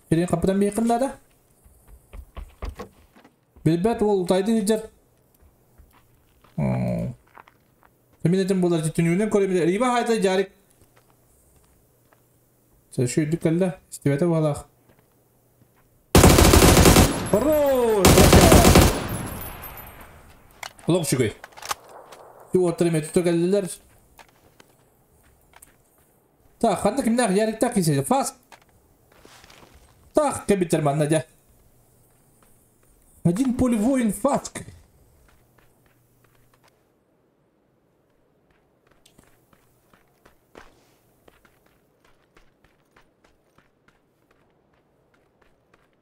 Бирин капыдан бейкыннары. Билбет ол утайды хиджер. Мен этим болар түнүнен көрөм. Риба хайта жарик. Шүйдүк кэллэ. Истибэтэ буолаах. Хорош! Олох үчүгэй. Уоттар эме тута кэллилэр. Так, ханна кимнээх яриктаах кисе. Фас. Так, кэбитер манна дьэ. Один полевой фаск.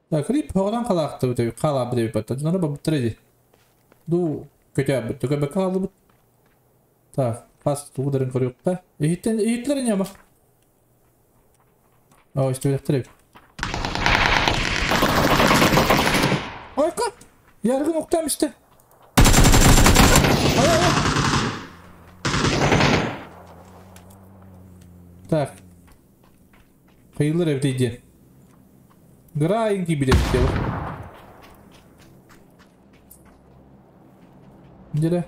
Так, рип хоҕонон халаахтыбыт эбит, хаалаабыт эбит баттан. Дьонноро бабыттар ди. Ду көтөөбүт, төкөбөккө хааллыбыт. Так, хас тугу дарын көрүөххэ. Иһиттен иһиттилэр ини ама. Оо, истибэтэхтэр эбит. Ойка! Яргын уктаам истэ. Ай, ай, ай. Так. Хайылар эбит диэн. Грайын киирбит эбит диэн. Дьэ.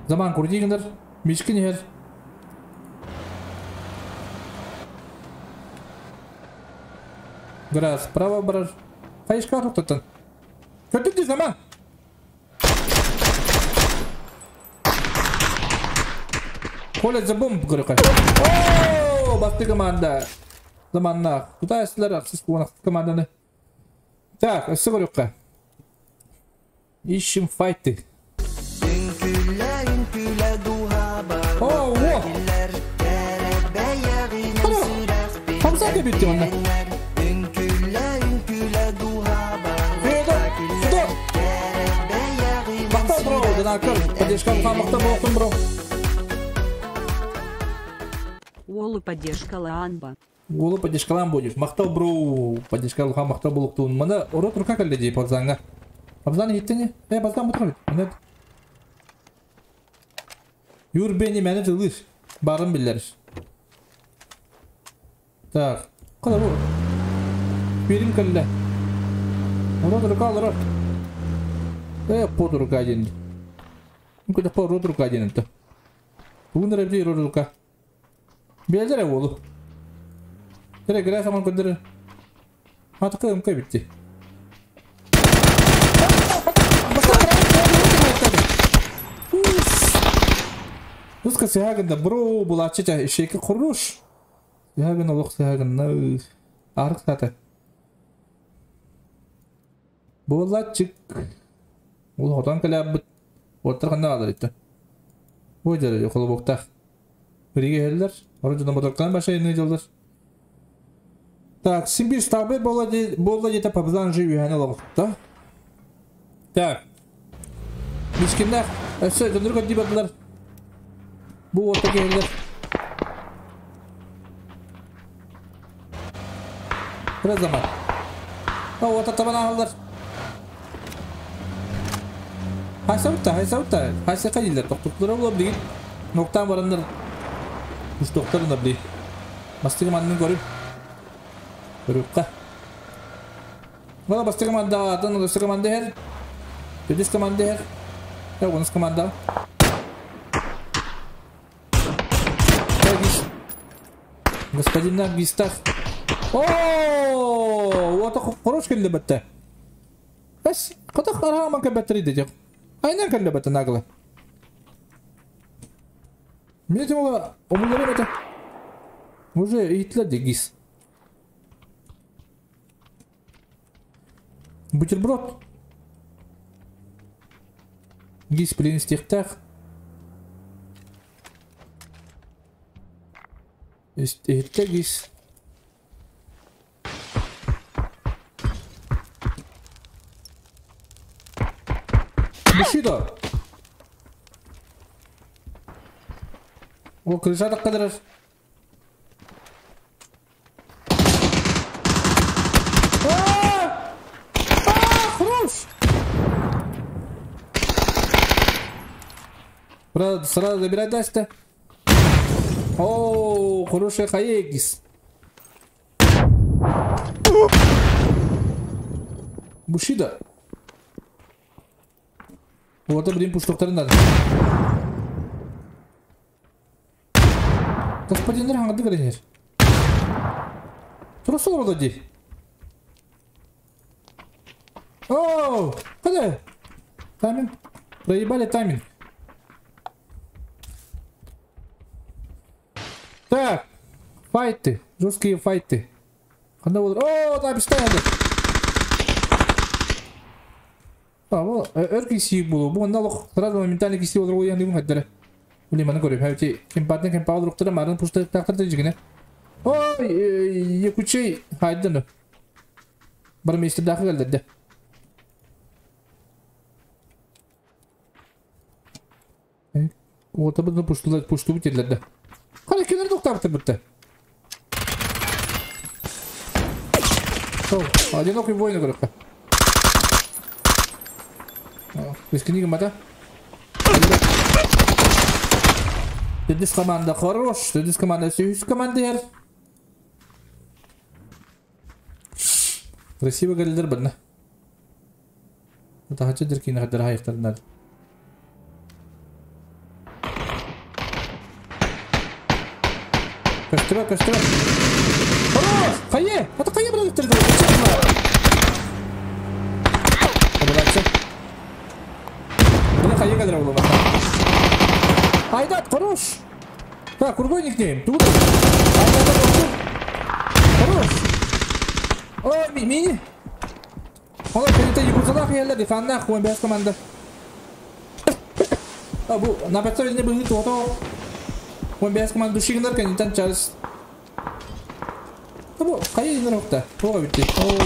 Заман курдии гынар. Мишкин иһэр. Гра справа барар. Хайышка тоқтаттан. Көрдүк дии заман. Коля за бомб көрөкө. О, басты команда. Заманнаах. Тутаайсылар ахсыс куонах команданы. Так, өссө көрүөххэ. Ищем файты. О, о! Хамса кэбиттим онно. Федор, Федор! Махтал, бро, донакыр. Поддержка махтал болсын, бро. Уолу поддержка лаанба. Уолу поддержкалаан будешь. Махтал, бро. Поддержка луха махтал болуктуун. Мана урот рука кэллэ дии пабзанга. Пабзан иһиттини? Э, пабзан бутур бит. Юр бени мени тылыр. Барын биллер. Так. Кала бу. Берим кэллэ. Урот рука алар. Э, под рука диэн. Күдэ по урот рука диэн это. Тугун эрэ урот рука. Биэлдэр уолу. Тере грэ саман көдөрө. Атыкы ымка битти. Уска сыһагында бро булачы шеки куруш. Сыһагын олох сыһагын арык сата. Булачык. Ул хотон кэлэбит. Оттар ханна алар итте. Бу жер холобоктах. Бириге хеллер. Оружу моторкан башайны жолдар. Так, Симбир стабы бола дете пабзан жи үйәне лабықта. Так. Мискиннер, өссө дөнөр көдди бардылар. Бу отта келдер. Biraz zaman. О, отта табан алдар. Хайса утта, хайса утта. Хайса кайдылар. Токтуктура болап деген. Ноктан барандар. Уш доктор да бли. Бастыгы манны көрүп. Көрүпка. Вала бастыгы манда атын бастыгы манда хер. Бедис команда хер. Я онус команда. Господин Нагистах. О, вот хорош келди бетте. Бес, ката хараман кебеттери дедик. Айнан келди бетте наглы. Мне тем омулары это. Уже итлер дегис. Бутерброд. Гис принести тах. Иттэ гис. Бушидо. О, крыша так кадр. Сразу забирать дальше. О, хороший хаегис. Бушида. Вот, блин, пуштоктарын надо. Господинler hangi görünür? Turası orada değil. О, куда? Тайминг. Проебали тайминг. Так, файты, жесткие файты. О, там пистолет. А, вот, өр киси булу. Бу налог сразу моментально киси olur оян дигүн хаддара. Ули маны көрүп, хәвти кемпатны кемпа олруктара марын пушта тактырды жигине. Ой, якучей хайдыны. Бар месте дахы келди. Ота бұны пуштулар, пушту битерлерді. Қара кенер тоқтапты бітті. О, одинокий воин көріп. Без мата. Дедис команда хорош, дедис команда сүйіс команда ер. Красиво келдер бұны. Это хочу деркин хаддар хайықтарынан. Көстірі, көстірі. Хорош! Қайе! Ата қайе бір өттірді. Бұны қайе келдір олы бақта. Айдат, хорош! Так, крутой никнейм. Тут. Айдат, хорош! Ой, мини! Олар кенете якуталах еллер, диханнах, он бес команда. А, бу, на пятсо не был то. Он бес команда душигнер кенетен Чарльз. Бу, кайы инер окта. Ога битти. О.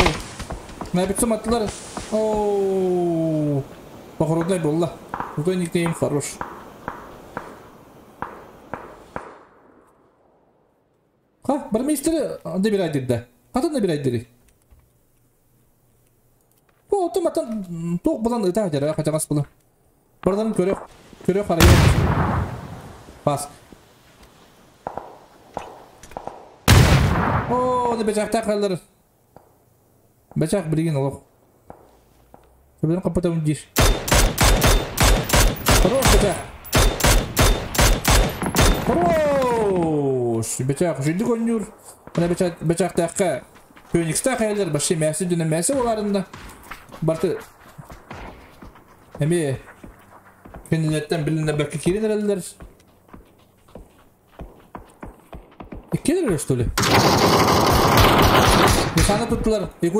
На пятсо маттылар. О. Похородной болла. Крутой никнейм хорош. Ха, бармейстері набирай деді. Қатын набирай деді. О, автоматтан тоқ бұлан ыта жара қачағас бұлы. Бардан көрі қарай. Бас. О, не бечақта қалыр. Бечақ білген олық. Білген қапыта үндер. Хорош, бечақ. Хорош. Бечақ жүнді көрінер. Мына бечақтаққа Феникста қайлар, башы мәсі дүні мәсі оларында. Барты эми кенилерден билине бәкки кирин эрелер. Келер что ли? Нишаны туттулар. Эй,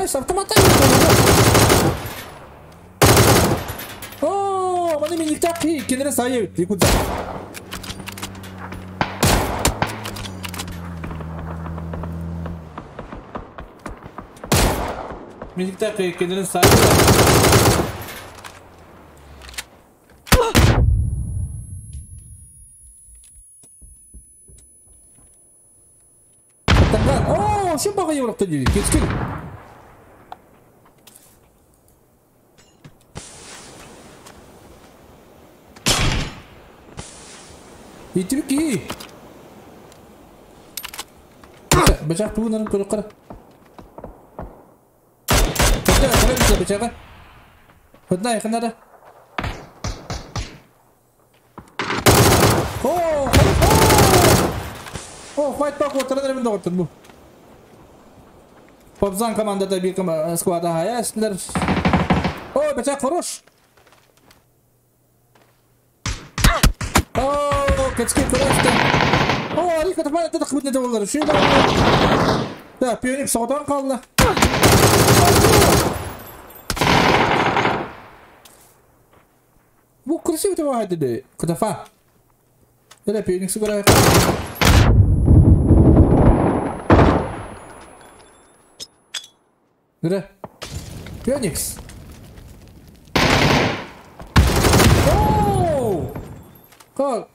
с автомата. О, маны миниктак кенере сайып, якутса. Миниктак кенере сайып. О, шын баға еуропта дейді. Кеткен. Итибики. Бычақ туынарын көріп қара. Көтті, қара бізі бычаға. Көтті айқынары. О, о, файт бақ отырын ребінде отырын бұл. Попзан командада bir склада хаясылар. О, бычақ хорош. О, кетскен көресті. О, арика тапан это қыбытны де олар. Шүйді. Да, пионик соғдан қалды. Bu красиво деп айтды. Кытафа. Эля пионик сыграет. Гра. Феникс. Оу! Как?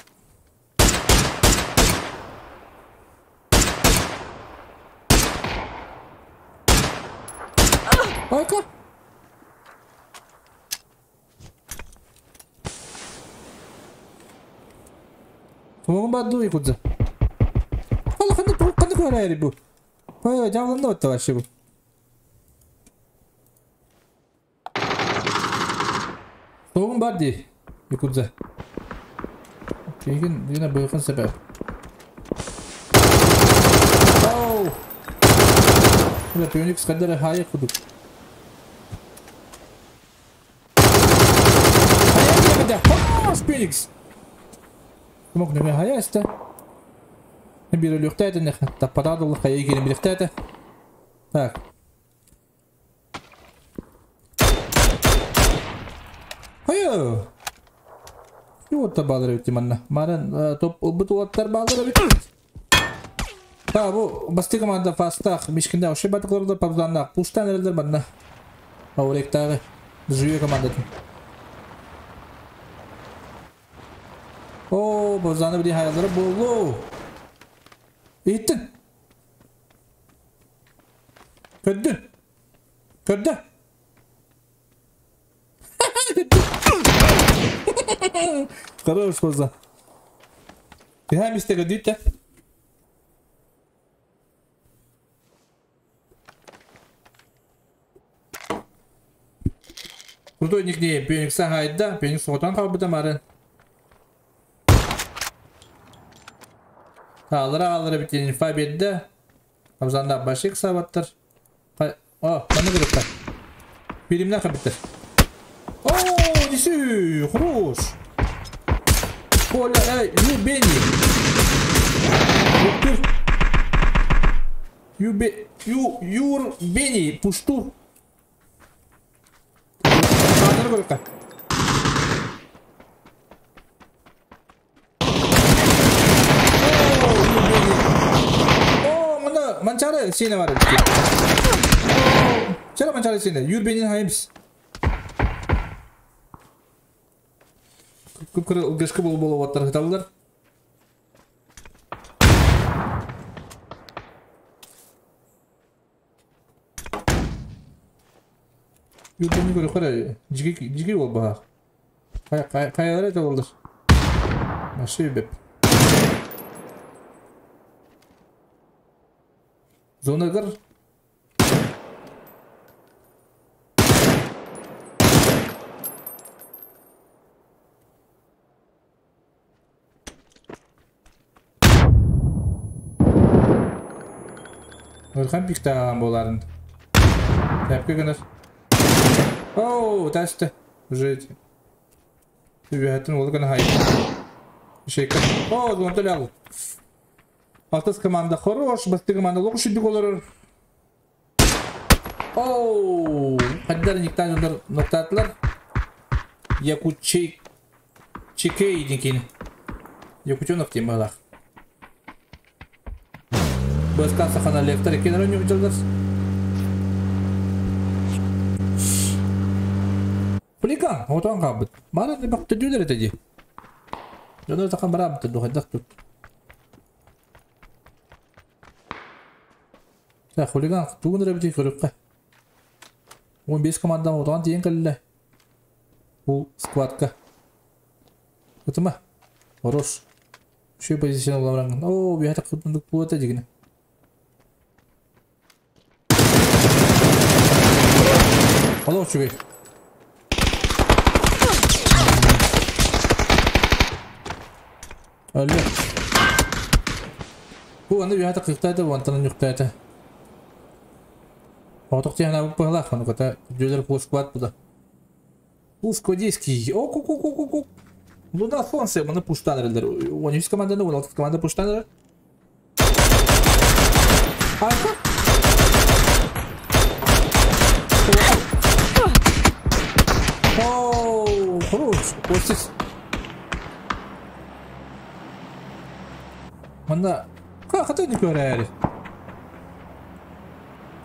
Айка. Тугун бар дуу Якудза? Хала ханна тугу ханна көрөөрү бу? Ой, дьааланна батта вообще бу. Тугун бар дии Якудза. Кигин дина быйхан себеп. Оу! Бля, Пионикс кадары хайы кудук. Хорош, Пеникс! Мог нөҥө хайа эстэ. Биир өлүөхтээтэ таппатаа доллар хайа киирэн билихтээтэ. Так. Хайа! Уоттар баалар эбит манна. Маран топ ылбыт уоттар баалар эбит. Та бу басты команда фастах мишкинде оши батыкларда пабзанна пуштан эрелер манна. Ауректагы жүйе командатын. О, бозаны били хаялары болу. Иттин. Көддүн. Көддү. Хорош боза. Тиһэ мисте көдүттэ. Крутой никнейм. Пеникса хайда. Пеникс отан қалбыта марын. Алыра алыра битен инфа берді. Абзанда башик сабаттар. О, маны көрөктөр. Биримнен кабиттер. О, диси, хорош. Оля, эй, ю бени. Юптыр. Ю бе, ю, юр бени, пуштур. Анары көрөктөр. Манчары сене бар эбит. Чара манчары сене. Юр бенин хайымс. Көп кыры ылгышкы болу болу аттар хыталылар. Юр бенин көрі қара. Жиги бол бағақ. Қаялар это болдыр. Машы беп. Зонагар. Өлхан пиктаған боларын. Тәпке гыныр. Оу, тәсті. Уже эти. Түбәтін олы гына хай. Шейка. О, зонты лягу. Алтыс команда хорош, басты команда лоқ үшіндік олар. Оу, қаддар никтан жондар ноктатылар. Якучей Чекей декені. Якучонок дейм бағалақ. БСК сахана лектор екен рөню жылдар. Хулиган, отан қабыт. Мара не бақты дюлер етеді. Жондар тақан бара бітті, дұқайдақ тұт. Так, хулиган, тугун рәбити көрөккә. 15 командан отан тиен кэллэ. Бу сквадка. Утума. Хорош. Үшө позицияны буламрангын. О, бията кутундук буота дигине. Алло, чугай. Алло. Бу аны бията кыктайда, бу антан юктайда. Отох тиһана быһылаах ону ката дьүлэр пускват буда. Пускодийский. О, ку ку ку ку ку. Луна солнце, маны пуштан эрелер. 13 команданы, 16 команда пуштан эрер. Арка. Оу, хорош. Осис. Манна, ка хата не көрәри.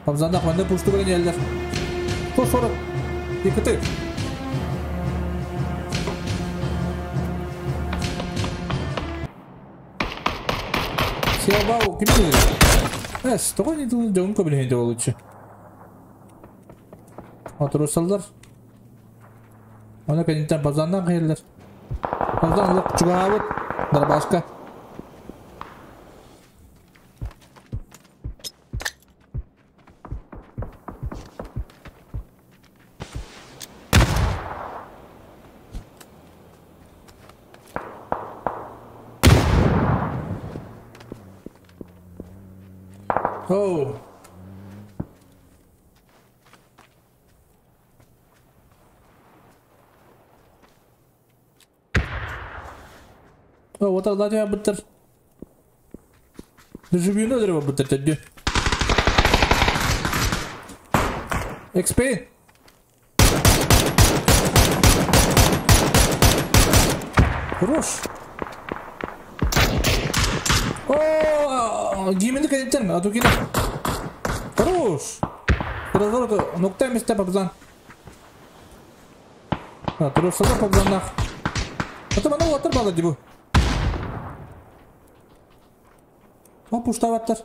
Абзандақ манда пушты көрен елдер. 140. Екі Сиабау ким билер? Эс, тоҕо не тылын дьоҥун көбүлэһин болучу. Отырусаллар. Оны кэнниттэн базаннан кыйыллар. Базан лык чугаабыт. Дарбашка. Оу. О, вот алла быттар. Живьюну дерево быттар төддү. XP. Хорош. О, гимини кенеттен, а то кина. Хорош. Разворот, нокта места пабзан. А, турсада пабзан нах. А то мана отыр бала дибу. О, пуштаваттар.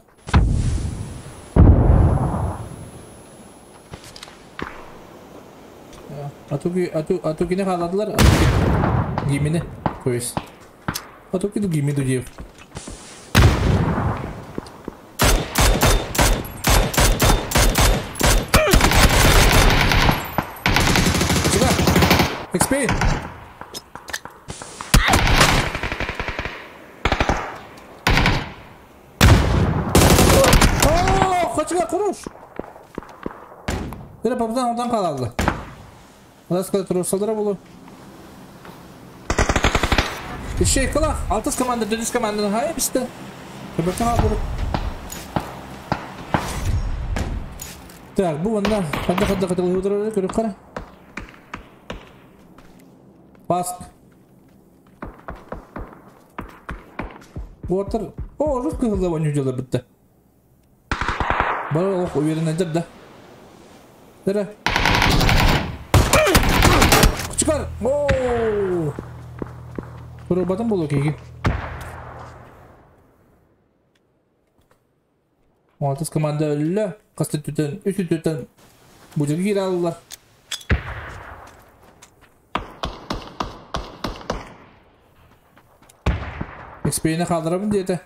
А то кine халадылар. Гимини. То есть. А то киду гимиду дев. Сюда. XP. О, хочга хорош. Бері пабзан одан қалады. Ласка турсалдыра болу. Ишей кылах, алтыс команда, дүнүс команданың хайы бісті. Көбекті қалды. Так, бұл онда қанда қанда қада көріп қара. Баск. Уотер. О, жутко қылда ойын дело бітті. Бар олық уверенно да. Дәрі. Çıkar. Oo. Kurulbatın bolu ki. Алтыс команда өллө. Касты түтен, үсі түтен. Бу жерге кире алалар. XP-ni kaldıralım diye de.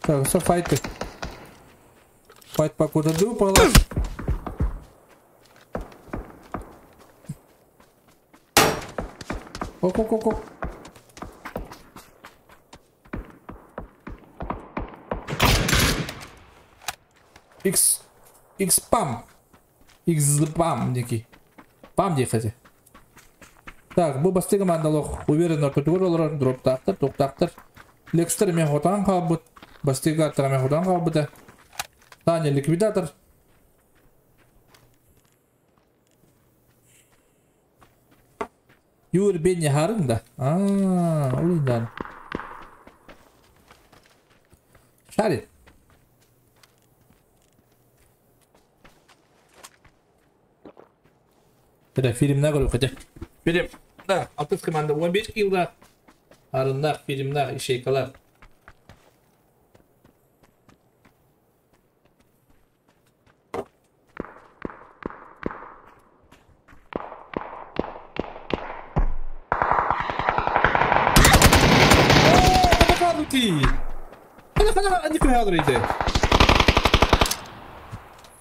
Так, все файты. Файт по куда упала. Оп, оп, оп, оп. X, X пам. X пам некий. Пам дехати. Так, бу басты командалох уверенно көтүгөр олорор дроптаактар, токтаактар. Лекстер мен хотан калбыт, бастыга мен хотан калбыта. Таня ликвидатор. Юр бенни харын да. Аа, улиндан. Шарит. Это фильм на говорю, хотя. Фильм. Да, алтыс команда 15 килда. Арындах, фильмнах, ишейкалар.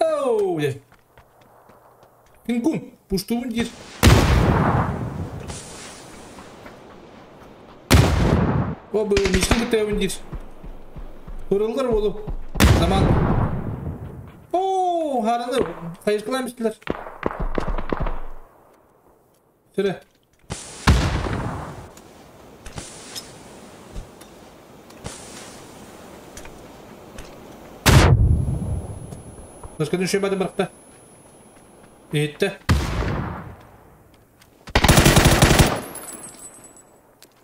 Оу, Кингун, пуштуун дир. О, bu мишкин бітеуін дир. Көрілгір болу. Заман. О, хараны қайырқыламыстылар. Сүре. Başka düşemedim bıraktı. Gitti.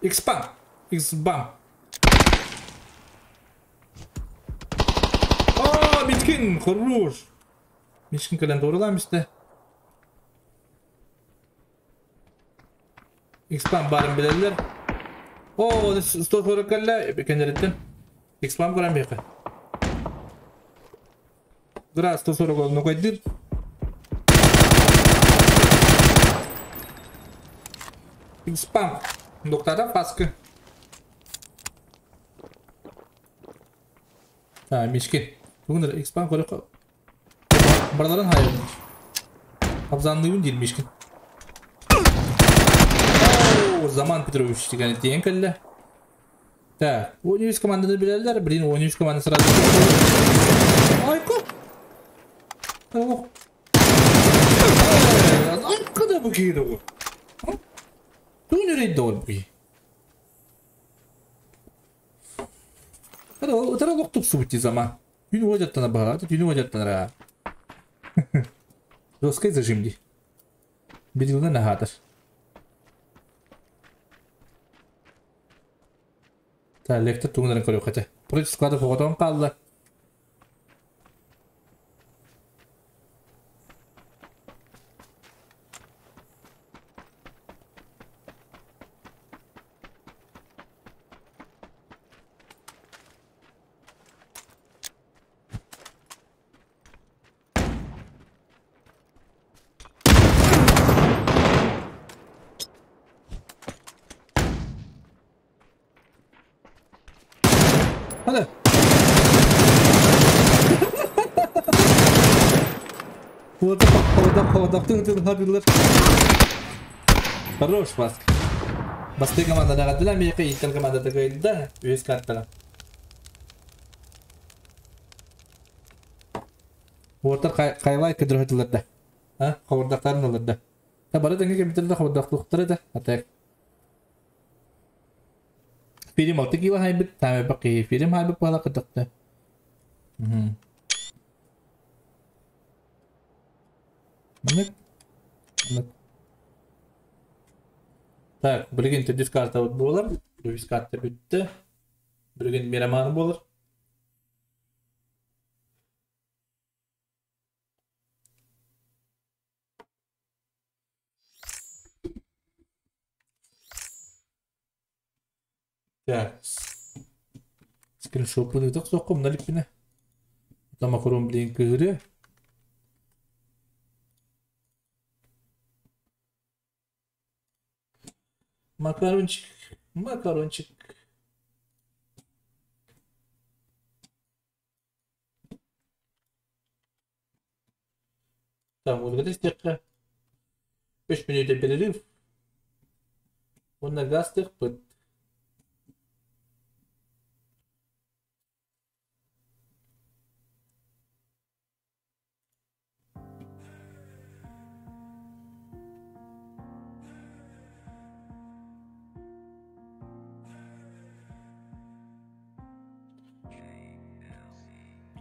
X-Bam. X-Bam. Aa, Мишкин, хорош. Мишкин кэлэн doğrulan işte. X-Bam barın bilerler. Oo, 140 кэллэ кенереттен. X-Bam көрөн бейке. Гра 140 олну койдыр. X-Bam. Доктора Фаска. А, Мишкин. Бүгін X-Bam көріп Барларын hayır. Абзанлыйын дейін Мишкин. О, Заман Петрович деген дейін кәлі. Так, 13 команданы билэллэр, блин, 13 команда сразу. Айко! Айко да бу киһи бу. Тугун үрейді ол бу киһи? Утара олох тупсубут дии зама. Күн уодьаттана баҕа, күн уодьаттанара. Жесткий зажим дии. Билигин наһаатар. Так, лектор тугунарын көрүөххэ этэ. Против склада хоҕотоон хаалла. Hadi. Хорош, Баск. Басты команда нагадила, Америка Интер команда такая, да, весь карта. Уотар хайлай кыдырһытылар да. А, хабырдактарын алар да. Та бары деңге кемитер да хабырдактылыктары да. Атак. Фильм алты кило хайбит, таме бакы фильм хайбит бала кыдыкты. Мынык. Мынык. Так, билигин төрдүс карта болар. Төрдүс карта бүттү. Билигин Мирамар болар. Так. Скриншот так соққым налиппине. Тамакурум блин кыгыры. Макарончик, макарончик. Так, вот это стекка. 3 минута перерыв. Он на газ пыт.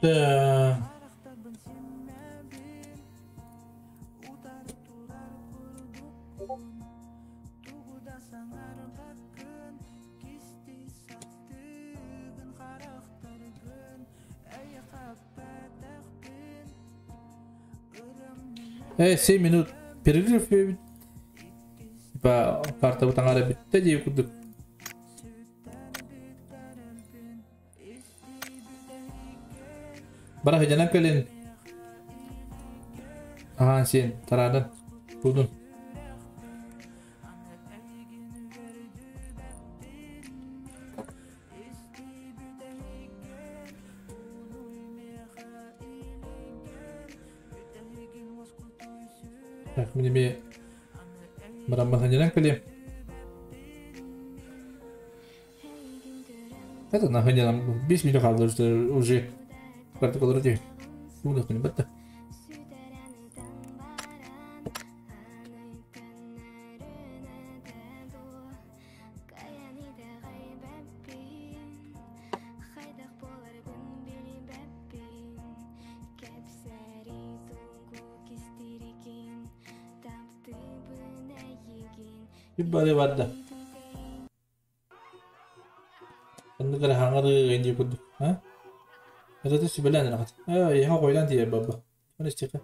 Да. 7 минут перерыв типа карта бутаңара битте дии курдук. Бара хыдьанан кэлин аһаан сиэн тараанан куудун. Так, мин эмиэ бараммын ханньанан кэлиэм. Это наханьянам 5 минут хаалла уже протоколлары дии. Уунахпын батта. Бары барда. Оннук эрэ хаҥарыы дии курдук. А? Это сүбэлээн эрэ хат. Эйиэхэ хойдон тиийэр бабба. Оны истиэхэ.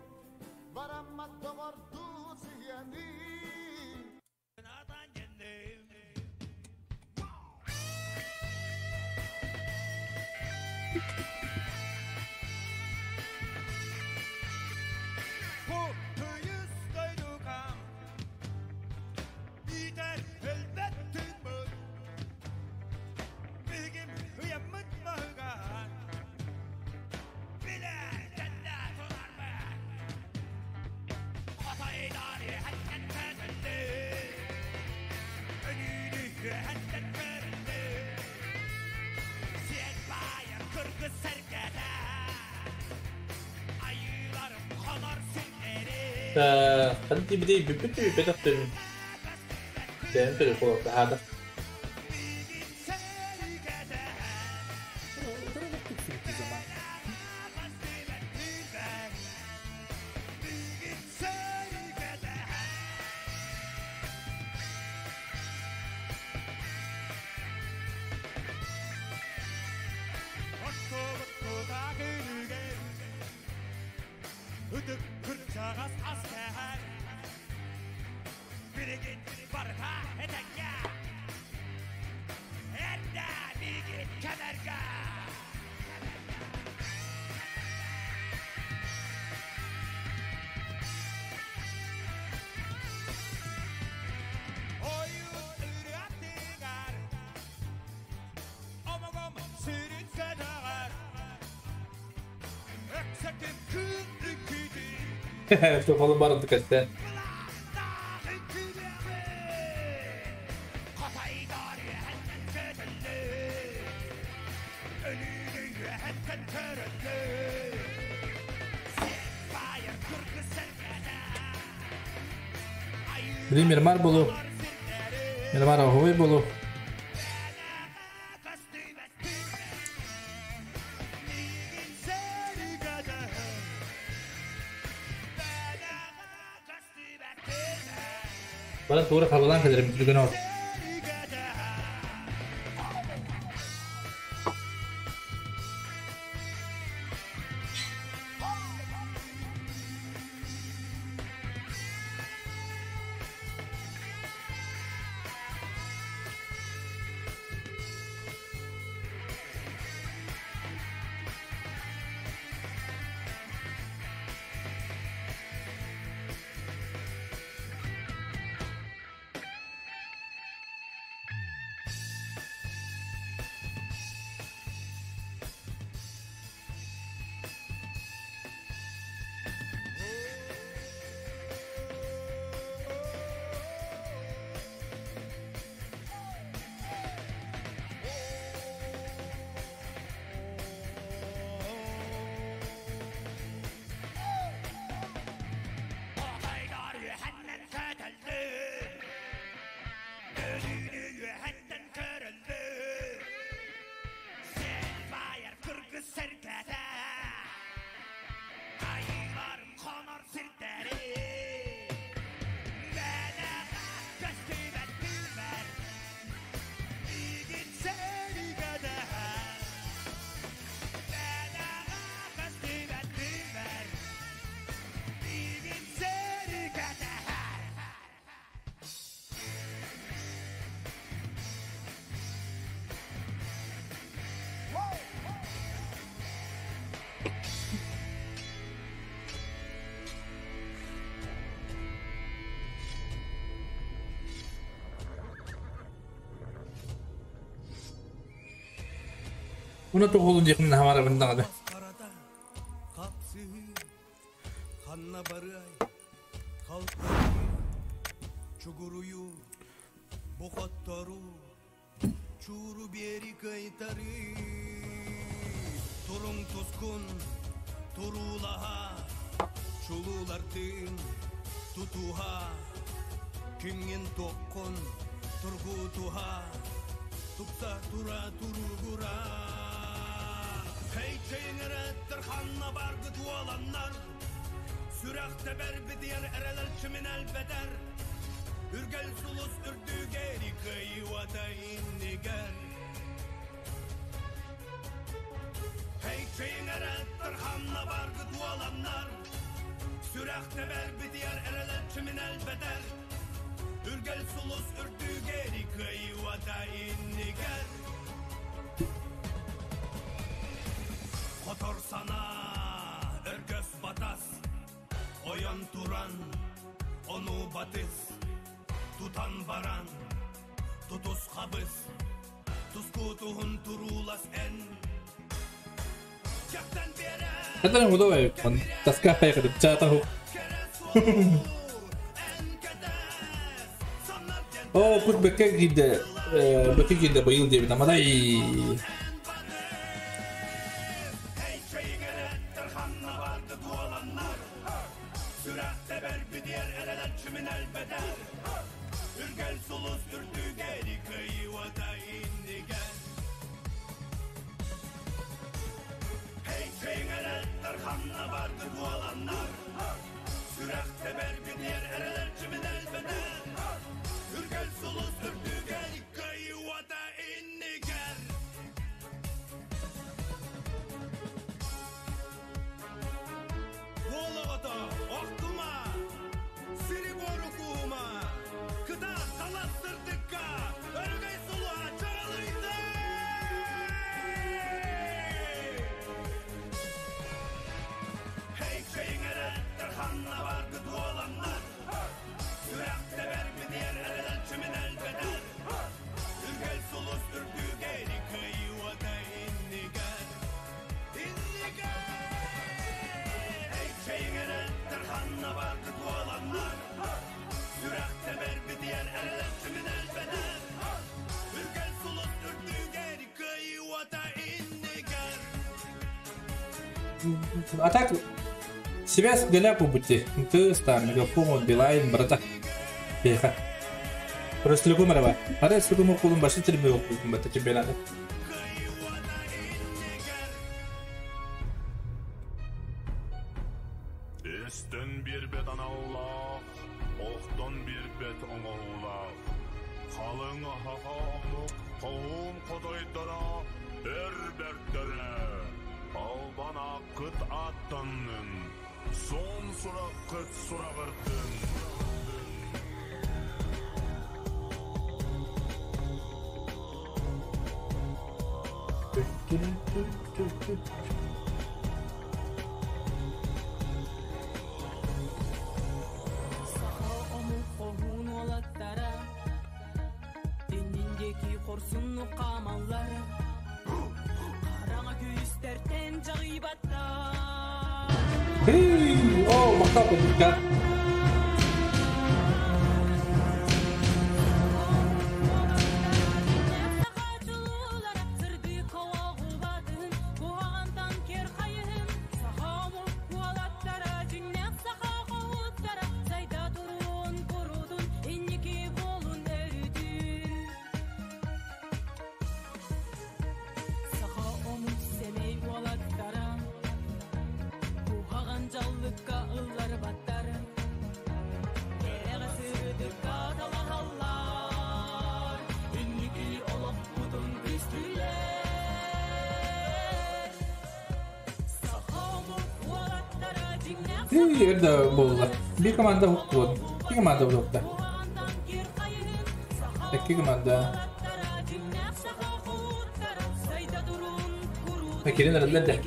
Ханна тиийбитий бүппүт бүппэтэх түн. Бэйэм телефон таһаада. Тоқолым барынды кәсті. Били Мирмар болу. Мирмар оһуй болу. Баран тура хабалан кэлэрим түргэн ол. Уна тоҕолун диэхин наһамарабын даҕаны. Это удобно, он тоска поехали, чата. О, путь бэкэ гиде, бэкэ гиде быйыл диэбит амадай. А так, связь голя пути. Ты там, мегафон, Билайн, брата. Тихо. Просто любым рава. А раз любым кулым баши телебил кулым, это тебе надо. Эй, о, махтал кудука. Это было. Би команда вот. Би команда вот, да. Такие команда. Кирин рәтләнде.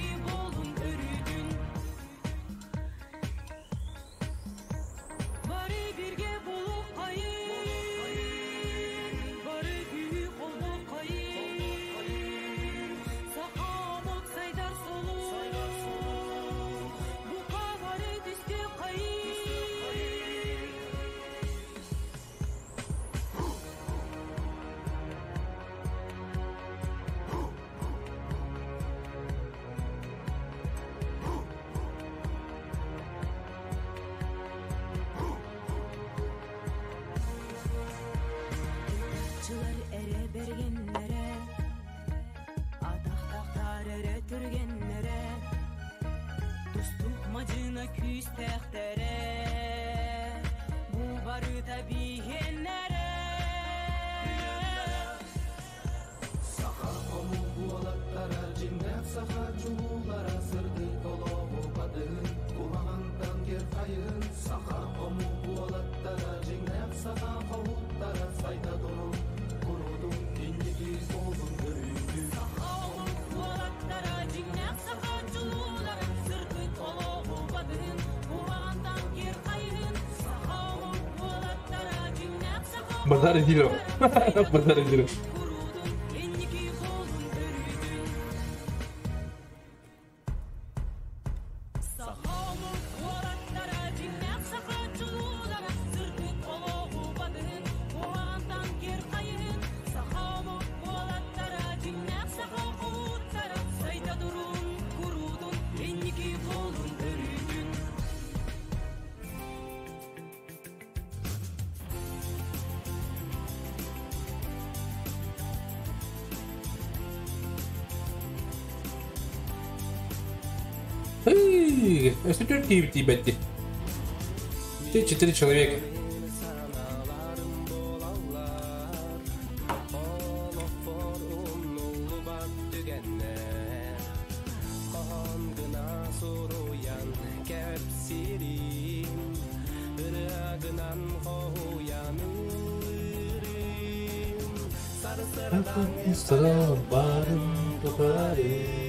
Базар зеро. Базар зеро. Ты, өссө төрт киһи тиийбэт Ты четыре человека. Барын тухары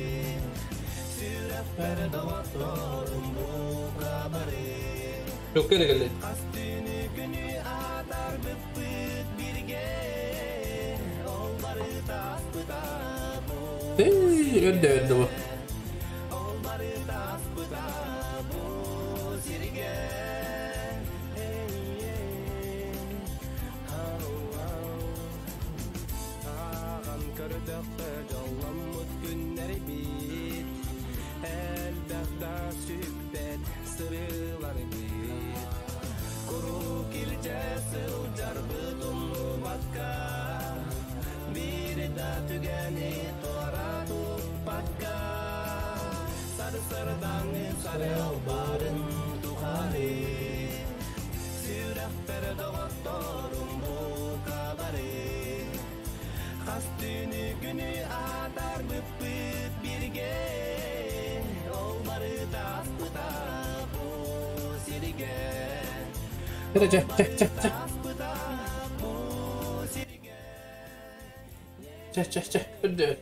Çok kere geldi. Ey, öldü öldü bu. Чэ, чэ, чэ, чэ, чэ. Чэ, чэ, чэ, öldü.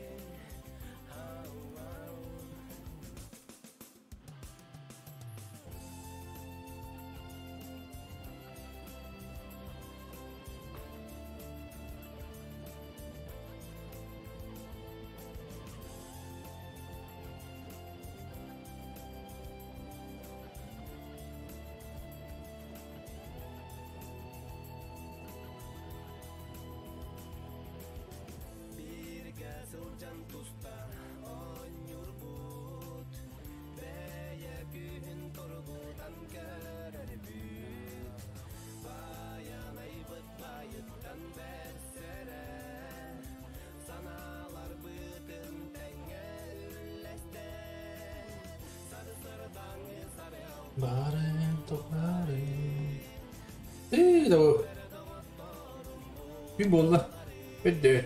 Барын тухары. Эй, да bu. Bir буолла. Öldü.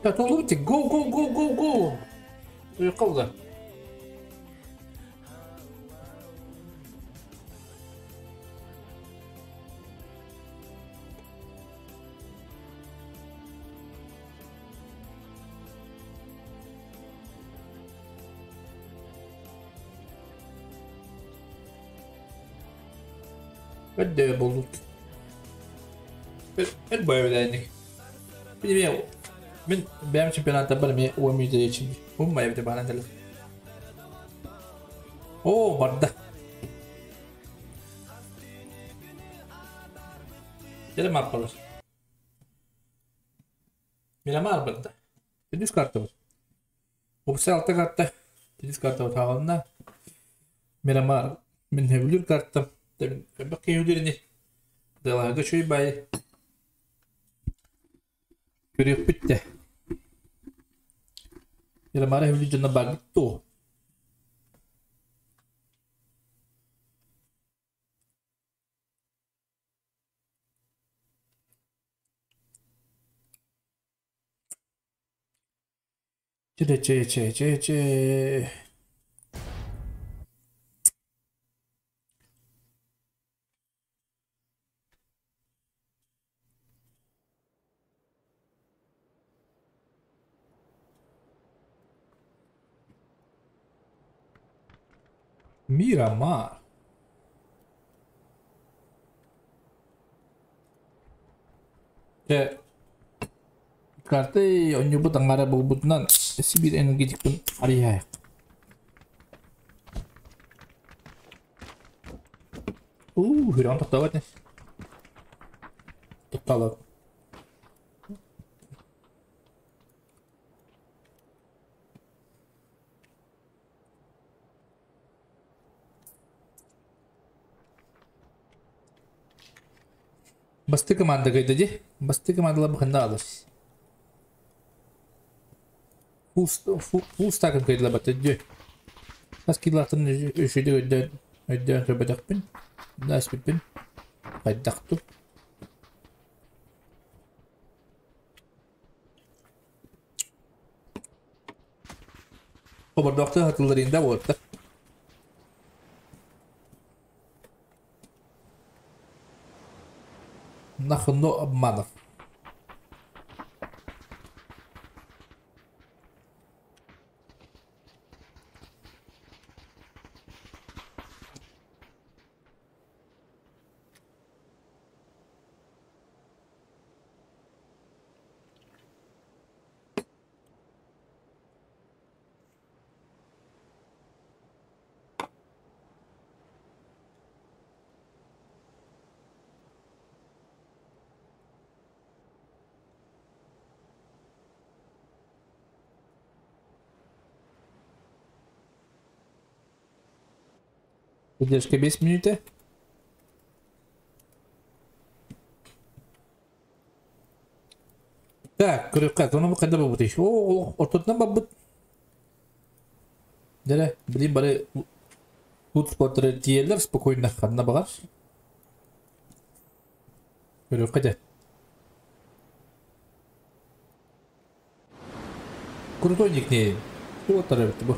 Go, go, go, go, go. Уйкалда. Öldü bulduk. El boya Bir Мен бэм чемпионата бар ме уэмүйде için. Уммай бите бана дел. О, барда. Gele mappalar. Miramar барда. Düz kartı var. Opsi altta kartta. Düz kartı var tağında. Miramar min hevlür kartı. Bak hevlürünü. Dalaga şuy bay. Görüyor bitti. Miramar hevlür canına bak to. Че че че че че. Miramar. Чэ карты онньубут аңара булбутунан сибир энергетикпин арыйаайык. Уу, хүрэн тоқтабат не. Тоқталып. Басты команда кайда ди. Басты командалар бахында алыр. Фул стакын кайдыла баты ди. Бас килатын өшөйдө өйдөн өйдөн көбөдөкпүн. Дас биппин. Кайдакту. Обордоқты хатыларында болыпты. Нахно обманов. Выдержка 5 минуты. Так, көрөккә, оны бу кайда бу бит. О, ортотнан бабыт. Дәрә, билим бары тут спорттары тиелер спокойно ханна багар. Көрөккә дә. Крутой никнейм. Вот тарабыт бу.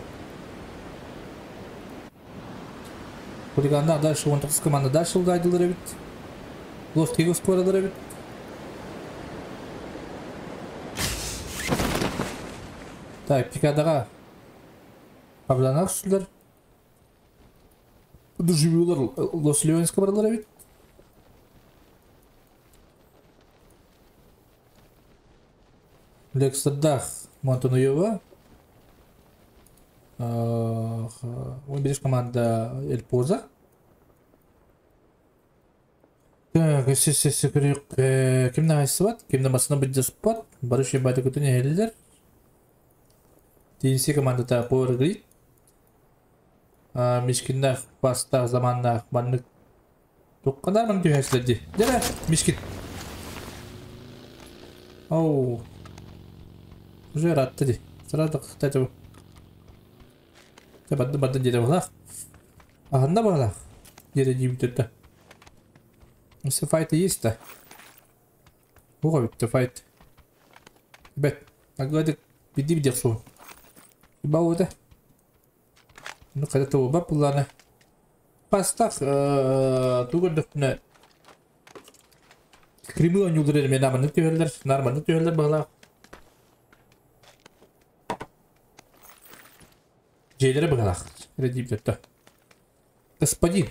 Хулигандар дальше 19 команда дальше ылгайдылар бит. Лост Eagles коралар бит. Так, пикадаға Павланар сүлдер. Дуживюлар Лос Леонсқа баралар бит. Лекстердах Монтануева. Он берешь команда Эль Поза. Так, ким нағайсы ким намасына быть спот, барыш ебаты күтіне хеллер. TNC командата Power Grid. Мишкиннах пастах заманнах маннык туққанар ман түйәсілерді. Дәрі, Мишкин. Оу. Уже ратты ди. Сразу кстати. Бадды бадды дере бағлақ. Ағында бағлақ. Дере дейм түрді. Если файты есть-то. Ого, бітті файт. Бет, агладык биди бидек су. Бауды. Ну, когда то оба пуланы. Пастах, тугырдық Кремы они ударили меня нормально тюрлер, нормально тюрлер была. Джейлер была. Редип это. Господин.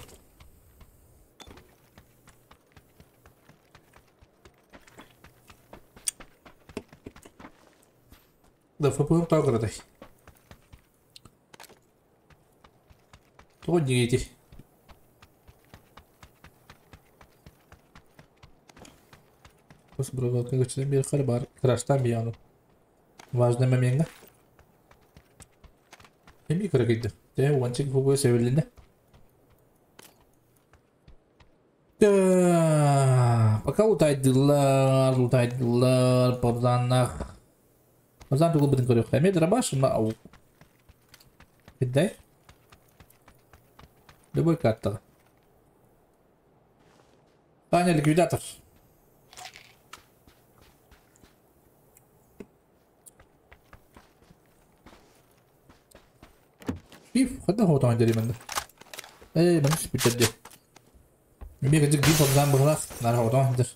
Да, ФПМ таградай. То не эти. Важный момент. Эми кыргыйды. Те уанчик фубы себелинде. Пока утайдылар, утайдылар, бабзаннах. Бабзан тугул битин көрөк. Эми драбаш на ау. Биддай. Любой карта. Таня ликвидатор. Биф, хадда хоо таан дери менде. Эй, мен спиттерди. Мен гыжык биф обзан быгылак, нар хоо таан дер.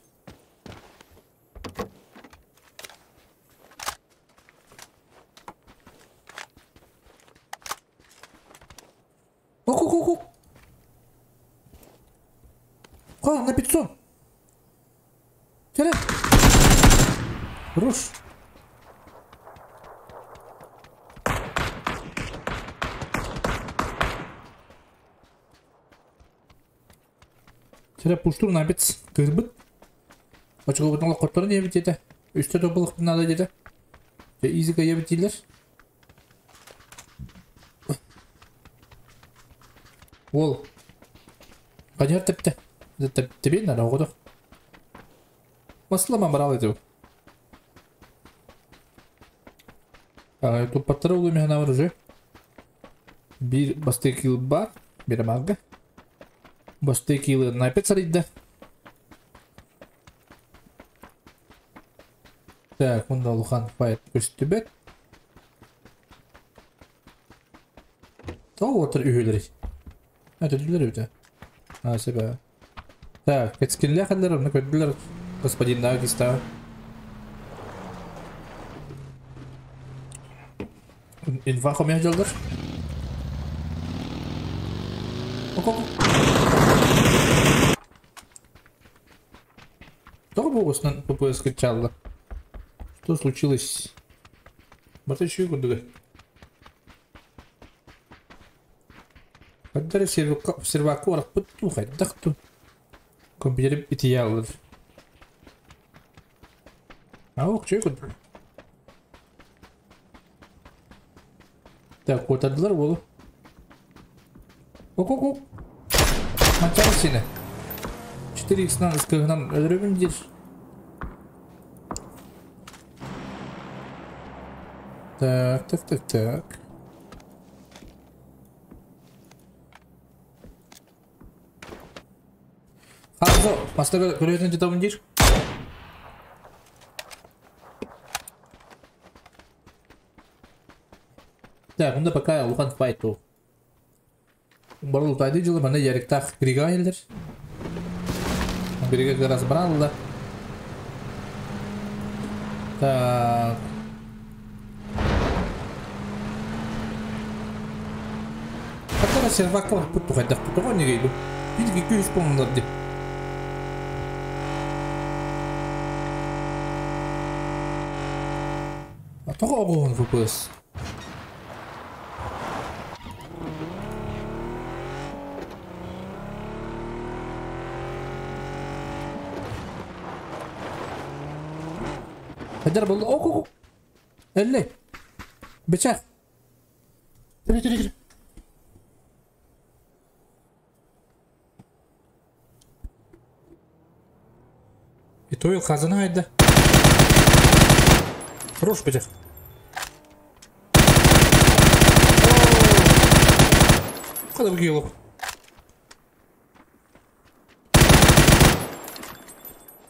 Ок-ок-ок. Ка, на 500. Тере. Руш. Тере пуштур набец кырбыт. Очко бутын локотторун ебит ете. Үстө тобулук надо деді. Изика ебит дейлер. Ол. Қанер тепті. Тебен надо оғыды. Маслама брал эту. Туппаттара улуу механавар уже. Бир бастый килл бар. Бир мага. Бастый киллы напет сарыйда. Так, мында улухан файт көстүбэт. Тоҕо отыр үһүлэри. Это дүлер өтө. А, себя. Так, кетскилле хәлләр, оны көрдүләр господин Дагиста. Инфа хомя жалдар. Око. Тоҕо бу осынан ППС кычалла. Что случилось? Бата еще курдуга. Хаддара сервакка барахпыт туу хайдах ту. Компьютер ития алыр. А ок чөй курдук. Так, куотардылар уолу. Ок ок ок. Манчары сине. 4x-нан ыскыгынан өлөрөбүн диир. Так, так, так, так. Хазо, мастер көрөтүн жетабын диир. Так, мында пока улахан файт ол. Барыл тайды жылы мана яриктах Грига елдер. Грига как раз брал, Так. Хаттара сервакка бар путту хайдах путту ғой неге иду. Видите, какие исполнилар ди. А тоҕо оҕуһун FPS. Хайдар болды. Ок, ок, Элли. Бычах. Тире, тире, тире. И той хазана айда. Хорош бычах. Када бу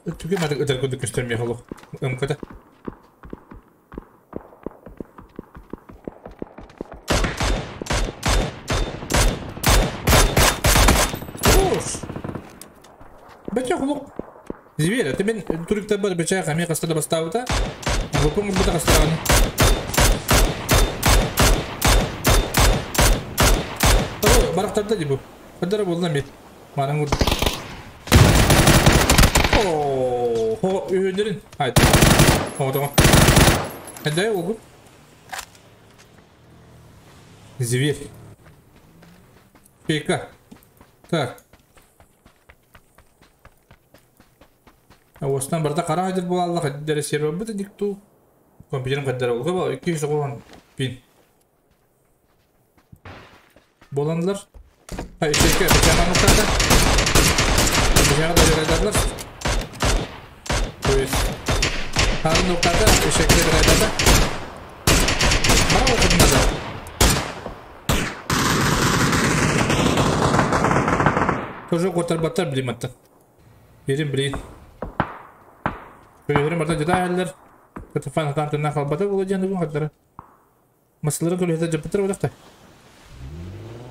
Түге мәдік өтер көдік көстермей холох. МКда. Хорош. Бачах холох. Зверь, ты мен турикта бар бачах, ами кастада бастаута. Выпомню бута кастаганы. Барактарда дибу. Кадара болдан бит. Манан гур. О, үйөндөрүн. Айт. О, Эдэ угу. Зверь. Пека. Так. Оостан барда кара айдыр буолалла хаддere сервер быта дикту. Компьютерим хаддere олга ба 200 пин. Боландылар. Ай, шеке, бычаган Бычагы да берайдарлар. То есть, харын уктата, эшекке берайдада. Бара окудунада. Тоже котар баттар билим атта. Берим билейин. Көйөрүм барда жада әллер. Кытыфан хатан тына халбата була жаны бу хаттара. Масылары көлөтө жапытыр бодакта.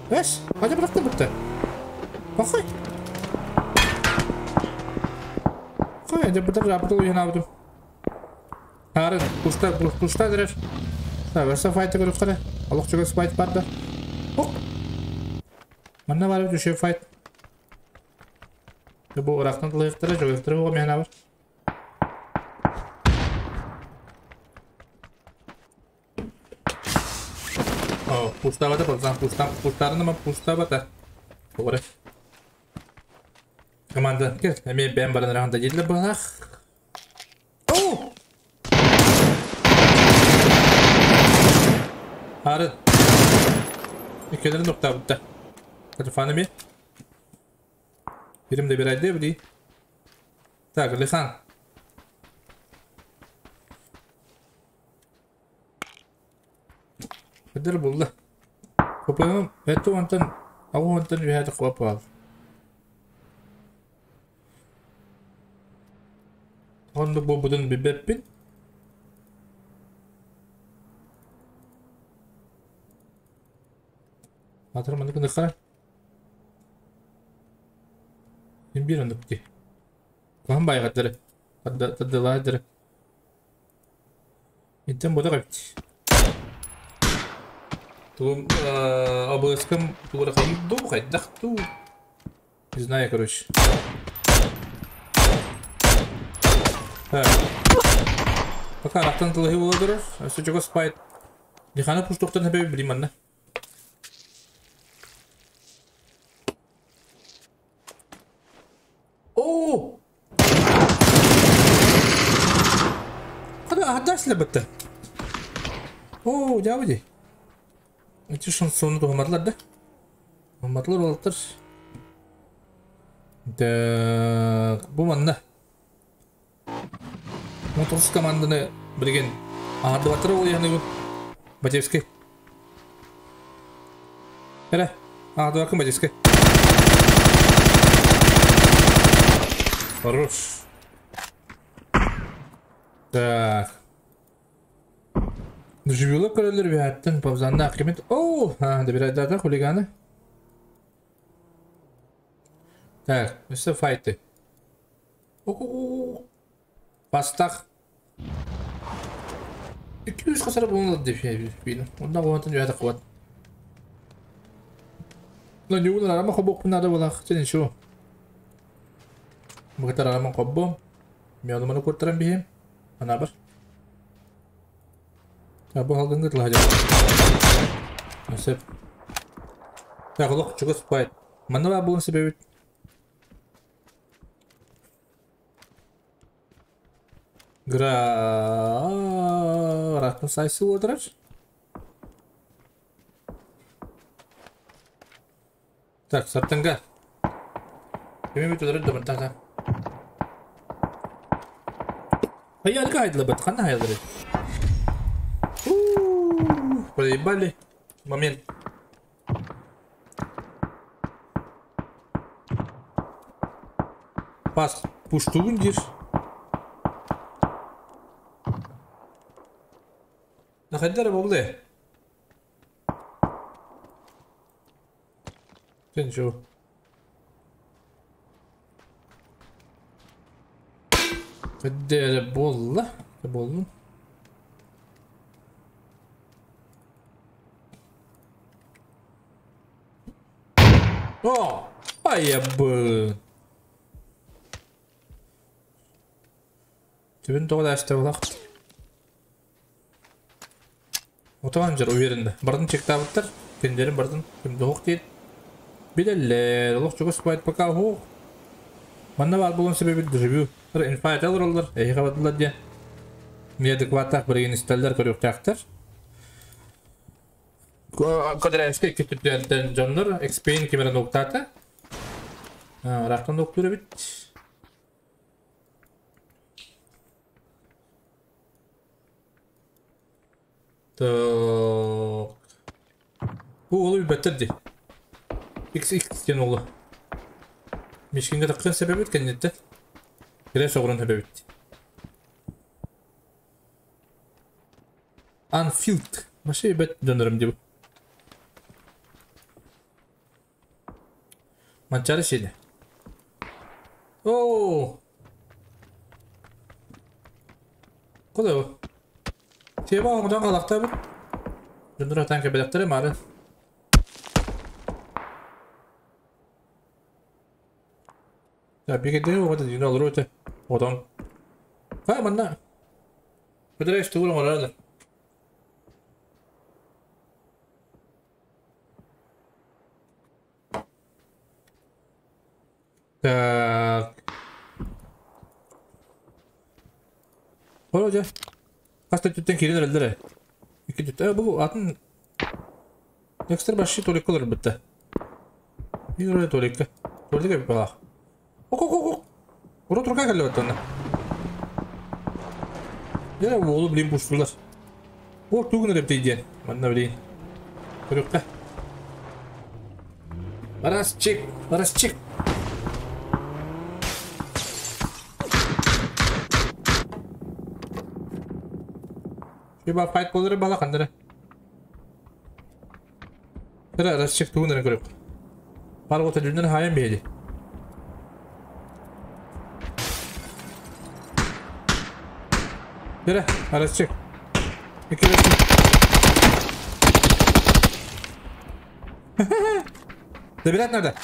Эш, қайда бырақты бітті? Бақай. Қай, жапытыр жапытыр уйын абыдым. Арын, кушта, кушта дерер. Так, өсі файты көріп қара. Олық чөгөс файт барды. Оқ. Манна барып түше файт. Бу ырақтан лайықтыры, жогықтыры оға мен бар. О, пустабата, пацан, пуста, пустарны пустабата. Добре. Команда, кел, эми бәм баран раханда жетілі балақ. О! Ары. Екелерін тоқта бұтта. Катыфаны ме? Бірім де бір айды, білей. Так, Лихан. Кыдыр булла. Копыгым эту онтон агу онтон үһәді қуап ал. Онды бу будун бибеппин. Атыр маны кыны қара. Ким бир ондук ди. Кухан байғаттары. Таддылаадыры. Иттен бода кайт. Тум АБС-кам тугара кайду кайдахту. Не знаю, короче. Так. Пока рақтан тылығы боладырыр. Өсі чого спайт. Диханы пуштуқтан хәбе билим анна. О! Қада ағдаш ләбітті. О, жабы Эти шансоны туғамадылар да? Туғамадылар олықтыр. Так, бу манна. 19 команданы билген ардыбатыр ол яны Батевский. Эре, ардыбакын Батевский. Хорош. Так. Живилы көрөлөр бәттен павзанна акимет. О, а, добирает хулиганы. Так, все файты. Бастақ. 200 қасара болуналады деп бейді. Онда қуантын жайда қуат. Но не уна арама хобок надо было, хотя ничего. Бұғытар арама қоббом. Мен оны көртірем бейім. Ана бір. Бу халгын гытла хажа. Насып. Так, олох чугас пайт. Манна ба булын себебит. Гра рахтын сайсы отырар. Так, сартынга. Кеме бит отырар да так. Hayal кайдылы бит, кандай hayalları? Проебали. Момент. Пас пуштугун дир. Нахайдара болды. Сен чего? Қаддері болды. Болды. О, айабы. Түбін тоғыда ашты болақ. Отаған жер уверенді. Бардын чектабыттар. Күндерін бардын. Күнді хоқ дейді. Билелер. Олық чугус байт пока хоқ. Манна бар болын себебі доживю. Инфайт алыр олар. Эйі қабадылар де. Неадекваттақ бірген истәлдер көріқтақтар. Кодерайске күтүптен жоннор экспейн кемерен октата. Рақтан доктуры бит. Так. Бу олу беттерди. XX ден олу. Мишкинге таккан себеби кеннетте. Кире соғырын себеби. Анфилд. Маши бет дönürüm деп. Манчары şeydi. Oo. Kolay o. Тема оңдан қалақта бір. Жөндір атан кәбелектері мары. Я бекеде оғады дейін алыр өте. Одан. Ха, манна. Көдірәш туғырын орады. Так. Короче. Хаста түттен келін өлдірі. Екі түт. Бұл атын... Некстер башшы толик олар бітті. Бір рөлі толикка. Толик әбіп балақ. Ок, ок, ок, ок. Ұры тұрға кәлі бітті онда. Яра олы білейін пұштылар. Ол түгін реп дейден. Манна білейін. Көрүөххэ. Расчик, расчик. Шуба файт болары бала кандыры. Тыра расчик тугунары көрүк. Бар ота дүннен хайан бейdi. Тыра расчик. Iki расчик. Добирать надо.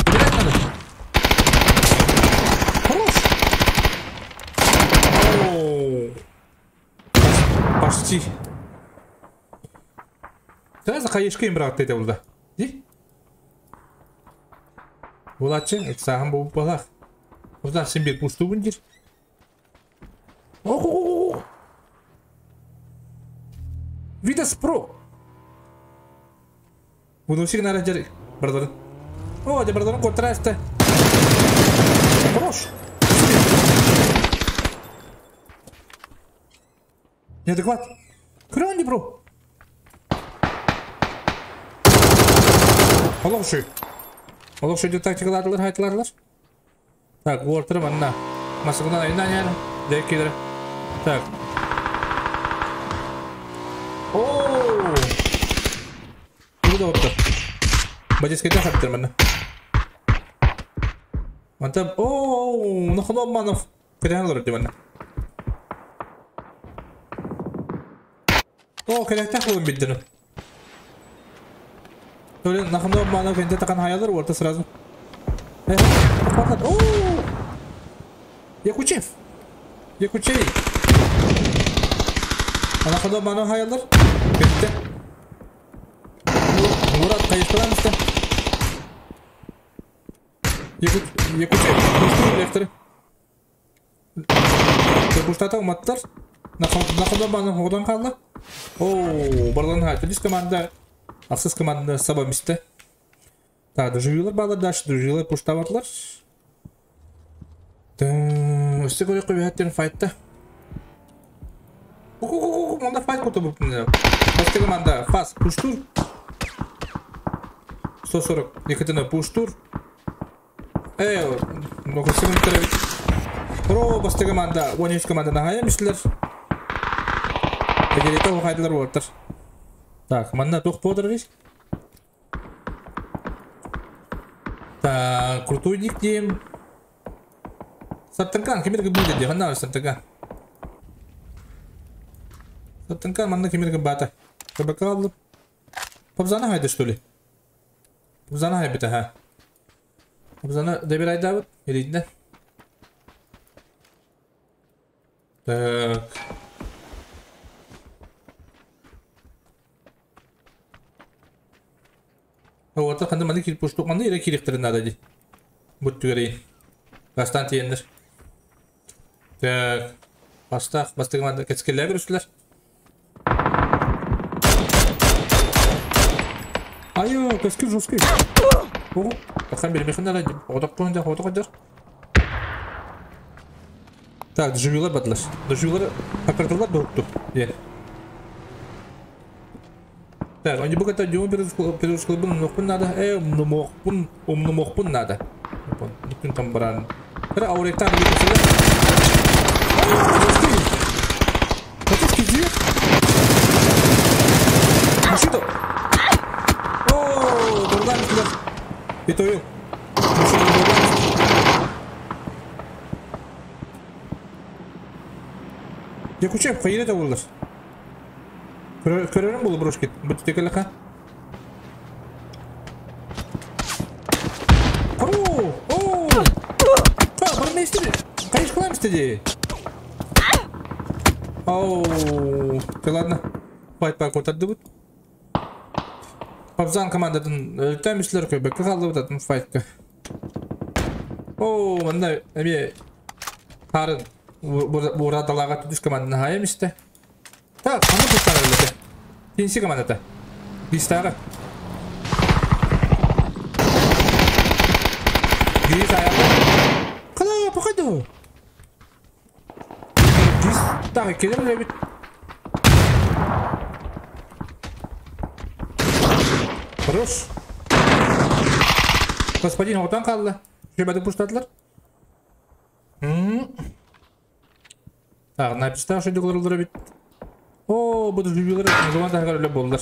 Добирать надо. Хорош. О, почти. Сразу хаешка им брат это было. Ди? Булачы, сағын болып балақ. Бұдан сен бер пусту бұндер. Охо! Видас Про! Выносик на раджари. Бардарын. О, де бардарын контрасты. Хорош! Неадекват. Крёнди, бро! Олох Олох şu тактикаларлар хайтыларлар. Так, уортыр манна. Масыгынан айынан яр. Дек. Так. О! Burada отыр. Бадискете хаптыр манна. Манта о, нахлом манов. Кырян ди манна. О, кырян тахлым биддин. Толи нахлом манов энте такан хаялар орта сразу. О! Якучев. Якучей. Нахлом манов хаялар. Битте. Мурат кайыштырамызда. Якучев. Лефтери. Буштата уматтар. Нахлом манов одан калды. О, барлан хайты. Биз команда Ахсыз команда саба мисте. Так, доживилар балар даш, доживилар пуштаватлар. Өсте көрі көбі файтта. О, манда файт куты бұп. Басты команда фас пуштур. 140 екітіні пуштур. Эй, ну секунд Ро басты команда, 13 команда нағая мишлер. Егерете оғайдылар ортыр. Так, манна тоқ подыр. Так, крутой никнейм. Сартынкан, кемерге будет де, хана Сартынкан. Сартынкан, манна кемерге бата. Кабака алып. Пабзана хайды, что ли? Пабзана хайбыта, ха. Пабзана добирай давыт, или да? Так. Орта қанды маны келіп пуштуқ маны ере керектерін надо де. Бұт түгерейін. Бастан тиендір. Так. Бастақ, бастығыманды кәтіскерлер үстілер. Айо, кәскер жесткий. Ого, бақан бермейхін ара деп. Одақ қойындар, одақ қойындар. Так, доживилар бадылар. Доживилар покартылар дұрықты. Е. Так, они бы это демо пересколбун нохпун надо. Умномохпун, умномохпун надо. Нукун там баран. Тра ауректа будет посылать. Батушки, где? Машина. О, дурдан сюда. И то и. Я куча, хайыр это болдыр. Көрөрүм болу брошки. Бүт текелеха. О! О! Ха, бар месте. Кайш кылам истеди. Оу, ты ладно. Файт пак отарды бут. Пабзан командадан өлтәмишлер көбөк калды бут файтка. О, мында эме харын бурадалага түш команданы хайым исте. Так, аны туттар эле. Тинси командата. Бистагы. Гиз аягы. Кала, покайду. Гиз тагы келер эле бит. Хорош. Господин отан қалды. Жебәді пуштадылар. Так, написта шойды олар бит. О, буду жүйелер зона тахар өлө болдур.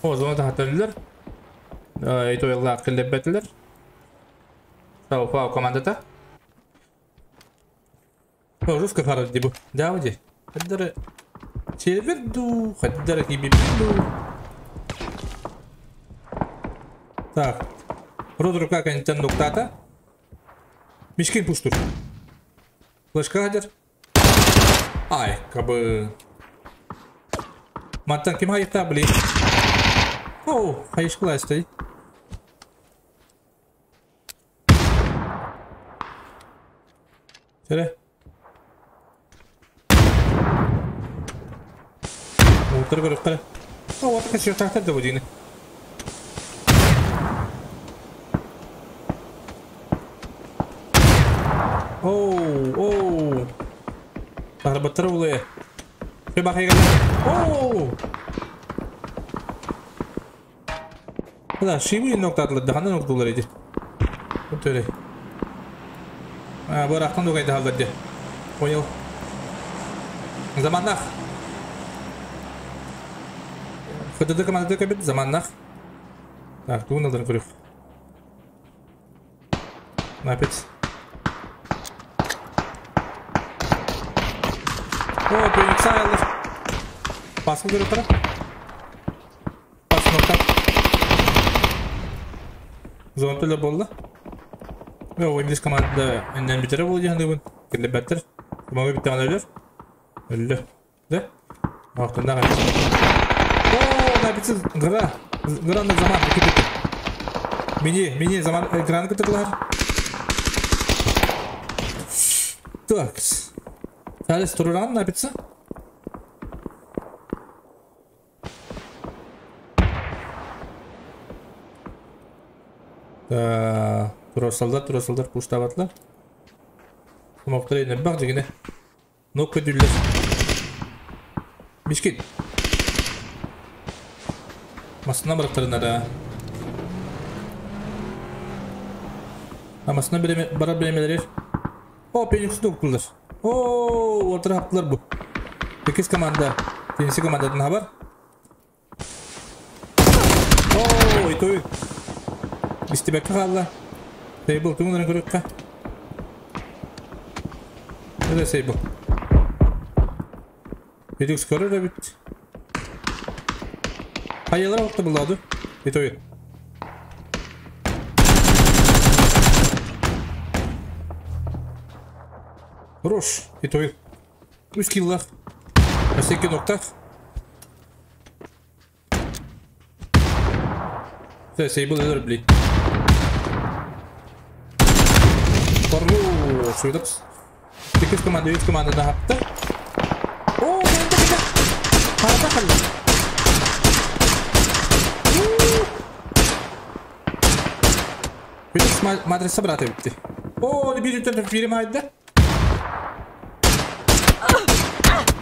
О, зона тахар өлөр. Ито ялла килебетилер. Сау фау командата. О, жестко харад дибу. Давай. Хаддара серверду, хаддара кибибиду. Так. Род рука контент нуктата. Мишкин пуштур. Флешка хадер. Ай, кабы. Маттан ким хайта, блин. О, хайшкла стой. Сere. Утыр көріп қара. О, отыр кіші тақтар да бұдейні. Оу, оу. Тарбаттар олы. Шөй бақай Оу! Да, шибы ноктадылар, дахандан ноктадылар edi. Өтөрі. А, бұл ақтан доғайды халдар де. Понял. Заманнах. ХДД команда кабит, заманнах. Так, туын алдан көрік. Опять. О, Феникс алыр. Басқы көріп тұра. Бас нокта. Зона төлі болды. О, инглиз команда эннен битере болды дегенде бүгін. Кірлі бәттір. Кумага бітті ғана өлер. Өлді. Да? Ақтында ғана. О, набитсіз гра. Граны заман бітті. Мені, заман граны күтірлер. Так. Сәлес тұрыран набитсі. Турасалдар, пуштабатлар. Кумактар ене бақ дегене. Нок көдүллер. Бишкет. Масына барақтарына да. Масына бара білемелер. О, Фениксті ұқтылар. О, ортара хаптылар бұ. Екіз команда. Тенisi командадан хабар. О, итой. Истебекке қалла. Сейбл, туңнарын көрөккө. Öyle Сейбл. Феникс көрөр бит. Хайялар вакыты булады. Итой. Хорош, итой. Үс киллах. Өсеке ноктах. Сейбл өлөр бли. Хорош, уйдапс. Екіз команда, үз команда да хапты. О, менде кете. Харата қалды. Феникс матриса браты бітті. О, бір үтен фирм haydi.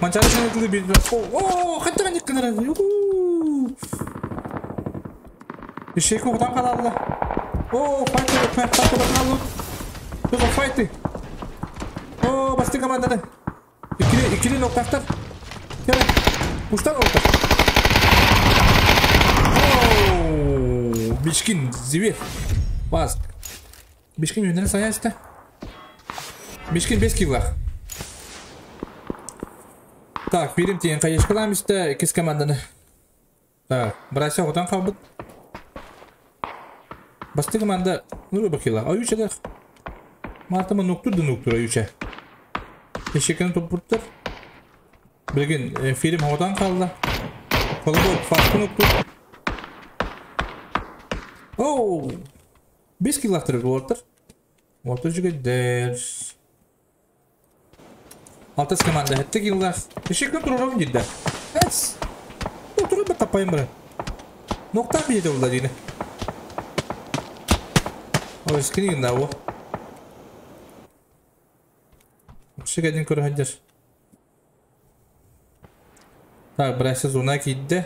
Манчары кылы bir. О, хатта мен кынара. Ишек оғдан қалалды. О, файты, файты, файты. Тут файты. О, басты команданы. İkili noktактар. Gel. Kuştan oldu. О, Бишкин, зверь. Бас. Бишкин yönleri saya işte. Бишкин 5 киллах. Так, берем теген қайешкалам işte, кес команданы. Так, Брася отан қалбыт. Басты команда, ну бакила. Аюча Мартыма ноктур да ноктур аюча. Teşekkürüm topurttur. Bilgin film havadan kaldı. Kalabalık farklı noktur. Oo! 5 kill Water. Water jügedер. Altas komanda hette killlar. Teşekkür tururum giddi. Evet. Oturup bir tapayım bura. Nokta bir yedi oldu yine. O eskini günde o. Шигадин көрі Так, брася зона кидді.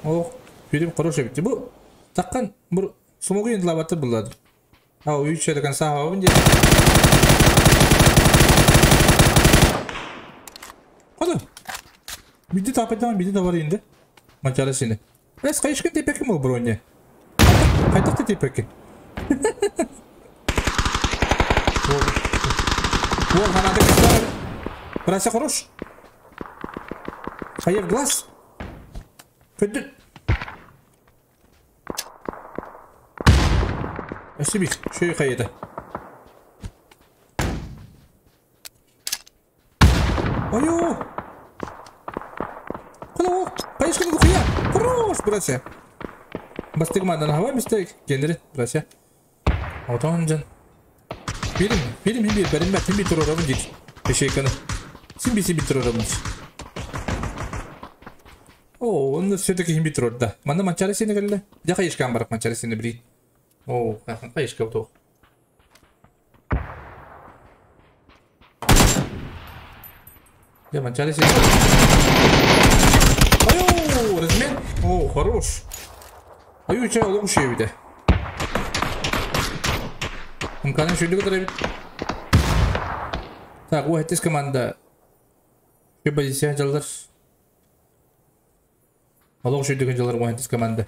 О, фильм хороший бит. Бу таккан бу смогу индлабаты булады. А уйча до конца хавабын дии. Хода. Биди тапайдан биди да бар инде. Мачара сини. Эс кайышкын тепеки мо броня. Кайтак ты тепеки. Вот, она так Брася хорош. Хайев глаз. Көдүн. Өссө биир, үчүгэй хайыта. Ойоо! Куда Хайышканы духуя! Хорош, братья! Бастык мандан хава мистек кендери, братья. Отон жан. Бирим, бирим хим бир, берим бер, хим бир турарабын дейт. Ешейканы. Син би син бир турарабын. О, он все-таки хим бир турар да. Манна манчары сени келле. Дя хайышкан барак манчары сени бри. О, хайышка тоқ. Дя манчары сени. Айо, размен. О, хорош. Аю чай олуг шебиде. Умканың шүлігі тұра бит. Так, о, хеттес команда. Шө позиция жалдар. Олуг шүлігі жалдар, о, хеттес команда.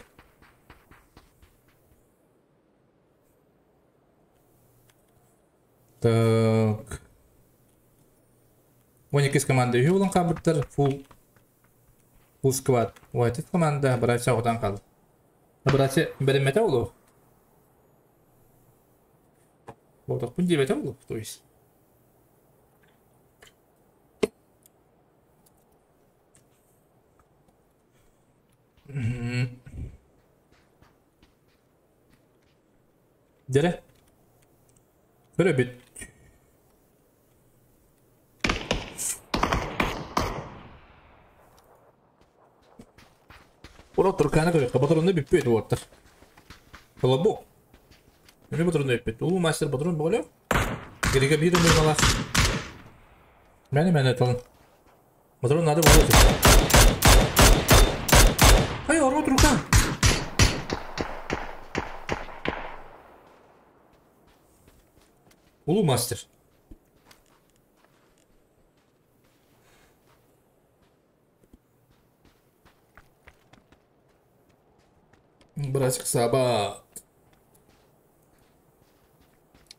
Так. 12 команда үйі болан қабыттар. Фул. Фул сквад. О, хеттес команда. Братья одан қалды. Братья, беремете олу. Вот, пун 9 олу, то есть. Дере. Көрө бит. Ура турканы көрө, батронны бүппөйт уоттар. Колобок. Мені батронны бүппөйт. Улуу мастер батрон болё. Кереге бир өмір бала. Мені мені талын. Батрон надо болот. Ай, ору туркан. Улуу мастер. Братик Саба.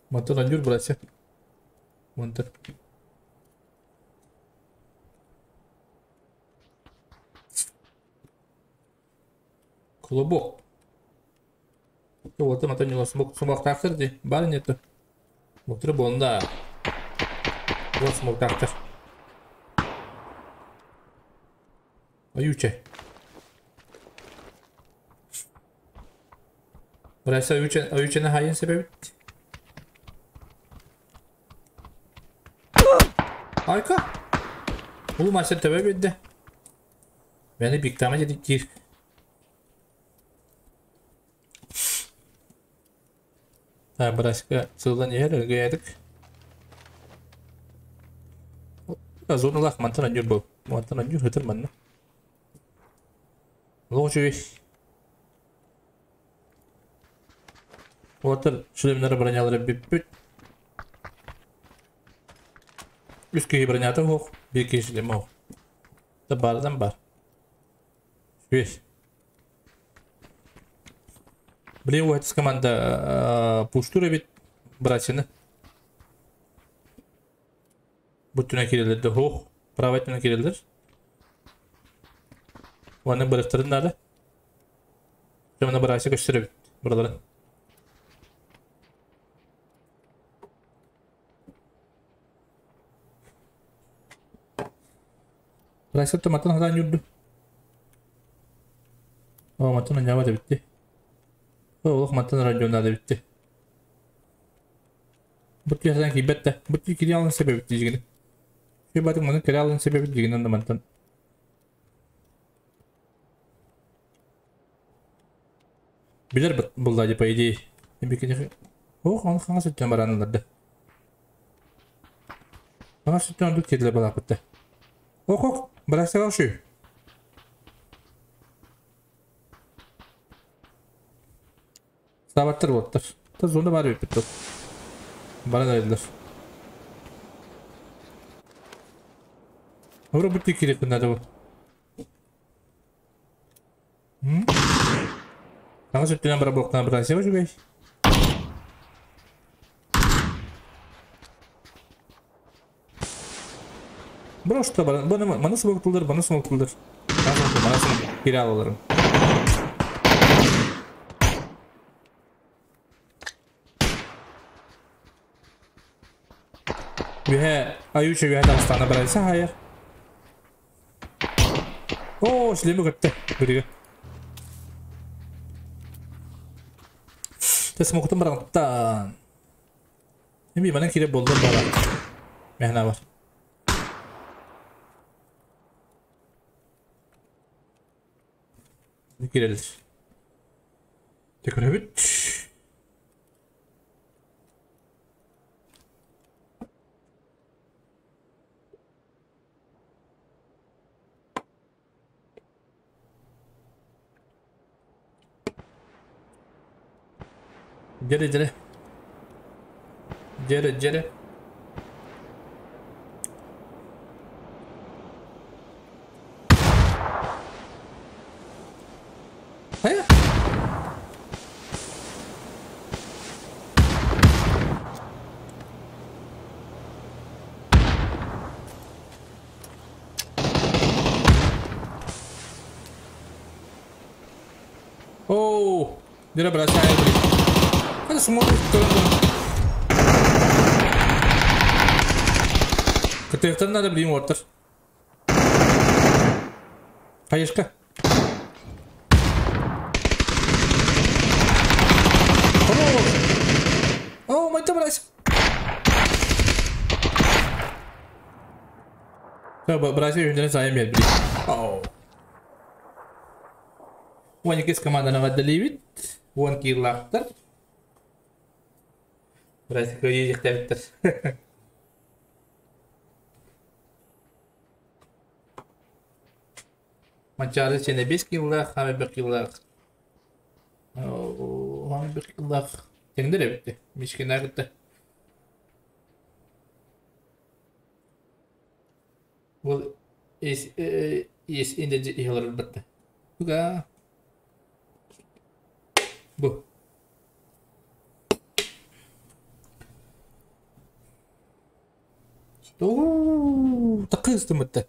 Мотор Андюр, братья. Монтер. Колобок. Вот там это не смог смог трактор ди. Бар нету. Мотор бонда. Вот смог трактор. Аютче. Братья, аютче на хайын себебит. Айка. Улуу мастер төбө бидде. Мени биктама дедик кир. Так, братья, сылдан ер өлгөйдик. Зоналах мантан анюр бу. Мантан анюр хөтөр манна. Лоочуй. Отыр шлемнері бронялары бүппүт. Үс киһи бронята хоқ, bir киһи шлем хоқ. Да бардан бар. Үш. Блин, вот команда пуштура бит братьяны. Буттуна кирелерде хоқ, правайтына кирелер. Оны бырықтырын нары. Жамана братья көштүрө бит бураларын. Братья маттан хадан юрду. О, маттан анява да битти. О, олох маттан радионда да битти. Бут ясан кибетте. Бут кири алын себеп битти жигини. Шүй батык маны кири алын себеп битти жигини маттан. Билер булда по идее. Бикини. Ох, он хаңа сүттен бараныларды. Хаңа сүттен дук кетиле балап битти. Ох, ох, братья алшы. Сабаттар уоттар. Та зона бар эбиппит тут. Баран эрэллэр. Ора бу кириэхпин наада бу. Хаҥас өттүнэн бара буохтаан братан үчүгэй. Бро что баны маны смоктулар, баны смоктулар. Маны кире алаларым. Үһэ аюча үһэ тахстана барайса хайыр. О, шлемі көтті. Біреге. Те смоктун бараңтан. Эми манан кире болдум бара. Мехна бар. Кирелер. Tekrar. Jere jere. Jere jere. Хайа? Оу, Jere бросай, блин. Это смотрит, кто Кытыктан надо, блин, оттар. Хаешка. О, мать брась. Брась, я не знаю, блин. Оу. Уон команда на вадаливит. Уон киллахтар. Брась, кыйы жихтәбиттер. Манчары сене 5 киллах, хаме 1 киллах. Хаме 1 киллах. Теңдер эбитти. Мишкен агытты. Бұл ес ес инде ихлар бітті. Буга. Бу. Ооо, такыз бітті.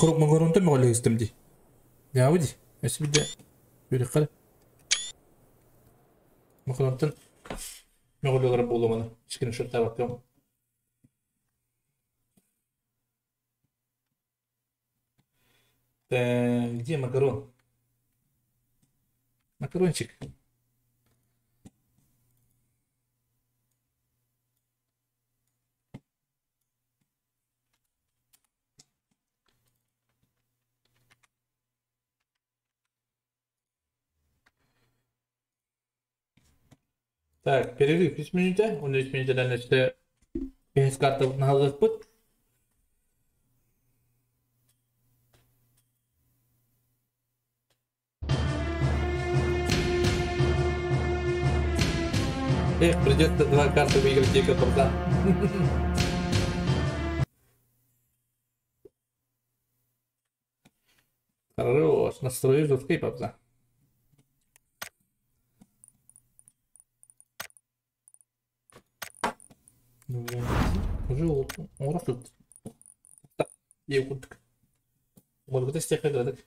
Макарон төмө истем ди. Яуди, эси биде. Бери кара. Макаронтан мөголөр болу мана. Ишкене шырта баккам. Так, где макарон? Макарончик. Так, перерыв 3 минуты. 13 минутадан işte PS карта алып. Эх, придется два карты выиграть дико пацан. Хорош, настрой жесткий папза. Уже урах Еуқудық. Молгыда стехагадык.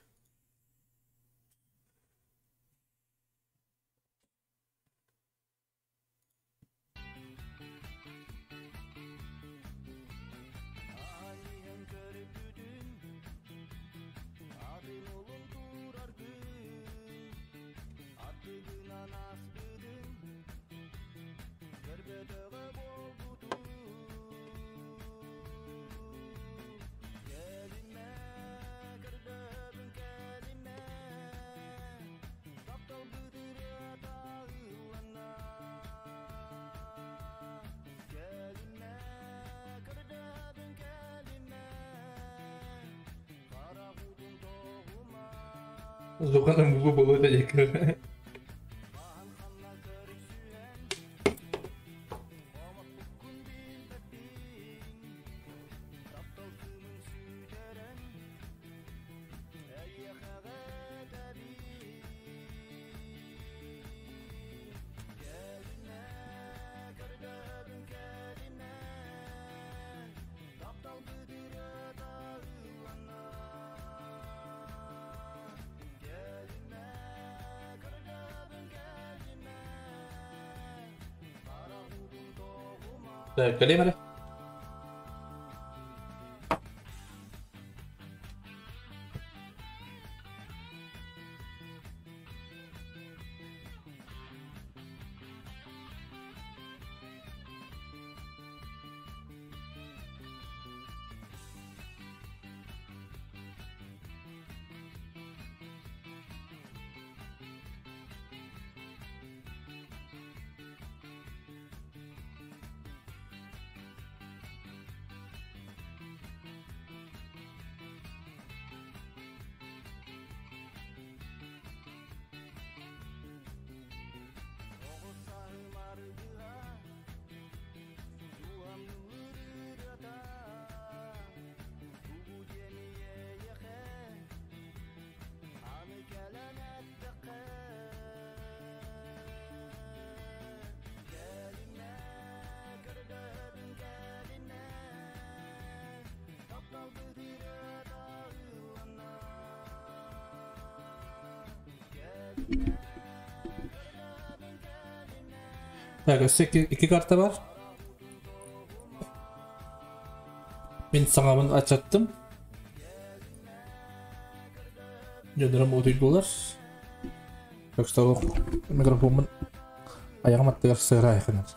Зуханым бу болот эдик. Так, кэлиэм эрэ. Так, өссө икки карта бар. Мин саҥабын ачаттым. Дьоннорум утуйдулар. Так что микрофоммун айаҕым аттыгар сыыра айханар.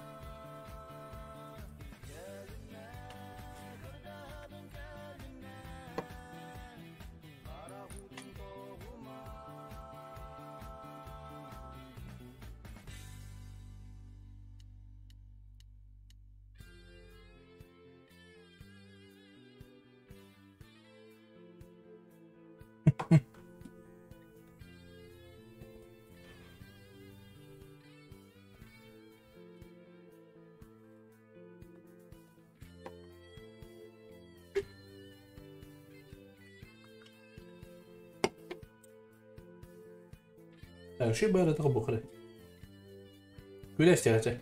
Үчүгэй баҕайытык бухары. Күлэ истиэхэ.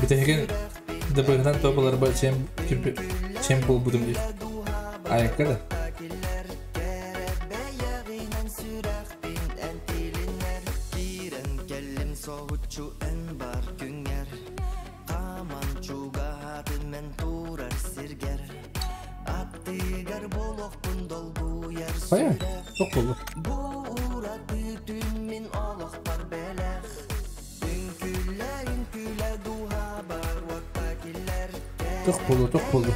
Бүтэһигин ДБ-ынан тобаларба чем чем буолбутум дии. Айакка да. Хайа, туох буолла? Туох буолла, туох буолла?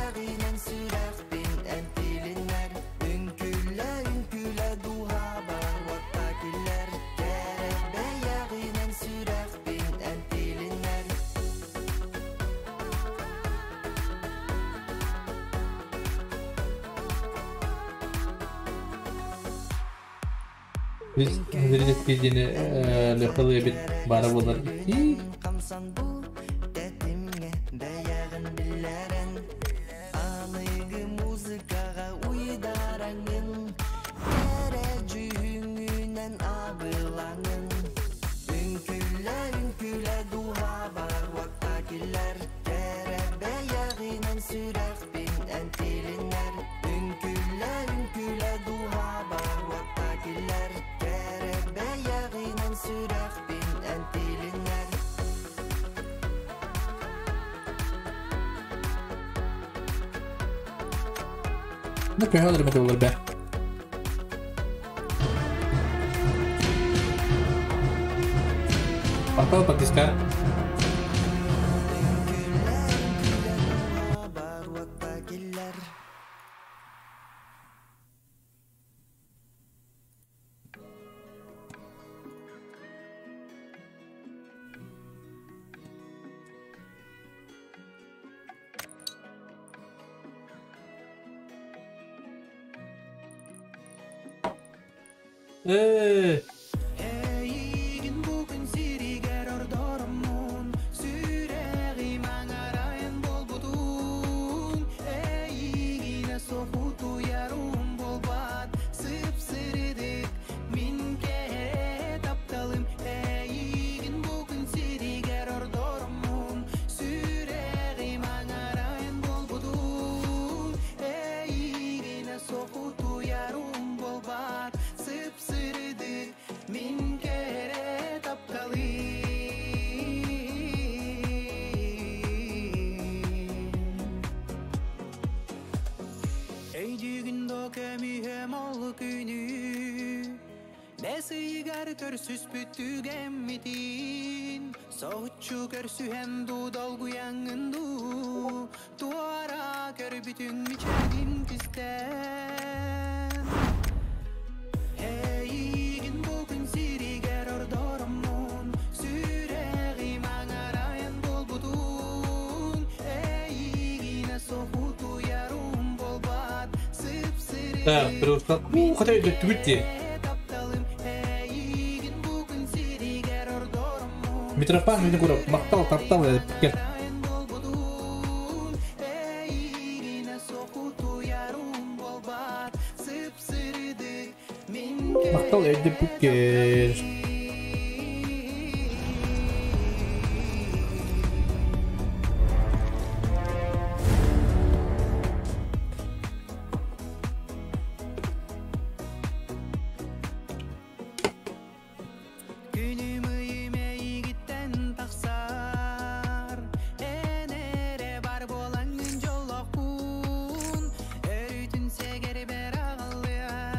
Biz диэни лехалы эбит баара буолар Ну, көһө олор болар бә. Папа подписка. Ээ. Так, просто ну, хотя это түгүт Митрофан Винокуров, мактал, таптал, кел. Мактал өйдөппүккер.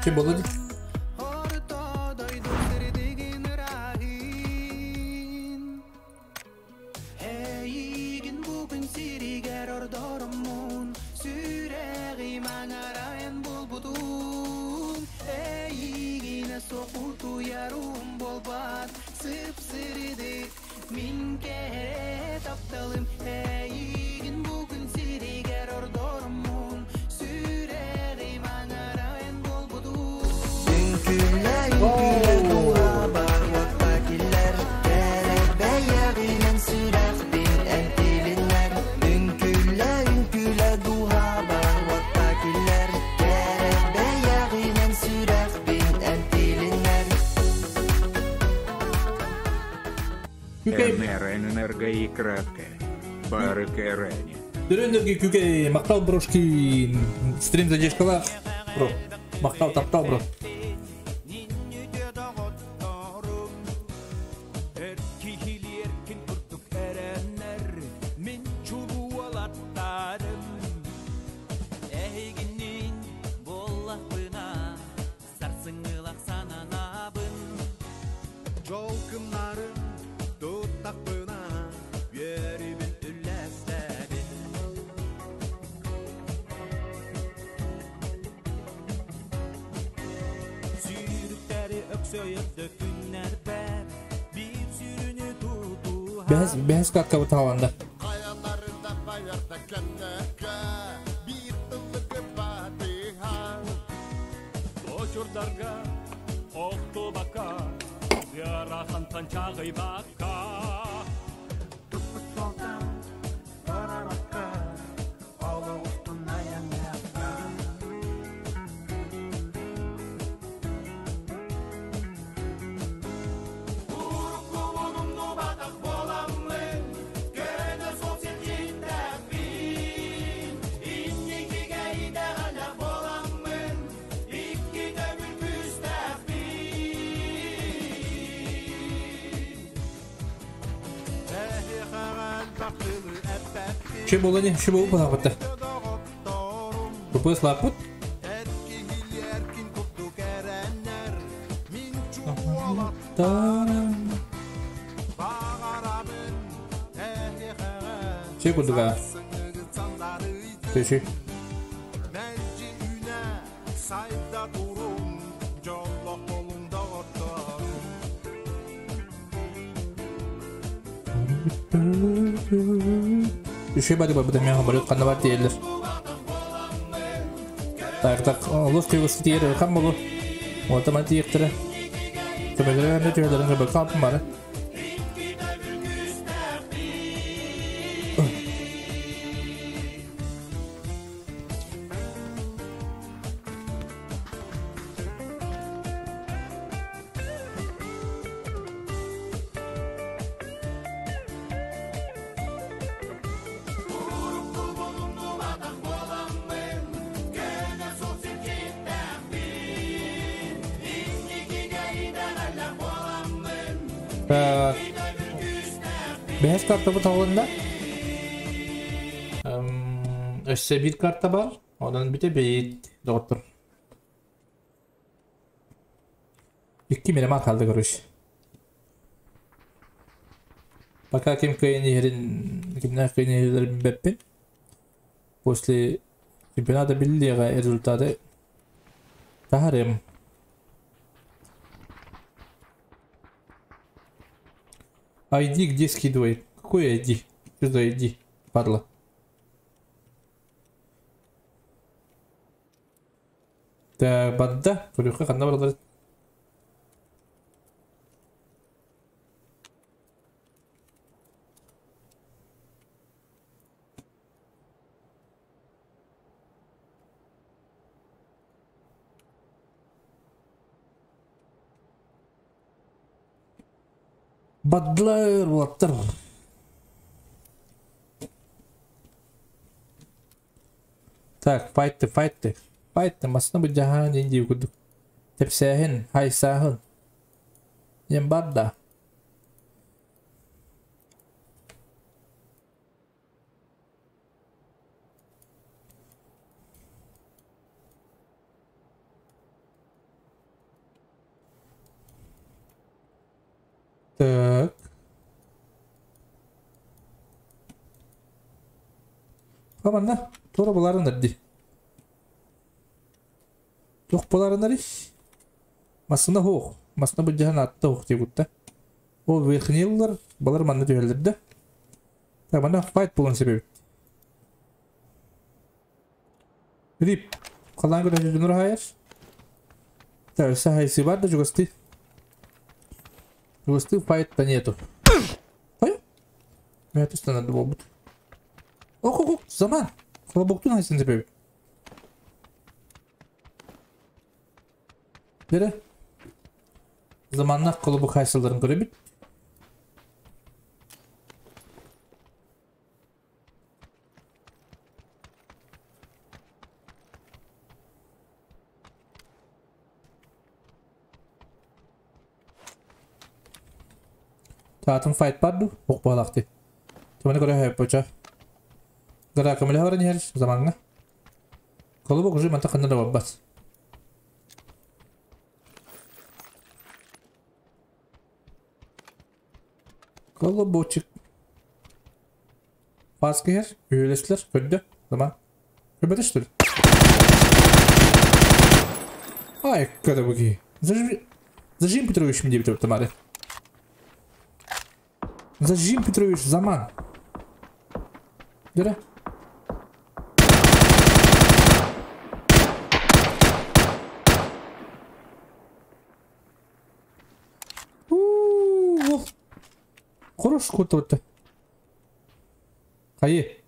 Че было? НРН и краткая. Бары Кэрэни. Дүрөнөргө күкей мактал брошки стрим задержкала бро. Мактал таптал бро. Бәһәс катка буталанда. Че было не, че было панапата. ППС лапут. Че кудуга? Че? Үше бады бабыда мен хамарыт қанабар дейілер. Так, так, олыс қиғысы тиер, қан болу. Отаман тиектірі. Төбөлөрө түһэлэрин көрбөккө хаалбытым баара. Бэһис картабыт оҕолунна. Өссө биир карта бар. Онон бүтэбит, доҕоттор. Икки мирамар хаалда короче. Пока ким кыайан иһэрин, кимнээх кыайан иһэллэрин билбэппин. После чемпионата биллиэҕэ результаты таһарыам. ID где скидывает? Какой ID? Что за ID? Падла. Так, бадда. Көрүөххэ ханна бараллар? Баддлар уолаттар. Так, файтты, файтты. Файтты, масына быдьаһаан диэн дии курдук. Тэпсээһин, хайсааһын. Диэн бар да. Так. Ха манна туора булаарынар дии. Туох булаарынарый? Массына суох. Массына былдьаһан аатта суох дии кутта. Ол верхнейлар балар манна түһэллэр да. Так, манна файт буолан сөп эбит. Рип. Халаан көрө дьонур хаайар. Так, өссө хайсы бар да чугастыы. Чугастыы файт-та нету. Ой. Мэ тустанарды буолбут. Ох, ох, ох, заман. Колобоктун хайсын сөп эбит. Дere. Заманнах колобок хайсыларын көрөбүт. Таатын файт бар ду, ох буолаахты. Туманы көрө хөппөчө. Гара көмөлөһө баран иһэр замаҥҥа. Колобок уже манта ханна да барбат. Колобочек. Паска иһэр, үһүөлэстилэр, көрдө, заман. Көрбөтө что ли? Ай, когда бу киһи. Зажим, Зажим Петрович диэбитэ Тамара. Зажим Петрович заман. Дөрө. Уу, Хорош кутута. Хайы.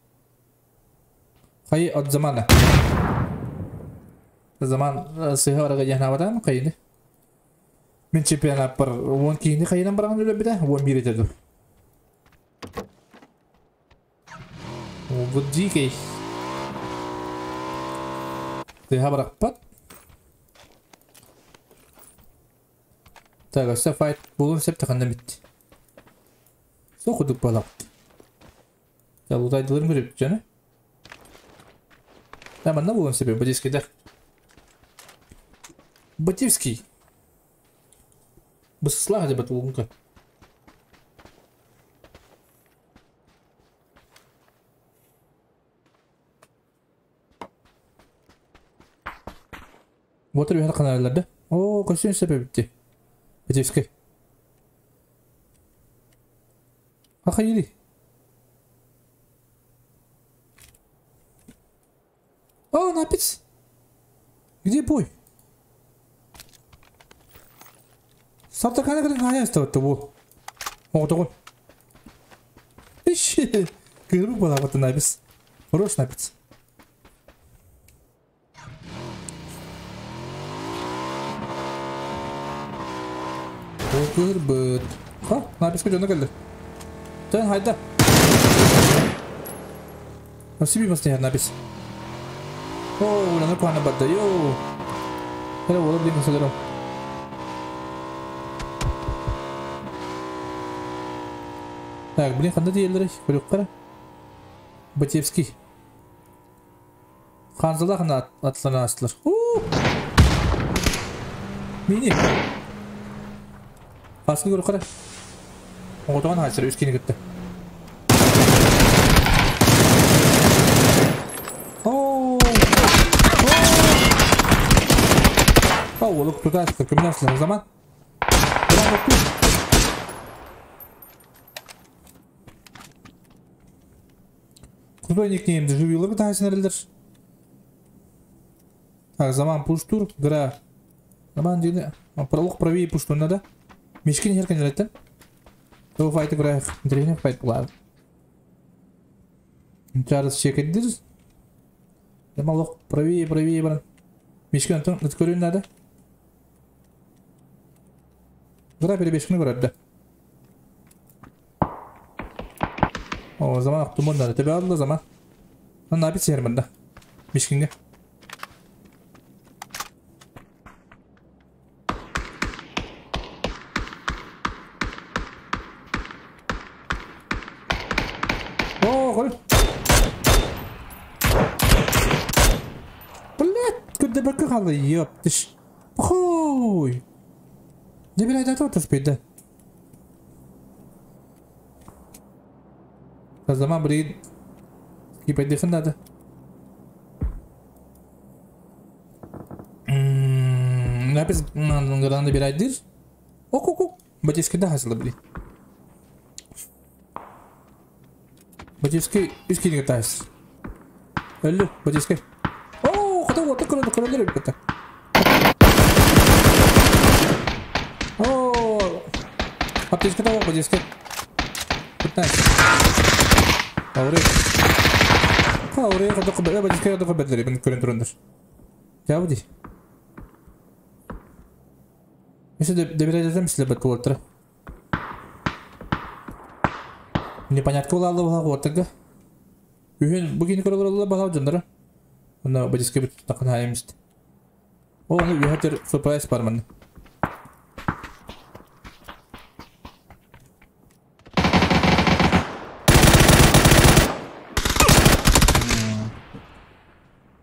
Хайы от замана. Заман сыһа барага дьаһнаабатаан хайыны. Мин чемпионаппар уон киһини хайынан бараҕын өлөрбүтэ, уон биир этэ ду. Вот дикий. Тыһа барахпат. Так, өссө файт буолуон сөп таханна бит. Суох курдук буолабыт. Лутайдыларын көрөбүт дьону. Да, манна буолуон сөп, Бативскийда. Бативский. Бысыслаах дебет улунка. Уотар үһэр ханааллар да? Оо, көстүөн сөп эбит дии. Бативскай. Ахайыли. О, напец! Где бой? Сартакана кэлэн хаайа ыстабытта бу. Оҕотоҕун. Иш, кыырбыт буолаабыттан абис. Хорош напец. Ол кыырбыт. Ха, написка дьоно кэллэ. Тэн хайда. Себе постоянно напис. О, уланы куана барда, йоу. Хера болор диэн сылырым. Так, блин, ханна тиийэллэрий? Көрүөххэ. Батевский. Ханзалах ханна атлана астылар. Мини. Хаскы көрүөххэ. Оҕотоҕун хааччар үс кини кытта. Оо! Оо! Олук тутаас көмнәс zaman. Крутой никнейм живилы бытайсың әрелдер. Так, заман пуштур, гра. Заман дейді. Пролог правее пуштур надо. Мешкин херкен әлеттен. Ол файты гра. Древний файт бұлады. Чарльз чекеддир. Лох правее, правее баран. Мешкин антон, это көрін надо. Гра перебежкini көрәдді. О, заман ақтумон надо. Тебе алды заман. Набит сермінде. Мешкинге. О, қой. Блядь, күнде бір қалды, ёптыш. Хуй. Не бір айда тұр спейді. Zaman bir кипайды надо. Напис гранды bir айдыр. Ок, ок, ок. Батевский да хасылы били. Батевский үс кейінге тайс. Өлі, Батевский. О, қата оты көрді, көрді бітті. О, аптечка да бар, Батевский. 15. Ауыры. Ауыры, қата қыбы, Батевский қата қыбы бәділер, мен көрін тұрындар. Жабы дей. Если добирать сілі бәт болтыры. Непонятка була алды була. Үйін бүгін көрілер алды бала жандары. Оны Батевский бит тақын хайымызды. О, оны үйхатер сюрприз бар мында.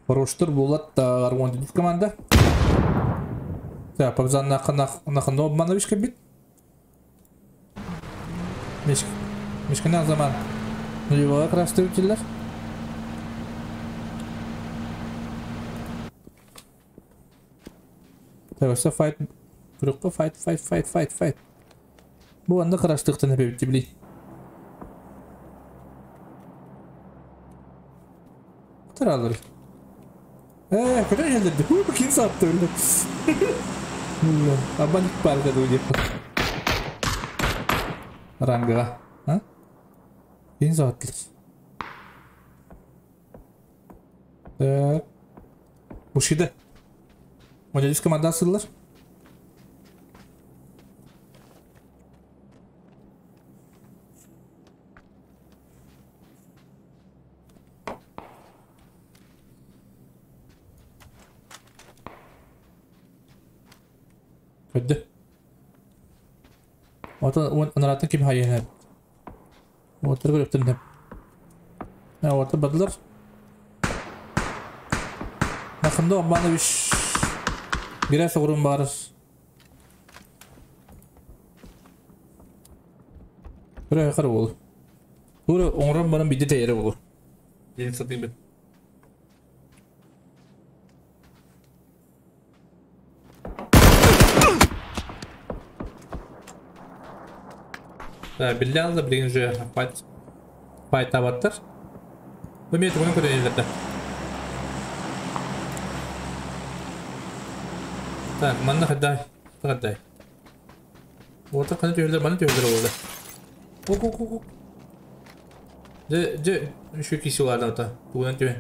Хороштыр болат та арвон команда. Так, пабзан нақын обманович бит. Мешкина заман. Нулевая красты утиллер. Так, все файт. Крюкка файт, файт, файт, файт, файт. Бу анда крастыктан хепе били. Таралыр. Куда я geldi? Bu kim sattı öyle? Абаник парка дуди. Ранга, а? Ким сатты? Так. Ушиде. Моделис команда asılır. Ködü. Orta kim hayır hep. Orta görüptüm hep. Ne orta badılar. Nakında bana bir biraz oğrun var. Buraya yukarı oldu. Buraya oğrun bana bir de yeri oldu. Yeni satayım ben. Биллян да билген же файт файт табаттар. Бу мен тугун көрөнелерде. Так, манна хаддай, хаддай. Уота қаны түйелер, маны түйелер болды. Ок, ок, ок, ок. Дьэ, дьэ, үчүгэй киси улаатан ата. Тугунан түһэн.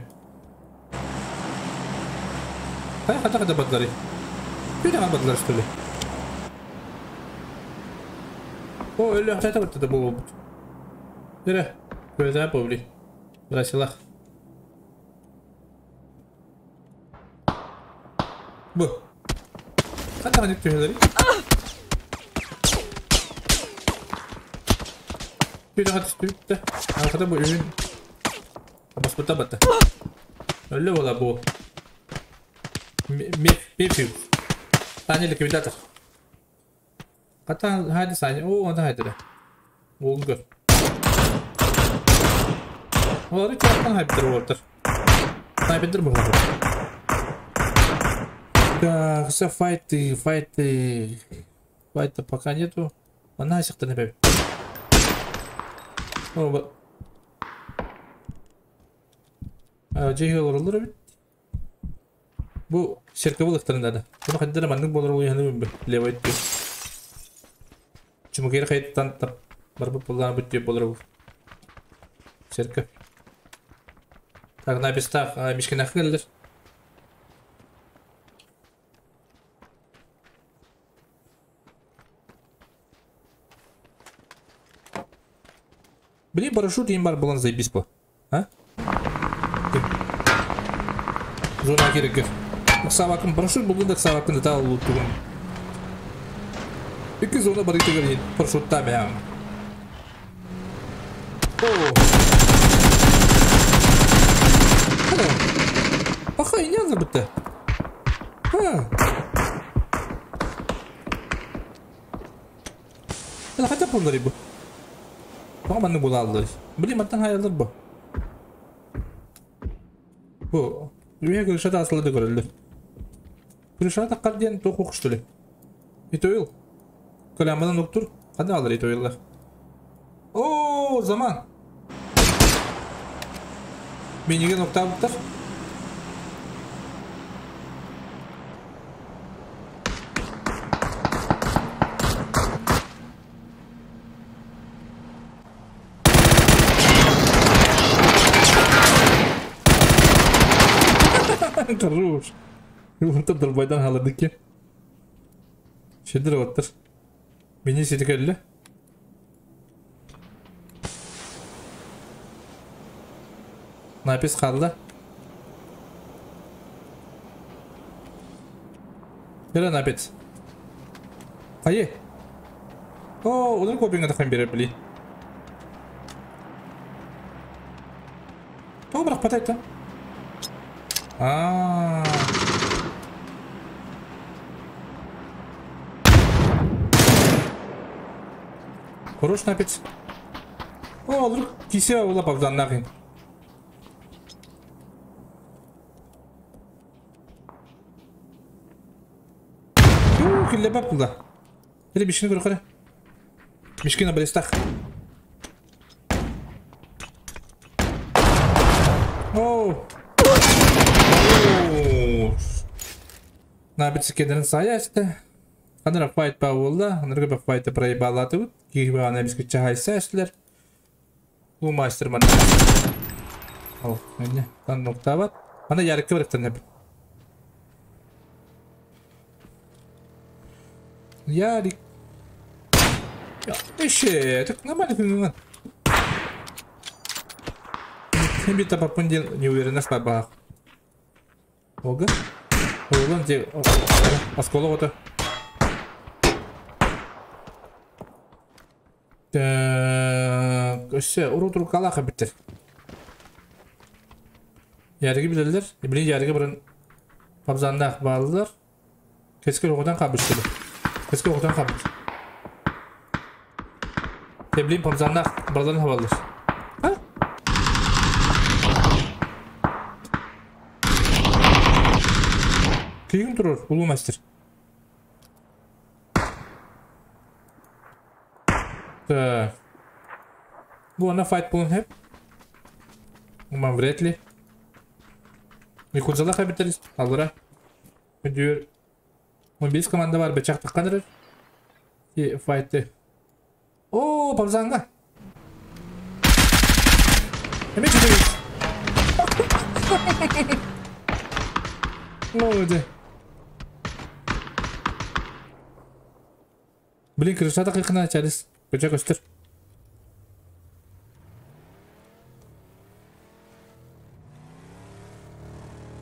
Хайа хата хата бардыларый? Күнэ бардылар что ли? О, өлө хата баттата буолбут. Эрэ, көтө побли. Бросилах. Бу. Хата хата түһэлэри? Күнэ хата түстүбүттэ. Хата бу үһүн. Баспыта батта. Өлө буола бу. Меф Таня ликвидатор. Хата хайда Саня. О, онда хайда. Уолун көр. Олары чугастан хайбыттар уолаттар. Снайпердер буолар. Так, все файты, файты. Файта пока нету. Она сихта не О, Дьиэ олороллор эбит. Бу церковь ылыктарын да. Буну хайдара маннык буолар уйаһаны левой өттү. Чумукер хайттан тап барбыт буллаан бүттү болар бу. Церковь. Так, на местах мишкинах келдер. Блин, парашют им бар булан заебись по. А? Зона керек. Савакын парашют булган да савакын да лутугун. Икки зона бар итегер парашютта бәм. О. Аха, не забытты. А. Это хотя бы бу. Тоҕо маннык булааллар? Блин, мантан хайалар бу. Бу үһэ крышата асылады көрөллөр. Крышата таххар диэн туох охуштуле. Итоил. Калямынан уктур. Ханна алар итоиллар. О, заман. Миниген уктаабыттар. Хорош. Онтон долбайдан халадыки. Шедр оттыр. Мени сети келли. Напис қалды. Бері напис. Қайы? О, оның копиңа таққан берер білей. Тоғы бірақ патайды. А. Хорош напец. О, вдруг кисе була павдан нахрен. Ю, килле бап була. Или бишini көрө кара. Мишкина балистах. О. Набит кедерин саясты. Анара файт ба болду. Анарга ба файта проебалаты. Кихи ана биске чахайса эшлер. Бу мастер мана. Ал, эмне? Тан ноктабат. Ана ярыкка барыптан хеп. Ярик. Я, эше, так нормально күнгөн. Бит тапапын не уверена слабах. Ого. Оğlum де осколок ото. Так, өссө урут рукалаха биттер. Яриги билелер. Блин, яриги бұрын пабзандах балылар. Кескер оғдан қабышты. Кескер оғдан қабышты. Блин, пабзандах балаларын хабалыр. А? Күйгін тұрыр, улу мастер. Так. Бу ана файт болын хеп. Уман вряд ли. Якудзала хабиталист. Алыра. Өдür. 15 команда бар, бечак таққанырыр. Файты. О, Павзанга. Эми чүтүгүс. Молодец. Блин, крышата кыкына чарыс. Көчө көстөр.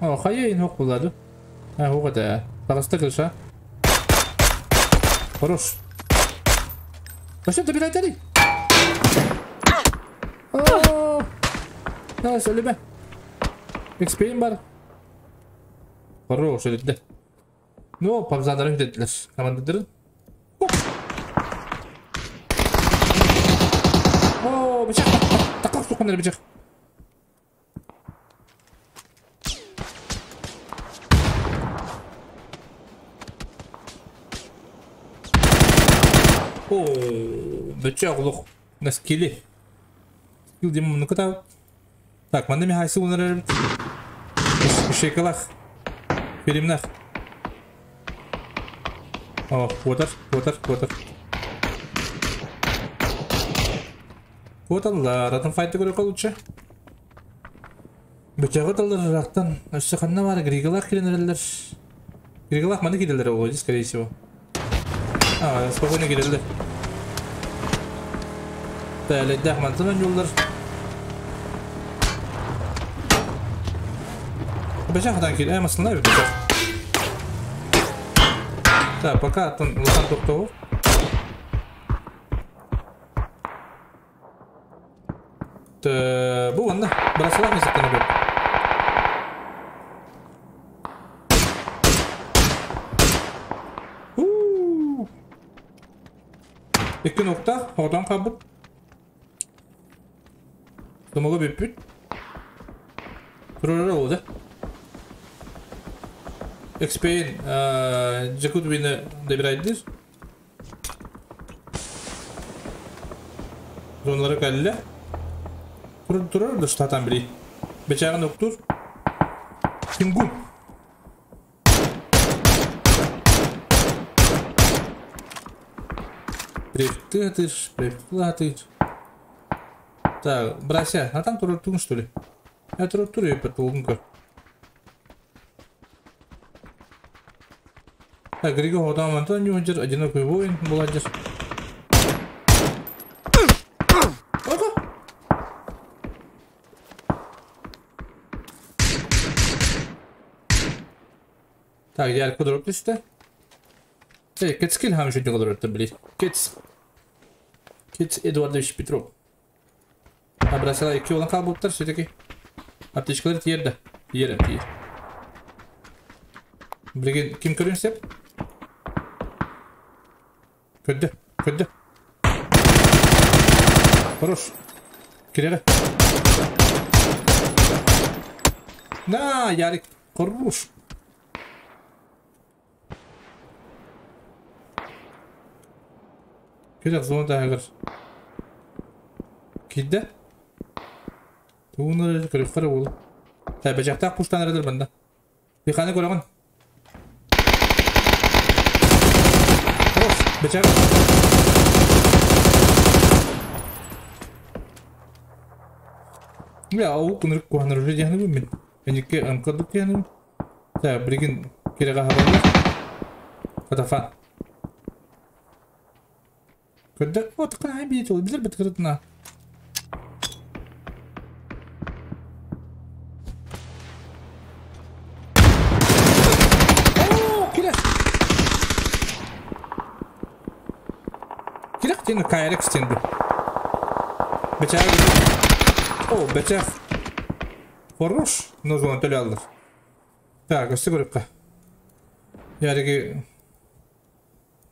О, хайа ин хоқ булады. Ha, хоқ да. Таҕыста крыша. Хорош. Зачем ты добирай О, Да, сөйлеме. XP'im бар. Хорош, öldü. No, pabzanları dediler. Командадырын. О, бычак. Такак суккан бычак. О, бычак улух. На скилле. Скилл дем ну ката. Так, манна ми хайсы унар. Шекалах. Перемнах. О, квотер, квотер, квотер. Квоталлар, атын файты көрө лучше. Бычагы таллар рактан. Өссө ханна бар григалах киренерлер. Григалах маны киделер ол, скорее всего. А, спокойно киделер. Тәледдәх мантынан юллар. Бычак кил, ә масылна бит бычак. Так, пока атын улахан токтоо. Бу онна брасылар месеттен бер. Икки нокта, одан кабыт. Томого бүппүт. Турар oldu. XP'in Jakut Win'i добирайдыр. Зонлары калле. Турар да штатан били. Бечагын октур. Кимгун. Привтытыш, привтытыш. Так, брася, а там турар тугун что ли? Я турар тур я потолгун көр. Так, Григор Адам Антонио, одинокий воин, молодец. Ага. Так, я куда дроп Эй, Кэтскиль хам еще не куда блин. Кэтс. Кэтс Эдуардович Петров. А бросила и килл на калбуттар все-таки. Аптечкалар тиерді. Тиер, тиер. Блин, ким көрүн сеп? Көдді, көдді. Хорош. Киреге. На, Ярик, хорош. Кирек зона тагыр. Кидде. Тугунар көрүп бол. Та бежакта куштан эредер банда. Биханы көрөгөн. Хорош, бечак. Я ау күнүрүк куаныр уже дияны мен. Эникке амкадык дияны. Та билген кирега хабарлар. Катафан. Көдө, о тыкын ай бит ол билер бит кырытына. Кирек кайрек стенді. Бечак. О, бечак. Хорош. Но зона төле алды. Так, өсті көріпқа. Яриги.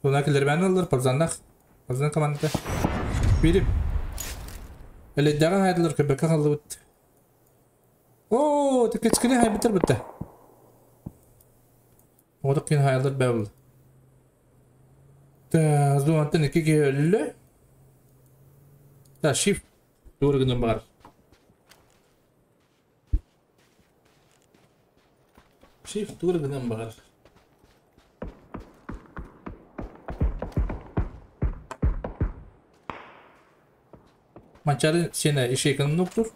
Зона келдер бән алыр, пабзандақ. Пабзан команда. Беріп. Әлі даған хайдылар көбекке қалды бітті. О, текечкілі хай бітір бітті. Одық кейін хайдылар бә болды. Та, зонаттан екі келі. Та, shift. Doğru gündüm бар. Shift doğru gündüm бар. Манчары сиэнэ ишейканы нуктур.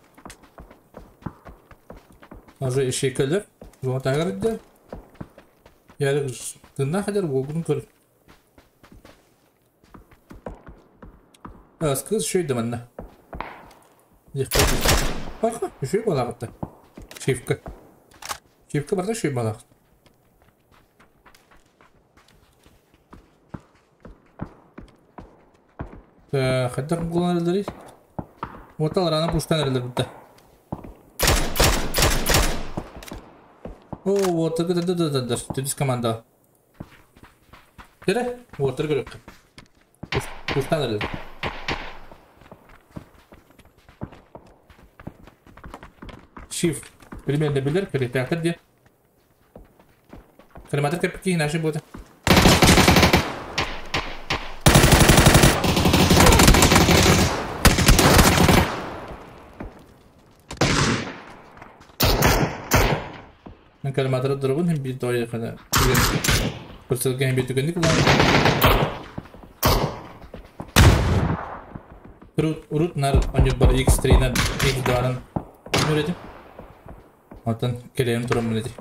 Уже ишейкалар. Зона таһыгар илдьэр. Ярик тыыннаах эдэр уолгун көр. Кыз үчүгэй да манна. Байха, үчүгэй буолаахытта. Шивка. Шивка барда үчүгэй буолаах. Хайдах булан эрэллэрий? Уоттал рана пустан эрэллэр бутта. О, уоттарга да да да да Түдүс команда. Кere, уоттары көрөккө. Пустан эрэллэр. Shift. Примерно билер, кэлиэхтээхтэр диэн. Калиматор кэппикки наши буота. Мен калиматоры дурабын хим бир той хана. Курсылга хим бир түгенник улан. Урут урут нар оньор бар X3-нан X2-нан нүрэтим. Оттон кэлэйэн тураммын ити.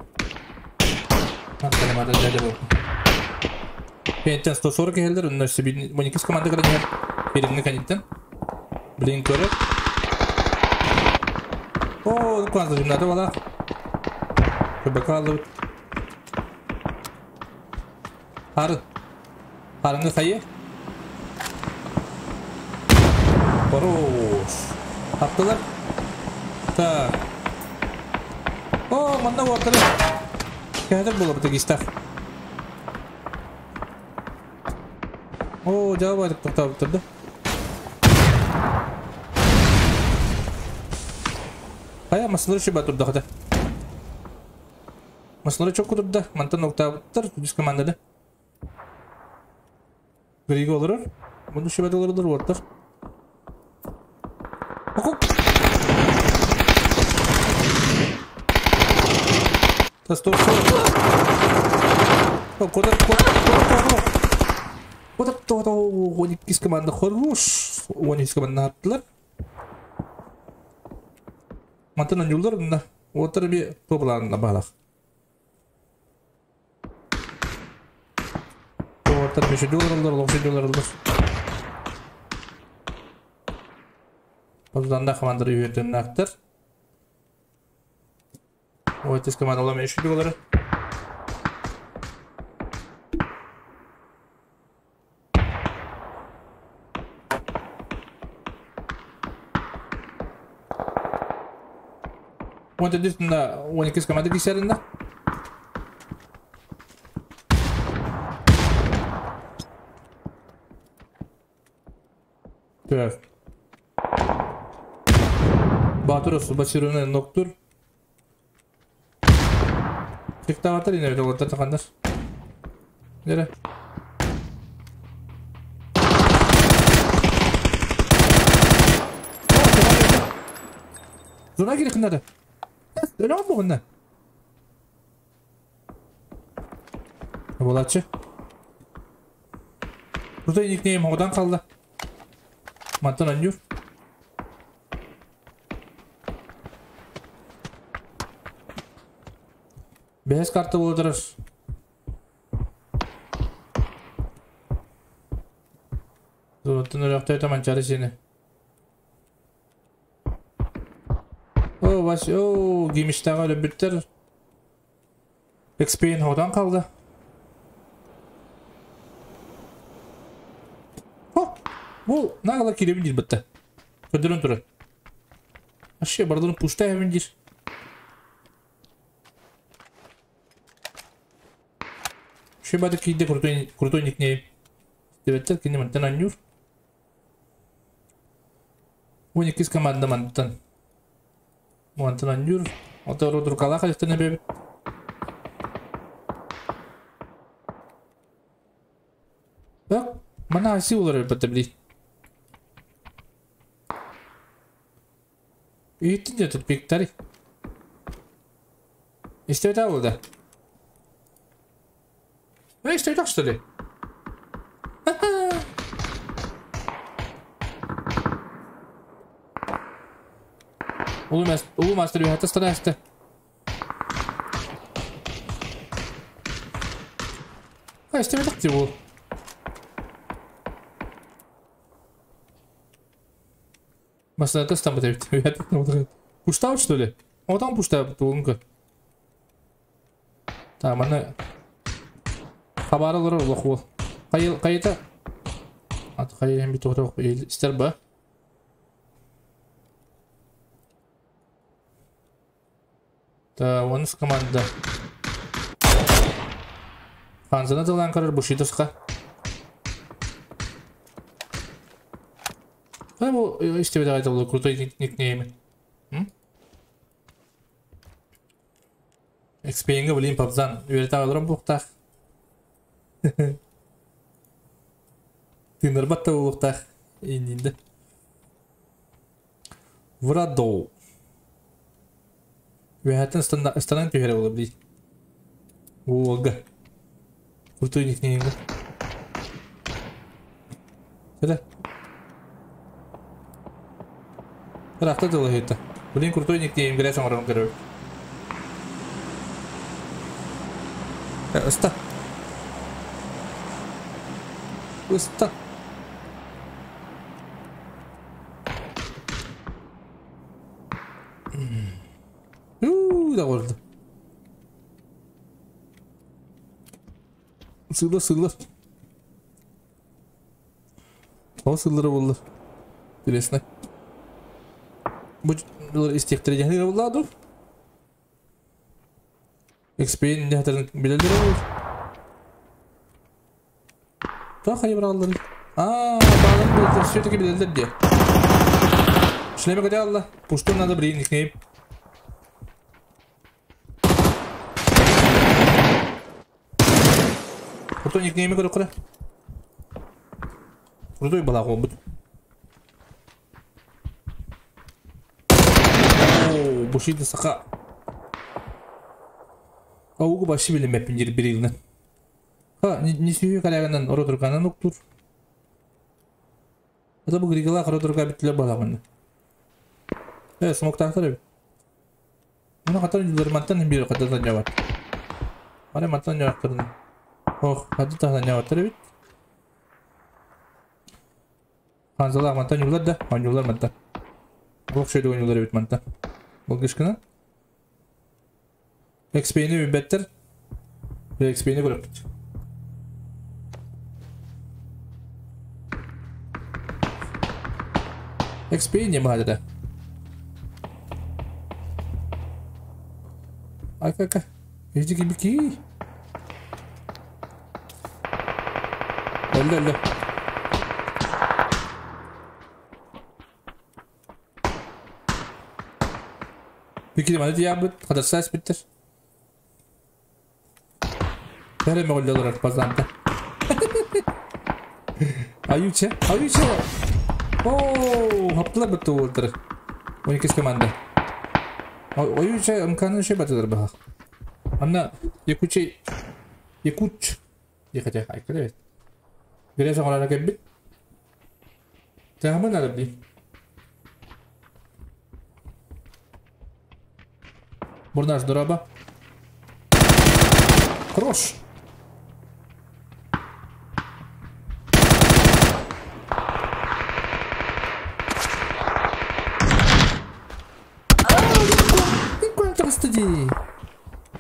Калиматор дядя был. Пентен 140 иһэллэр, онно өссө 12 команда кэлэн иһэр. Перегни кэнниттэн. Блин көрөр. О, куанта жимната бала. Көбөкө алыбыт. Харын. Харыҥҥа хайы. Хорош. Таптылар. Так. О, манна уоттары. Кэһэтэр буолабыт эгистах. О, дьаабай тоқтаабыттар да. Хайа, масылары шиба турдахата. Масылары чокку турда. Мантан октаабыттар, үс командада. Грига олорор. Буну шибада олоролор уоттар. Та стоп, стоп. О, куда, куда, куда, куда? Куда, куда, 12 команда хорош. 12 команда аттылар. Мантан онньууллар онно. Уоттар эмиэ туобалаанна баалах. Уоттар мүчүдүү олороллор, олохсуйдуу олороллор. Баздан командары үһүөрдөннаахтар. Ойтис командалар мүчүдүү олорор. Уон төрдүс 12 команда киирсэриннэ. Так. Баатыр Басируна ноктур. Тиктаватар ине олордор тахандар. Нере? Зона кирихиннада. Өлөҕүн бугунна. Буолааччы. Крутой никнейм оҕотон хаалла. Мантан оонньуур. Бэһэс карта буола турар. Зонаттан өлөөхтөөтө Манчаары сиэнэ. О, Вась, о, Гимиштааҕы өлөрбүттэр. XP-ин оҕотон хаалла. О, бу наҕала киирэбин диир бытта. Көрдөрөн турар. Вообще бардарын пушта эһэбин диир. Вообще бады киирдэ крутой, крутой никнейм. Истибэттэр кини мантан оонньуур. 12 команда мантан. Мантан оонньуур. Отору Друкалаах иликтэн эбэбит. Так, мана аси олорор бата били. Иһиттин дьэ тут пиктари. Истэбит да? Эй, истэбит что ли? Улуу мастер үһәтә стана. А, истебетек ти бу. Машина там бит. Пуштау, что ли? О, там пуштау, тулунка. Та, маны хабарылар олох бол. Кайыл кайта. Ат кайын бит тоқтау истер ба. Та, онус команда. Ханзана тылан карар бушитовска. Кай бу истебет айта болду крутой никнейм. XP-ңе билин пабзан үйрете алырым буктах. Тынырбат та буктах. Иннинде. Врадоу. Үһәтен станан түһәрә була били. Уолга. Крутой никнейм. Сәлә. Рахта дылы хетте. Блин, крутой никнейм гәрә соңран керә. Ыста. Ыста. Да oldu. Sığla sığla. O sığları buldu. Bilesine. Bu istektireceğini buldu. XP'nin ne hatırını bilenleri olur. Daha hayır aldı. Aa, bağlanın bu sürekli bilenler diye. Şleme kadar Allah. Puştun adı bir nickname. Крутой никнейм көрө көрө. Крутой бала го бут. О, бушиды сака. Аугу башы биле меппин жер бир илнен. Ха, не сүйү карагандан оро турганан уктур. Ата бу григала кара турга битле бала мында. Э, смок тактыр. Мына катар жылдар маттан бир катардан жабат. Ара маттан жабаттырды. Ох, хады тахдан жабаттыр бит. Ханзала маттан юлдар да, ойнулар маттан. Ох, шөйдө ойнулар бит маттан. Бул кышкына. XP-ни беттер. XP-ни көрөп. XP не баар да. Ай-ка-ка. Иди бики. Өллө-өллө. Бики маны диябыт, кадарсас биттер. Бәрі мөғілдер базанта. Аюча, аюча. Ооо, хаптылар бітті олдыр. 12 команда. Аюча ымканы шей батыдыр бағақ. Анна, якучей, якуч. Якача, айкада бет. Гәрә соңғалара кәббит. Тәғамын алып дейм. Бурнаш дораба. Хорош.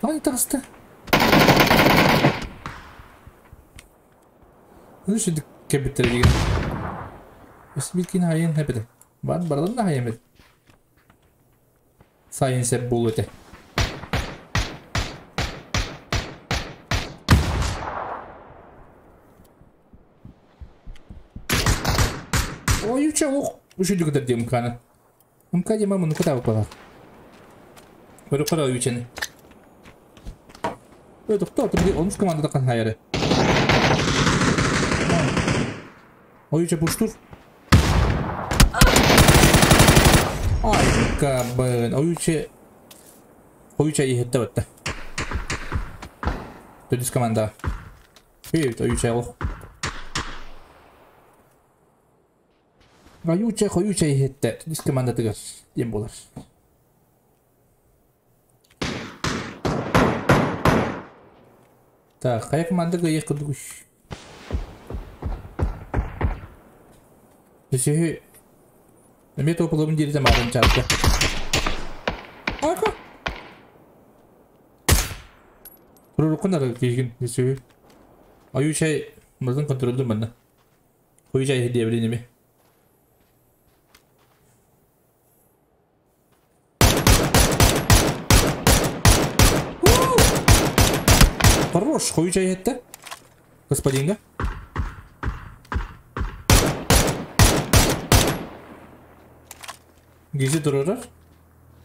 Ай, таста. Ну что кебиттер деген. Өсбиткин хайын хепеде. Бар бардан да хайын бит. Сайын сеп бул өте. Ой, уча, ох, үшүлү көтөр дем каны. Мка дема муну кутабы калар. Көрүп кара үчени. Ой, токтоо, бир онус командада кан хайры. Ой, уча пуштур. Ай, кабын. Ой, уча. Ой, уча ихетте батта. Төдүс команда. Бейт, ой, уча ох. Ой, уча, ой, уча ихетте. Төдүс команда тыгар. Дем болар. Так, хайа команда кыайыах курдук. Сүһү эмиэ тополобун дииритэ маарын чаарга. Ака! Туруруккун ары киһигин сүһү. Аю чай мырдын контролдун манна. Хою чай диэбилин эми. Хорош, хою чай этте. Господинга. Гизи турурар.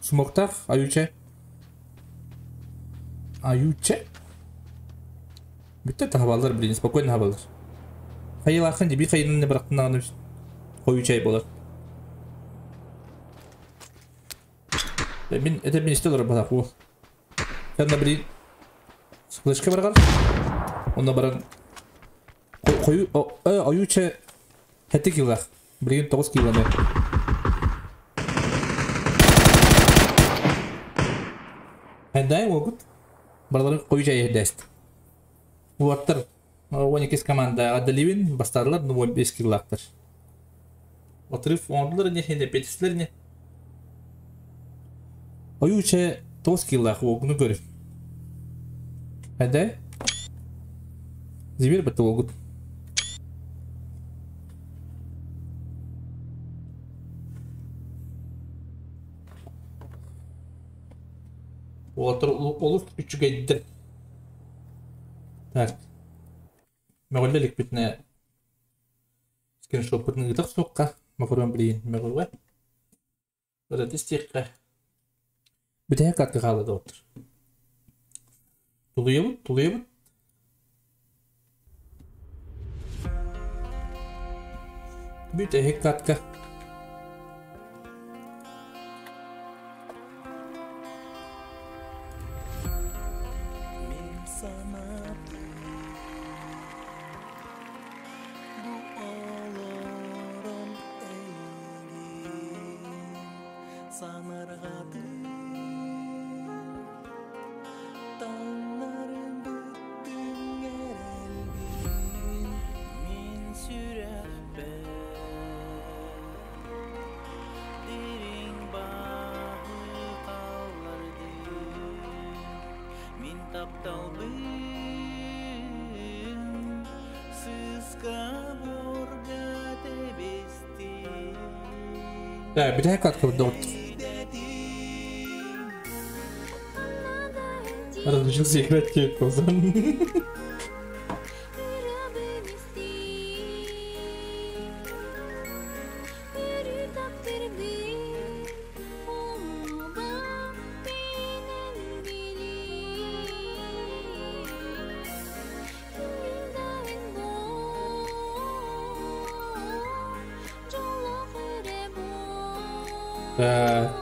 Смоктах, аю чай. Аю чай. Бүтте тахабалар блин, спокойно хабалар. Хайылахын деби хайынын не бырақтын хою чай болар. Мен это мен исте олар бу. Сен блин. Флешка барган. Онда баран кою аю чай хәтте килгах. Блин 9 килганы. Әндай могут. Барлары кою чай дэст. Уаттар 12 команда Адаливин бастарлар, ну 5 килактар. Отрыв ондылар не хенде петислер не. Аю чай 9 килах огну көрүп. Әндай. Зибер бітті огут. Уаттар олуф үчүгейдер. Так. Мөгөллелик битне скриншот битне гытак сокка. Макарон блин, мөгөлгө. Бара тестикка. Битә катка калды доктор. Тулуябыт, тулуябыт. Битә катка. Да, битә катка доктор. Разучился играть кейк-козан. Да.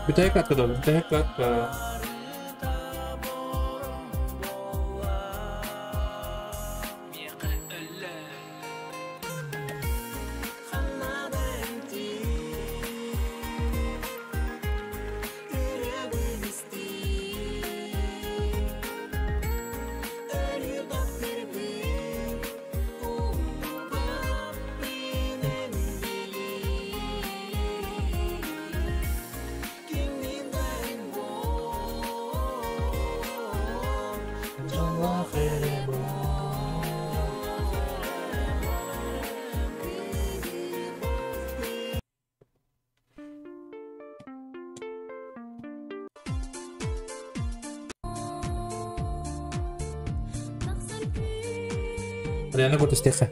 Битә катка да, битә катка. Реально көрдөстехе.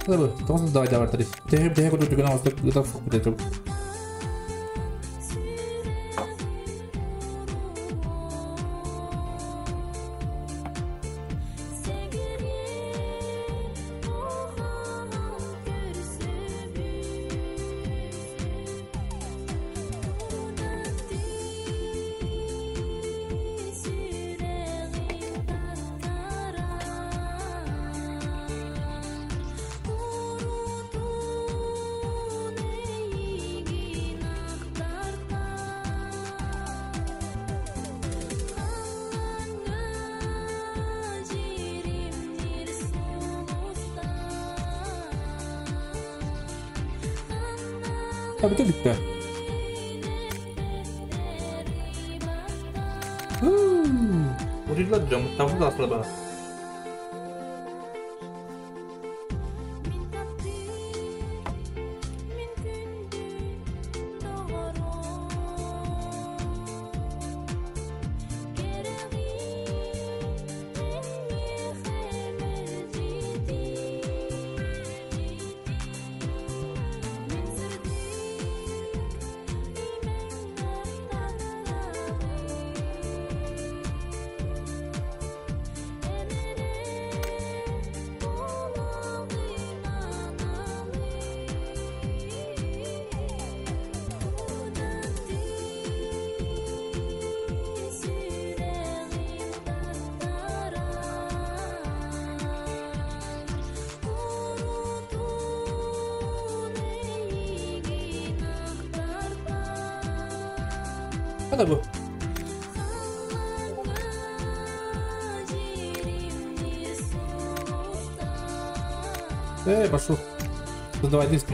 Tabii, тоғыз давай давай давай. Техе техе көтө түгөн оңостук, ыта фук битет. Tabii birlikte. Урилар жамыт табы да асыла бана. Hadi bu. Пошел. Создавай диск.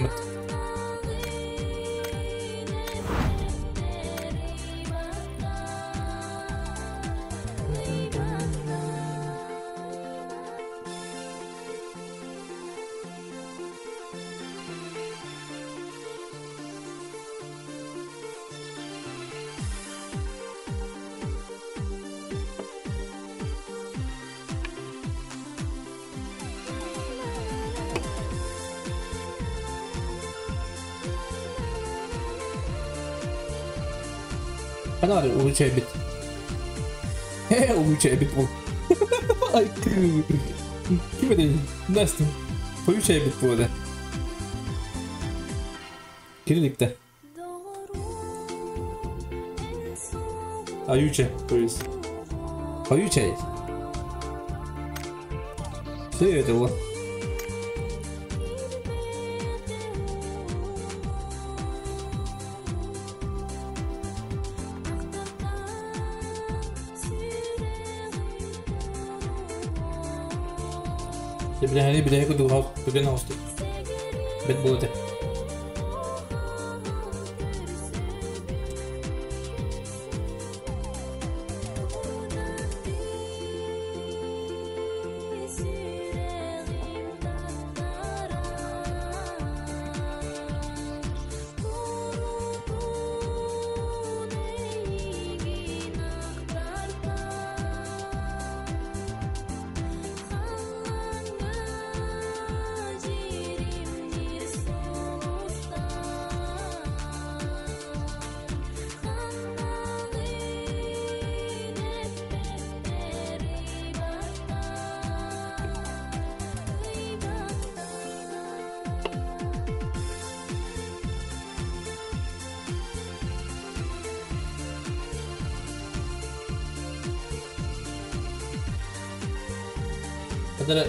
Канал улучшай бит. Улучшай бит был. Ай, ким это? Настя. Улучшай бит был, да. Кирилликте. Аютча, то есть. Аютча. Все это было. Бля, куду гауст. Бет было. Это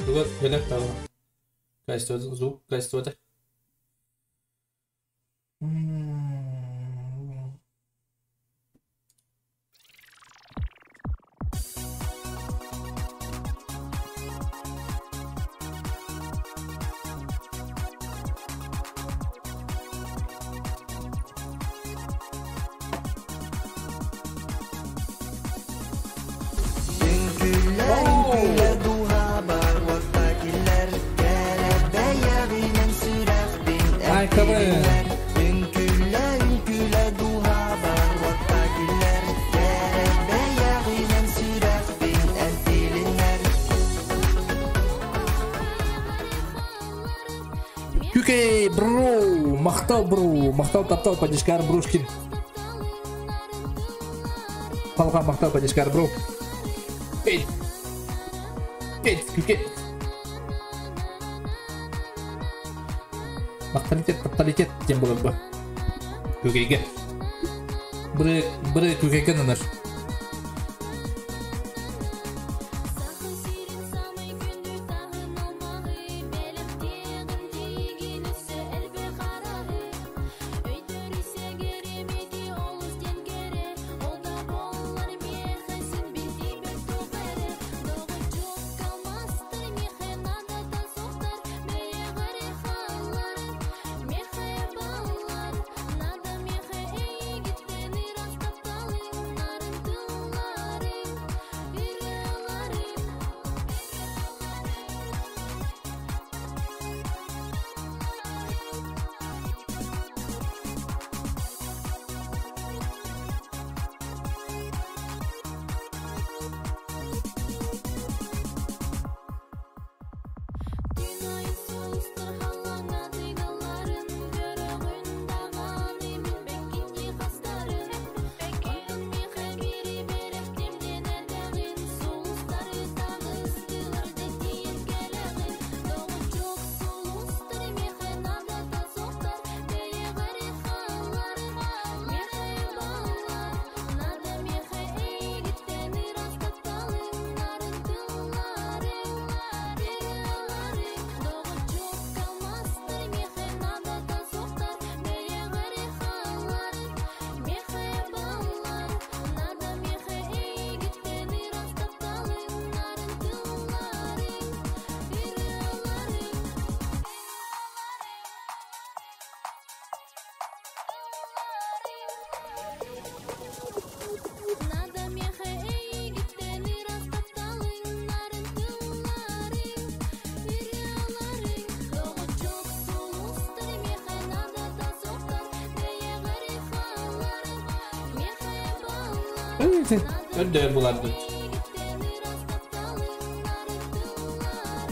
другой белек того. Качество звук, качество это. Күкэй, бро! Махтал, бро! Махтал, таптал, поддержкар, Брушкин. Халға махтал, поддержкар, бро. Эй! Эй, күкэй! Махталитет, тапталитет диэн буолар бу. Күкэйгэ. Быры, быры күкэйгэ нанар. Өрдөөр булардым.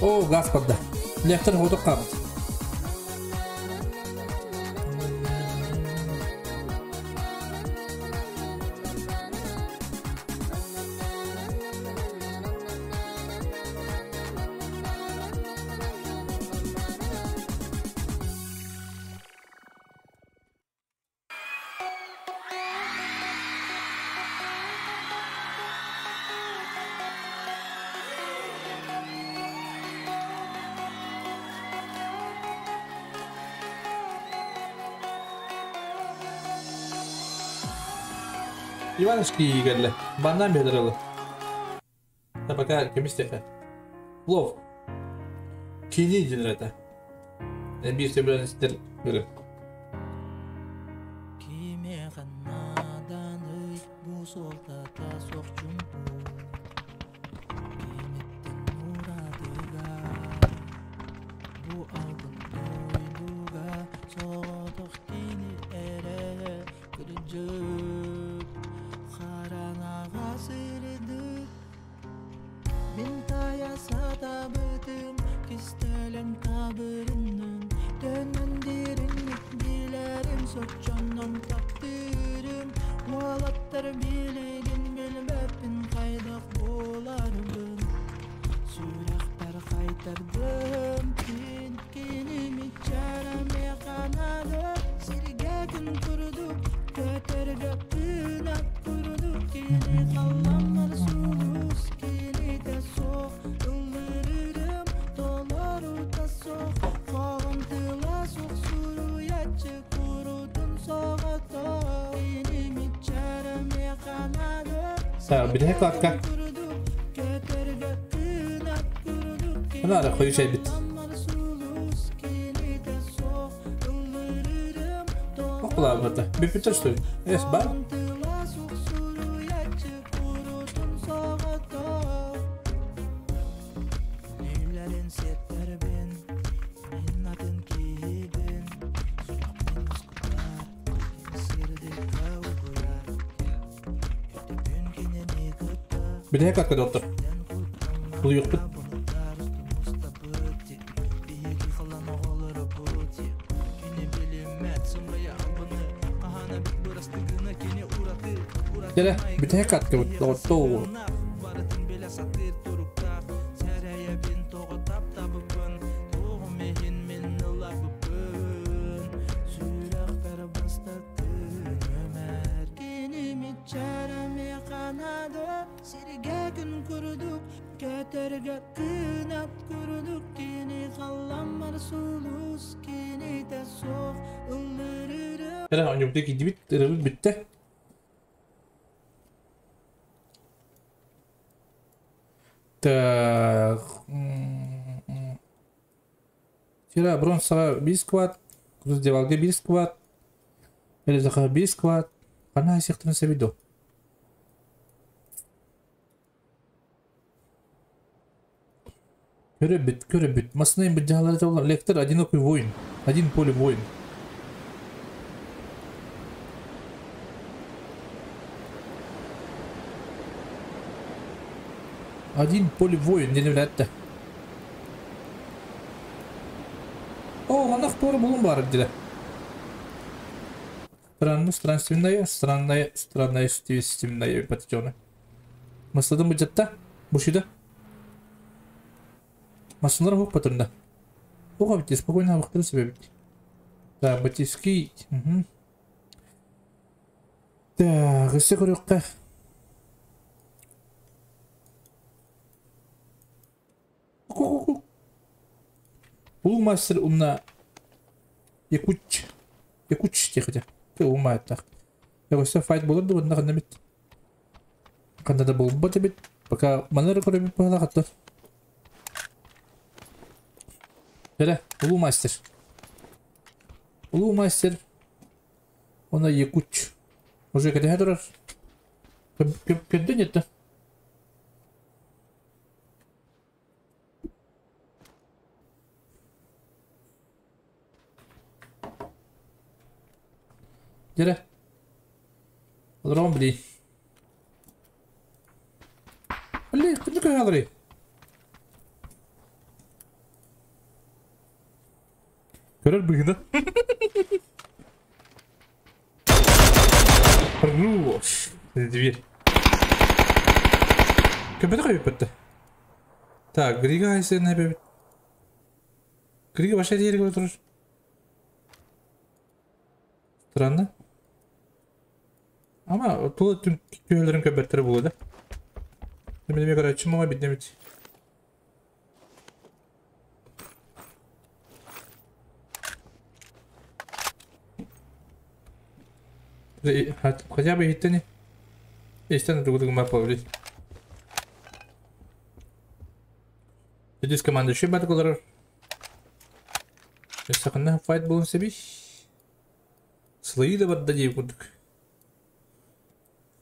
О, газ барда. Лехтер хотук хаалбыт. Ивановский кэллэ. Баннаан биэрэр Да пока кемистеха. Плов. Кини диэн это. Биир сөбүлээн истэр ыры. Бириһэ кладка. Ана хойу чайбит. Окулаабыта. Бүппүттэр что ли? Эс бар. Билиһэ катка доктор. Улуйукпут. Дьэ, бүтэһик каткабыт доҕоттоо. Эрэ оонньуубутугар киирдибит, ырыабыт бүттэ. Так. Вчера бронзаҕа биир сквад, раздевалга биир сквад, Элизаха биир сквад. Ханна сиэхтэрин сөбүй дуо? Көрөбүт, көрөбүт. Массыына быдьаһалара толлар. Лектор одинокий воин. Один поле воин. Один поле воин диэн үлэттэ. О, манах туора булун баар диле. Странно, странственная, странная, странная, стивная патионы. Масладым быдьатта, бушида. Массыналар уһук батырда. Уха бити, спокойно абахтары себебит. Так, батиский. Угу. Так, өссө көрүөххэ. Улуу мастер умна Якуч. Якуч диэхитэ. Улуу мааттаах. Өссө файт болор да онно ханна бит. Ханна да буолбат эбит. Пока манна эрэ көрөбүт быһалаах оттон. Эрэ, улуу мастер. Улуу мастер уонна Якуч. Уже кэтэһэ турар. Көрдөн еттэ. Дьэрэ. Олорон билии. Блин, кырдьык көһө Көрөр быһыына. Хорош. Дверь. Көбөтө көйүппөттө. Так, Грига айсен эбэбит. Грига баша диэри көрө турар. Странно. Ама тула түн түһөлөрүн көбөттөрө буолуо да. Мен көрөөччүм оҥо биднемит. Хотя бы иһиттэн истэн тугу гыммат буолар. Здесь команда еще бат олорор. Өссө ханна файт буолун сөбүй? Сылайыы да барда дии курдук.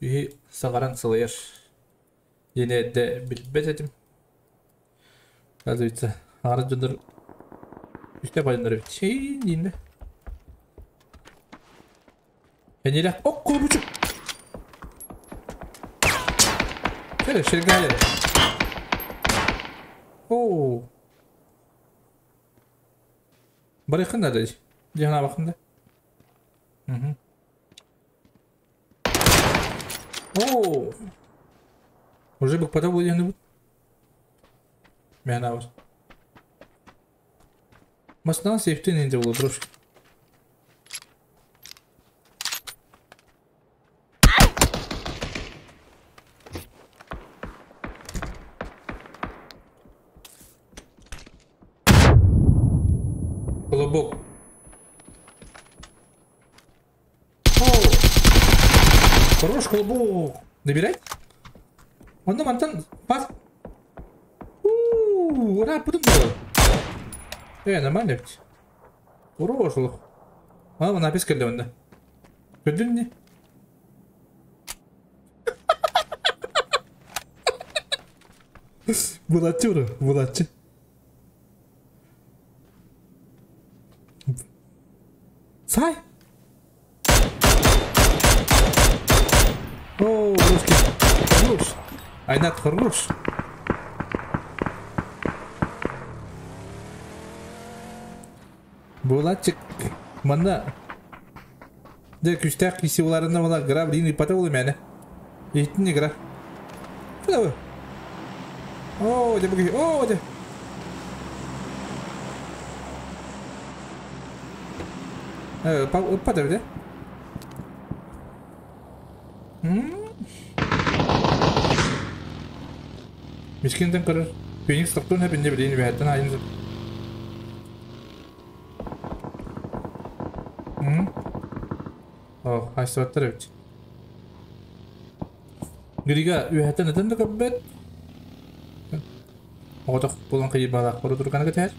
Үһү саҕаран сылайар. Диэн эрдэ билбэт этим. Оказывается, аҥара дьоннор үстэ байаннар эбит. Чэйин дииннэ. Энилэх ок кулубучук. Кэлэ, шергале. Оо. Барыхын да дьиһана бахын да. Угу. Оо. Уже быкпата буолуохнубут. Мээнэ абыс. Масынан сейфтен инде буолуо брошка. Колобок. Хорош, колобок. Набирай. Онно мантан пас. У, ура, потом было. Э, нормально ведь. Хорош, олох. Ана напис кэллэ онно. Көрдүн не? Булаччы ура, булаччы. Сай! О, русский. Хорош. Айнат хорош. Булатчик манна дэ күстээх киси уларына була граб лин ыппата була мээнэ. Иһиттин игра. Куда О, дьэ бу О, дьэ. Ыппат эбит, Мискинтэн көрөр. Феникс тохтуон сөп инде билигин үбэһэттэн аайын сөп. О, хайсыбаттар эбит. Грига үөһэттэн ытан да көрбөт. Оҕотох булан кыйбалаах хорутурганы кэтэһэр.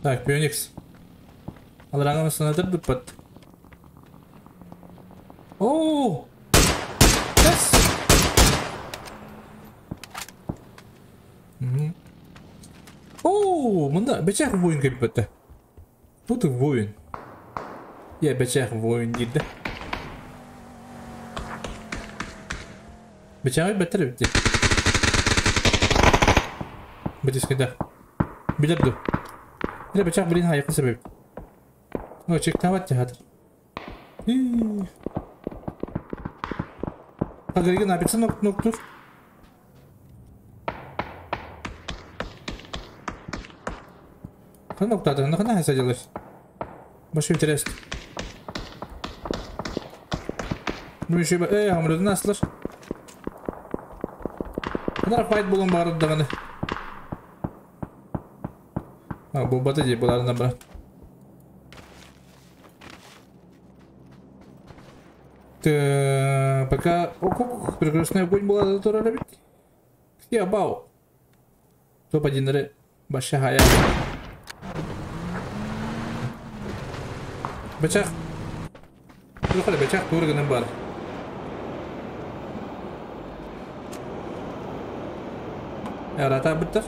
Так, Феникс. Алараңа санатыр дуппат. Оо! Yes! Оо, мында бэчээх воин кэлбэтэ. Тут воин. Я бэчээх воин диирдэ. Бэчээҕи бэттэр эбит дии. Бэтискэдэх. Билэр ду. Эрэ бэчээх билин хайыкка сөп эбит. О, чектаабат театр. Агрига написан ноктур. Хана ноктата, на хана садилась. Больше интересно. Ну еще эй, амрыдын аслар. Хана файт булан бары даганы. А, бу бата дии буларына бар. Пока... Ок, перекрестный огонь была турар эбит. Я бау. Топ-1 баша хая. Бачах. Тур бачах тур гынан бар. Ярата биттер.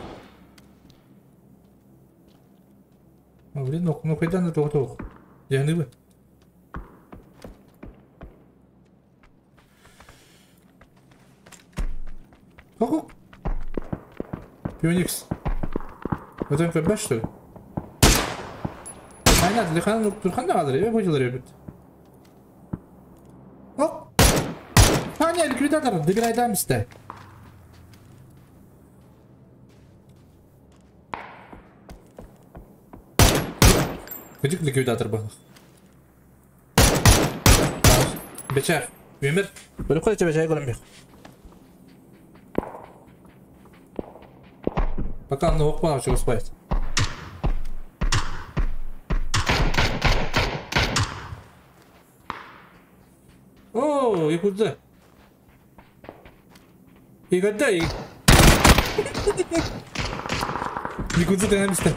Блин, ну кайдан да тоқ Яны бы. Ок. Феникс. Өтөн көрбөт, что ли? Айна, Лихан Турхан да алыр, эбе қойдылар эбит. Оп! Таня, ликвидатор, добирай бисте. Где ликвидатор был? Бечах, Өмір, бөліп қой бечах көрінбек. Пока он оқпа чего спать. О, и куда? И когда? И куда ты написал?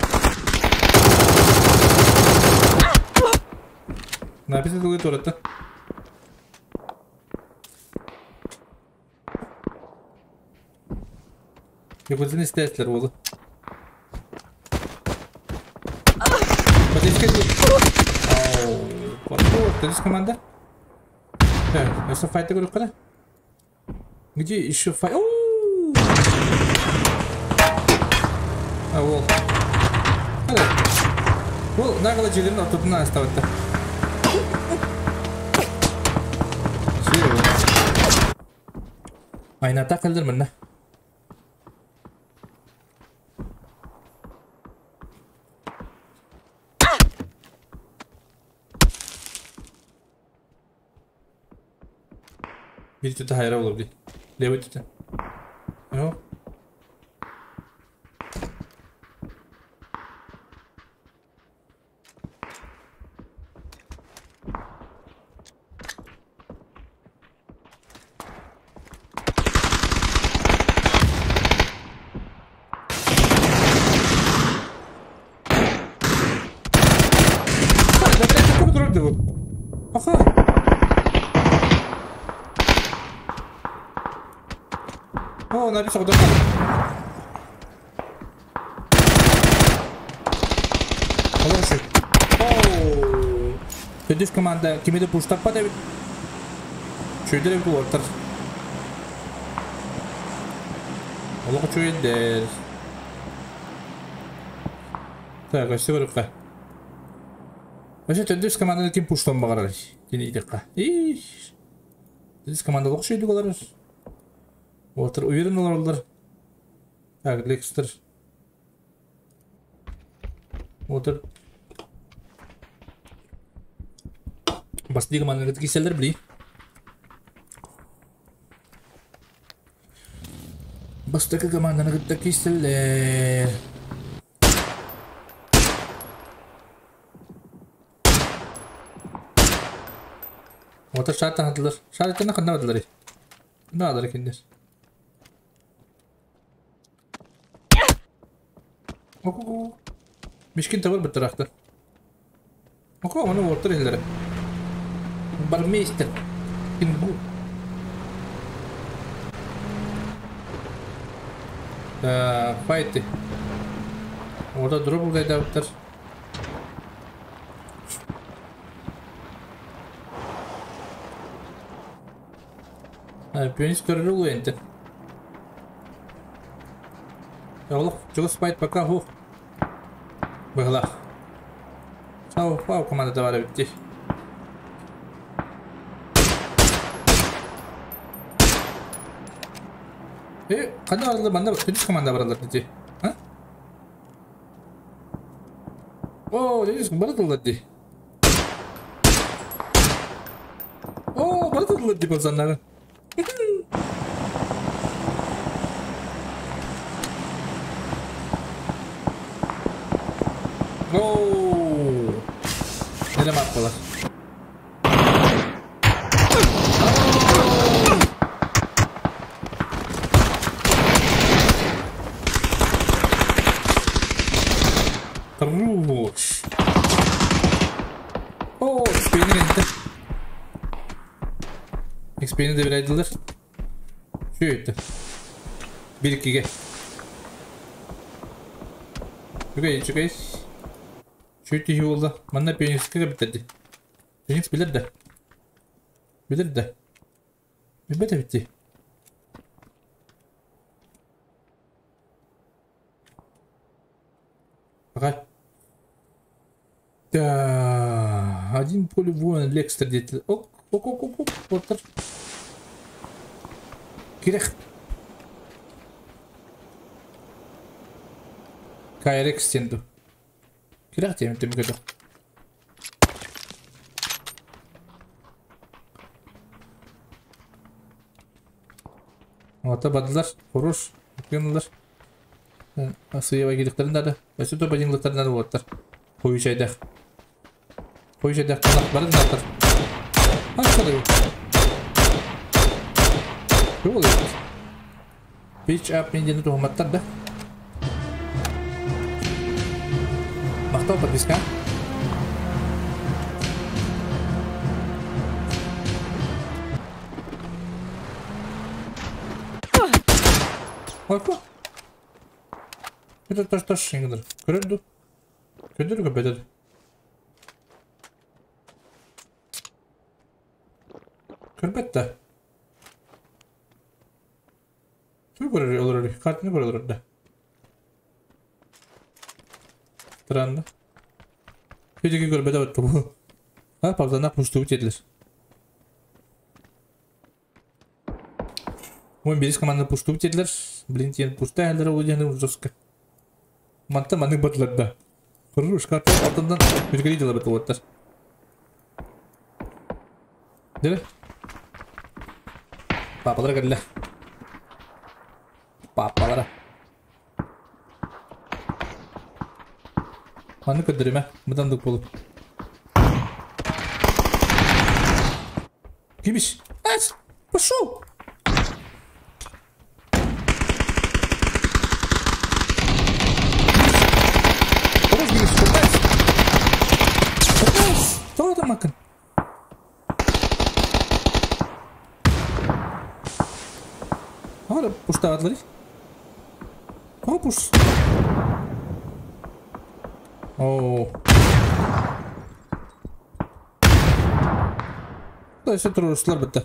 Написано другой туалет. Якудзаны истээтлер буолу. Оу, команда. Так, өссө файта көрүөххэ Где еще файт? А, ол. Ол нагло дьиэлэрин ортотунан астабытта. Айната кэлдэр мынна. Bir tüte hayra olur bir. Левый tüte. Yok. Аха. О, написал куда Хороший. Оу. Төрдүс команда кимиде пуштаппат эбит. Чөйдер эбит уолаттар. Олох үчүгэйдэр. Так, өссө көрүөххэ. Вообще төрдүс команданы ким пуштон баҕарар дини итекка. Иш. Төрдүс команда олох шөйдүк олорор. Уолаттар уверен олороллор. Так, Лекстер. Уолаттар Бастыы команданы киселлер били. Бастакы команданы кытта киселлер. Уолаттар шар таһдылар. Шар итинэ ханна бардылар? Наадалар кинилэр. Оку. Мишкин табар быттараахтар. Оку, ону уолаттар иһэллэрэ. Бармейстер. Кингу. Файты. Ота дроп улайдаабыттар. Пионис көрөр улуйанты. Олох чугас файт пока хух. Быһылах. Сау фау команда бар эбитти. Э, ханна баралар манна төрүс команда баралар дии. А? О, төрүс бара тыллар дии. О, бара тыллар дии пацаннары. Оу! Нелем аттылар. Хорош. О, XP'ni gitti. XP'ni de biraydılar. Şu ötü. 1-2-ге. Үчүгэй, үчүгэй. Үчүгэй киһи буолла. Манна Пионерскайга бүтэрди. Феникс билэр да. Билэр да. Билбэт эбит дии. Пока. Да, один поле воин Лекстер диэтилэр. Ок, ок, ок, ок, ок, уоттар. Кирэх. Кайрекс диэн дуу. Кирэх диэн түмүгэ дуу. Ата бардылар, хорош, ыккыналар. Сыйаба кириктэрин да өссө то бадьыҥлыктарын да уоттар. Хойу чайдах. Хойу чайдах бары дынаттар. Ансалыы. Тугул Pitch up диэни туһуматтар да. Махтал подписка. Ойко. Это таш таш иңдер. Көрөр ду. Көрдөр көбөтөд. Көрбөт да. Тугу көрөр олорор. Картины көрө олорор да. Странно. Физики көрбөтө бат бу. А, павзана пуштубут етилер. Ой, берис команда пуштубут етилер. Блин, тиен пушта әлдер ол дегенде жестко. Манта манык батылар да. Хорош, карта алтындан өзгере дела бит олаттар. Деле? Папалар кэллэ. Папалара. Маннык көрдөрүмэ, мытандык буолуп. Кимиш? Ас! Пошел! Хорош, Гриш, попасть! Попасть! Тоҕо гыммаккын? Тоҕо пуштаабатыларый? Тоҕо пуш? Оо. Өссө туруорустулар бытта.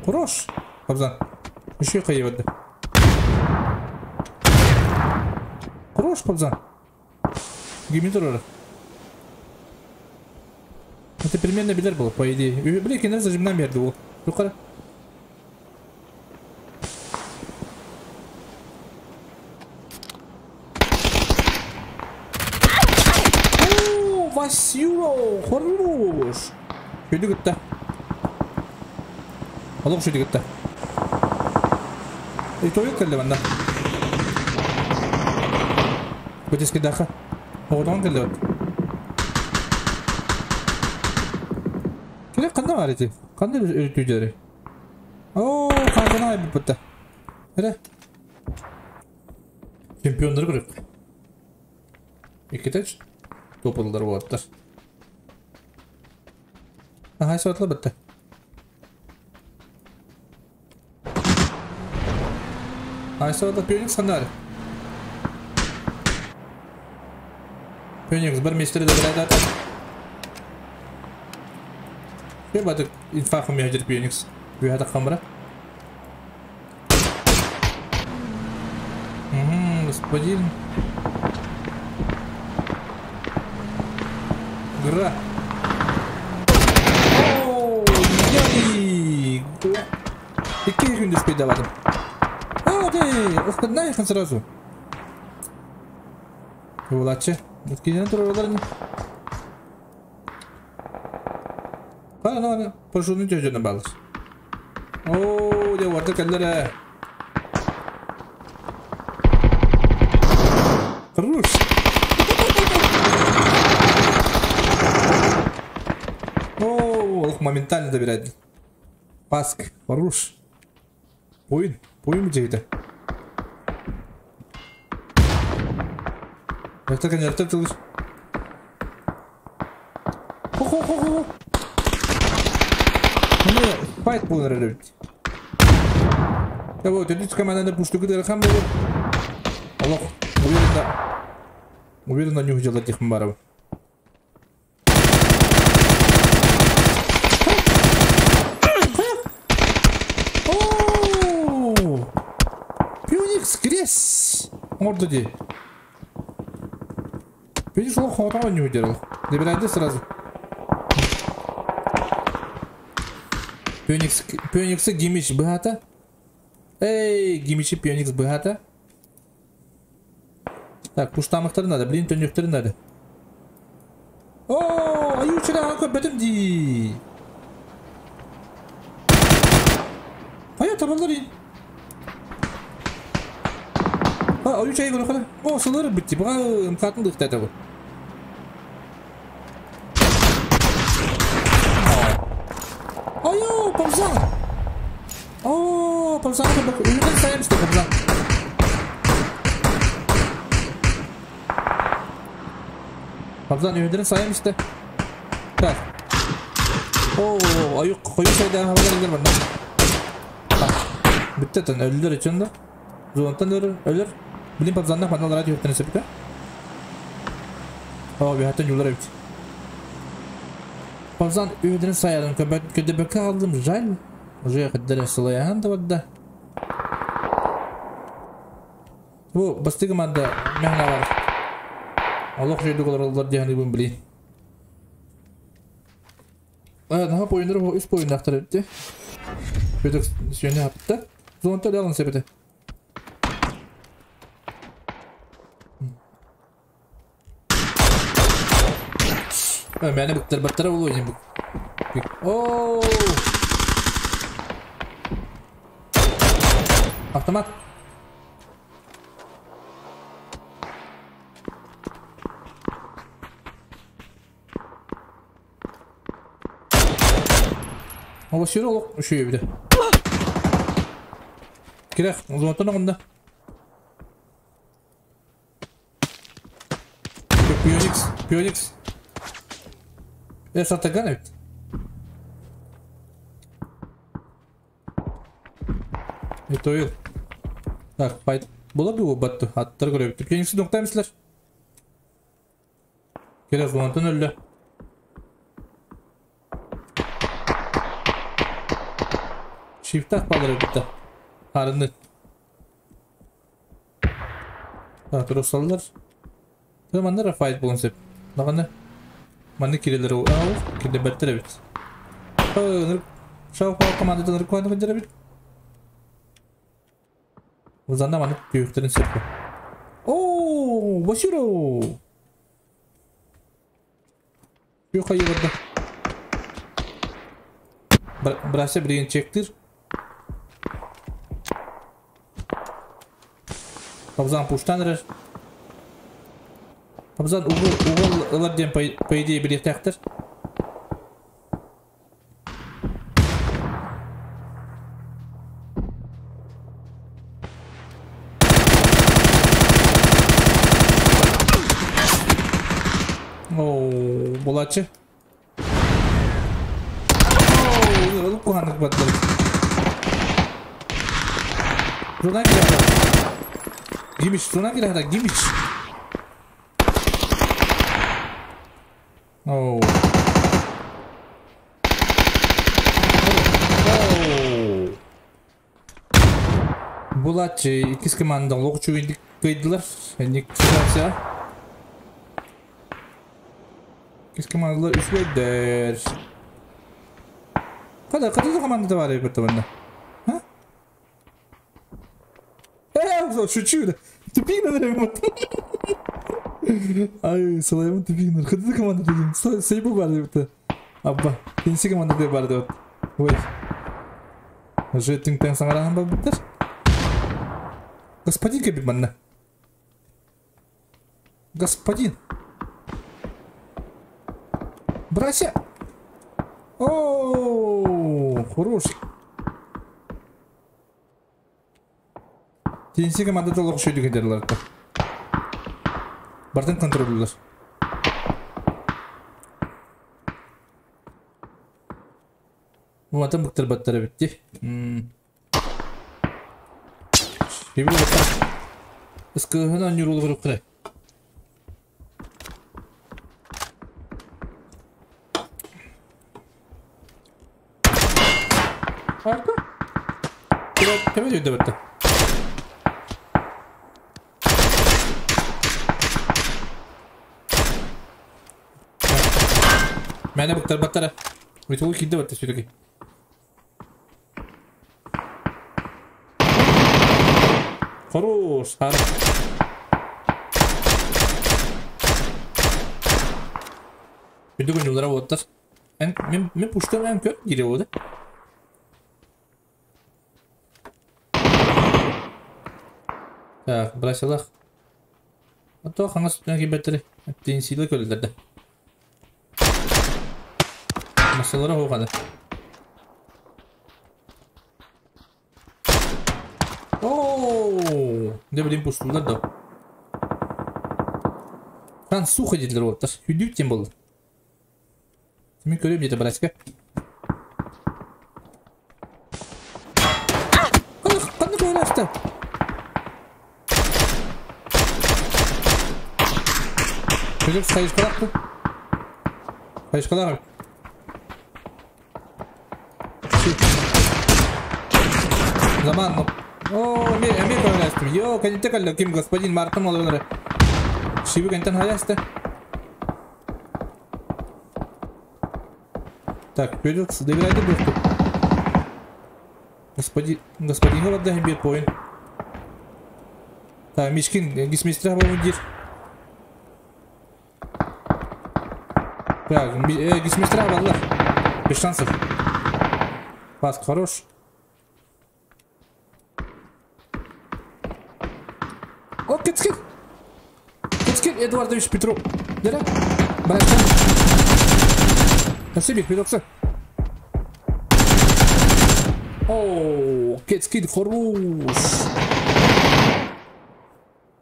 Хорош! Абзан. Еще кайыбады. Хорош, Абзан. Гимин турара. Это примерно билер был, по идее. Били кинер зажимнан берди ол. Юқара. О, Васюро, хорош. Шөйді күтті. Олық шөйді күтті. И тойық келді банда. Көтеске даха. Оғыдан келді бат. Керек қанда бар еті? Қандай өртүйдері? О, қандана айбып бітті. Әре. Чемпиондар көрек. Екетеч. Топылдар болаттар. Аха, сатыла бітті. Айсаватла Пёникс қандар? Пёникс бір местері де бір Бадык инфахум яжыр Пёникс. Бүйада қамыра. Угу, господин. Гра. О, яй! Икки күндүс пейдабадым. А, ты, охтадна яхан сразу. Улачы. Өткенен туралар не? Қара, қара, пошуны жөжөне балыр. О, де варды кәлләре. Хорош. О, ох, моментально добирает. Паск, хорош. Пойын, пойын где-то. Это, конечно, ты лучше. Хо-хо-хо-хо. Мне файт был наверное. Да вот, идите команда на пушту, где рахам был. Аллах, уверенно. Уверенно не увидел этих мбаров. О! Пионикс грязь! Мордуди. Видишь, лох, он не удержал. Добирай сразу. Пионикс, Пионикс гимич богата. Эй, гимичи Пионикс богата. Так, пуштамықтар надо, блин, төнюктер надо. О, аю вчера какой бетім ди. А я табалдар А, аю чай көрі О, сылыры бітті, бұға ымқатын дықтата бұл. Аю, памзан! О, памзан, үйден сайымсты памзан. Памзан үйден сайымсты. Так. О, аю, қою сайда хабар бар. Бітті тін, өлілер үшін да. Зонтан өлір. Блин, памзаннах маналар радио өттен септі. О, бияттан юлар өт. Памзан үйден сайадым, көдөбөккө алдым, жаль. Уже кыддыр сылаяхан да бадда. Бу бастыгы манда мехна бар. Аллах жөйдүк олар дияны бун блин. А, наха поюндар бу үс поюн актар өттү. Көдөк сүйөнө апты. Зонта алын себети. Мени быктыр быктыр болу ойын бу. О! Автомат. О, сүйрі олық үшеуі біде. Керек, ұзынаттан оғында. Пионикс, Пионикс. Сатаган ведь. Это Так, пайт. Бола бы баттı. Аттар көрөбүт. Пионикси доктаймсыздар. Керек, ұзынаттан өлді. Shift'e bağlar bitti. Harını. Так, durursalar. Tamam, fight bulun sep. Nagana. Маннык киирэллэр ол кирдэрбэттэр эбит. Шау командатын ыркуаны кырдьар эбит. Узанна маннык күүхтэрин сөп. Оо, Баширо! Күөх хайы барда. Брася билигин чектир. Абзан пуштан эрэр. Абзан угул угул ылар диэн по, по идее билиэхтээхтэр. Оо, булааччы. Оо, куһанык баттар. Жона кирэхэ. Гимич, жона кирэхэ, гимич. Оу. Оу. Булааччы иккис команда олох үчүгэйдик кыайдылар. Ник ситуация. Иккис командалар үчүгэйдэр. Када, када команда бар эбит манна. А? Э, шучу. Тупик надо. Ай, Сулайман тупик. Када команда дедим. Сейбу бар эбит. Абба, пенси команда деп бар деп. Ой. Уже түҥтэн саҥараһан барбыттар. Господин кэбит манна. Господин. Брася. О, хороший. Тенси команда толық шөйді кедерлер. Бартын контроллер. Мантан быктырбаттар эбит дии. Кибил баттар. Ыскыһын оонньуур уолу көрүөххэ. Арка? Төбө өйдө батта. Мээнэ быктарбаттара. Үтүгү киирдэ батта сүрүкүй. Хорош, хорош. Үрдүк ойуулара буолтар. Эн мен мен пуштам эн көр дире буолда. Так, бросилах. А то хаҥас өттүнэн киирбэттэри. Тенсиилэ көрүллэрдэ. Массалара хоҕаны. Оо, дьэ билин пустулар да. Хан сухо дииллэр уолаттар. Хүдүүт диэн буолла. Мин көрүөм диэтэ братька. Ханна көһөрөөстө? Феликс хайышкалаах ду? Хайышкалаах Заман, О, эмиэ көһөрөөстүм. Йоо, кэнниттэ кэллэ ким господин Мартын олорон эрэ. Шиби кэнтэн хайаста. Так, Феликс, доиграйте доступ. Господин, господин барда биир поин. Так, Мишкин, гисмистра диир. Так, гисмистра баллар. Без шансов. Пас хорош. О, Кицкин! Кицкин Эдуардович Петров. Дера? Братья. Спасибо, Петров. О, Кицкин хорош.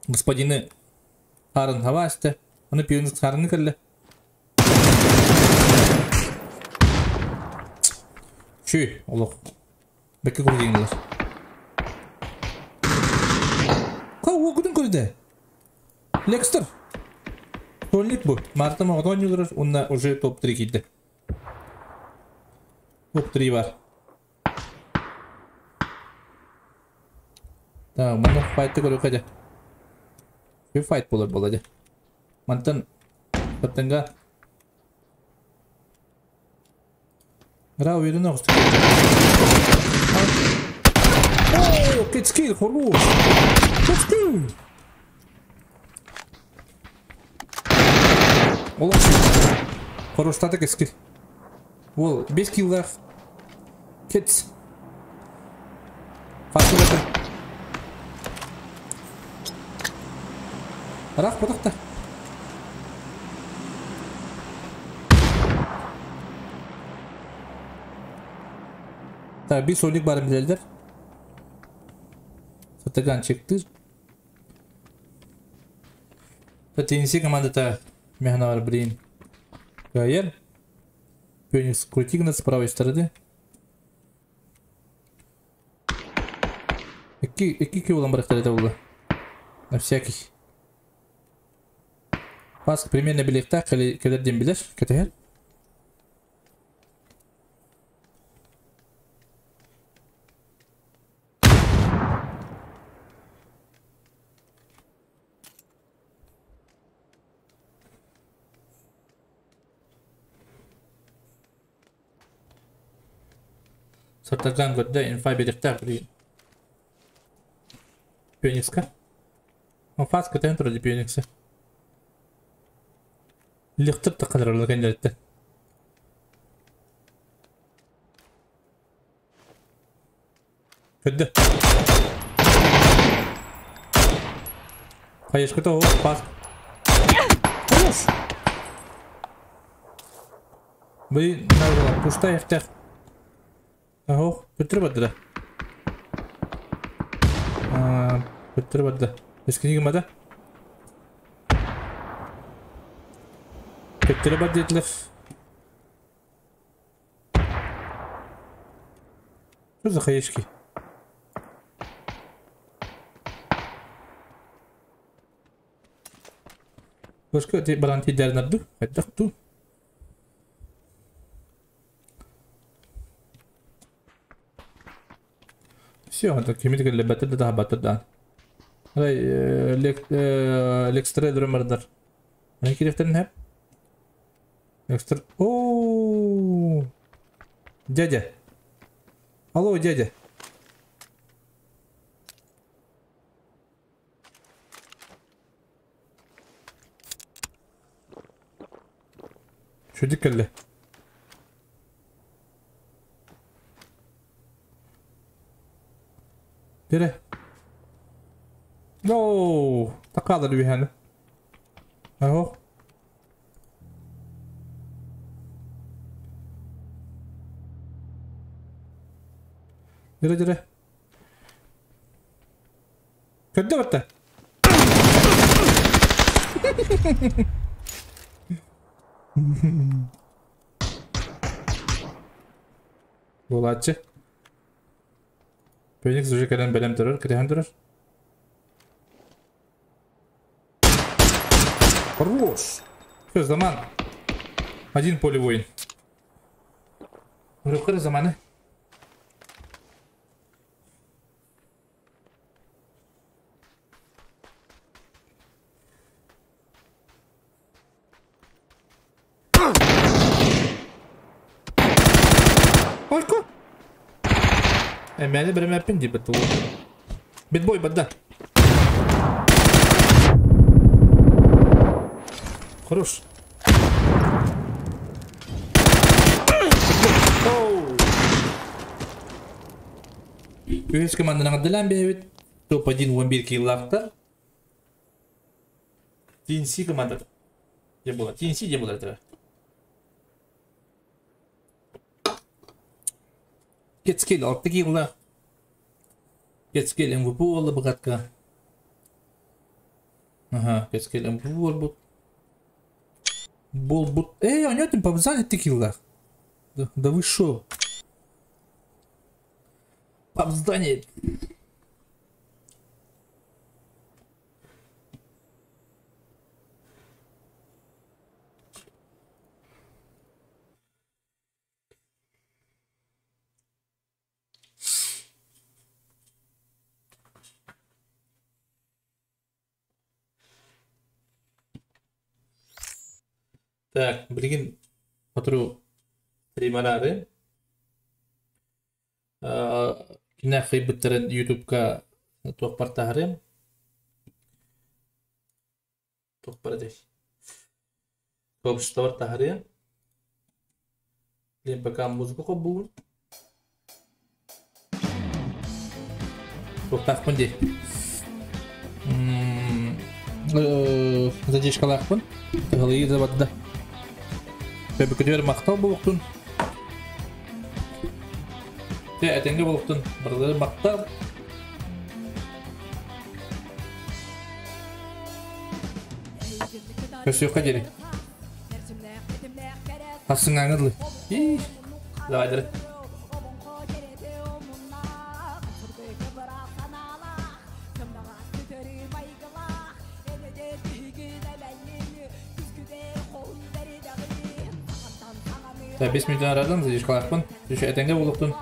Господины Арын хавасты. Оны пиөнүс харыны кэллэ. Чүй, олох. Бэкке көрдеңилер. Ка уогутун көрдө. Лекстер. Сольник бу. Марта моҕотон юлар, онна уже топ-3 киирдэ. Топ-3 бар. Так, манна файтты көрүөххэ дьэ. Bir файт болар бола дьэ. Мантан баттанга Ра уверен оҕустук. О, Кецкил, хорош! Кецкил! Олох Хороштаты Кецкил. Ол 5 киллах. Кец. Фасылаты. Рақ бұдықта. Так, bir sonik бар билелдер. Сатыган чектир. TNC командата Механавар Брин. Гайер. Феникс Крутигна с правой стороны. Икки килл барахтар это было. На всякий. Пас примерно билехта, келер дем билер, кетер. Сартаган көрдө, инфа берехтер при Пеникска. Он фаска тентро ди Пеникса. Лихтыр тақалар олар кенделетті. Көдді. Қайышқы то, фаск. Хорош! Блин, надо пушта ихтер. Ого, көтүрү барды да. Көтүрү барды. Эскини гымада. Көтүрү бар дедлер. Что за хаешки? Башка баранти дәрнәрді. Хайдақ ту. Все, это кемит келе бәтті да бәтті да. Рай, лекстре дөрмәрдер. Менә кирәктерен һәп. Экстра. О! Дядя. Алло, дядя. Şu dikkat. Dire. No, تقاضى اللي بهنا. اهو. Dire dire. كدبته. Буолааччы. Феникс уже кэлэн бэлэм турар, кэтэһэн турар. Хорош! Все, заман. Один поле воин. Рухыр заманы. Ойко! Мэни бір мәппин дейбіт ол. Битбой бадда. Хорош. Үһүс команданың адылан бэбит. Топ-1 11 киллахтар. TNC команда. Где было? TNC где было это? Кетскел алты килла. Кетскел МВП олды бұғатқа. Ага, Кетскел МВП бол. Бол бут. Эй, а нет, пабзан 2 килла. Да, да вы шо? Пабздание. Так, билигин сотору стрималары. Кинэ кыйбыттарын Ютубка туохпар таһарыам. Туохпар этэй? Сообществолар таһарыам. Блин, пока музыка холбуубун. Туохтаахпын дии. Задержкалаахпын. Тыһылыйыы да барда. Бөбүкүтүгэр махтал буолуохтун. Дьэ, этэҥҥэ буолуохтун. Барылары махтал. Көрсүөххэ диэри. Хасыҥааҥҥа дылы. Давай, давай. Так, 5 минут арадан, задержкалаахпын. Этэҥҥэ буолуохтун.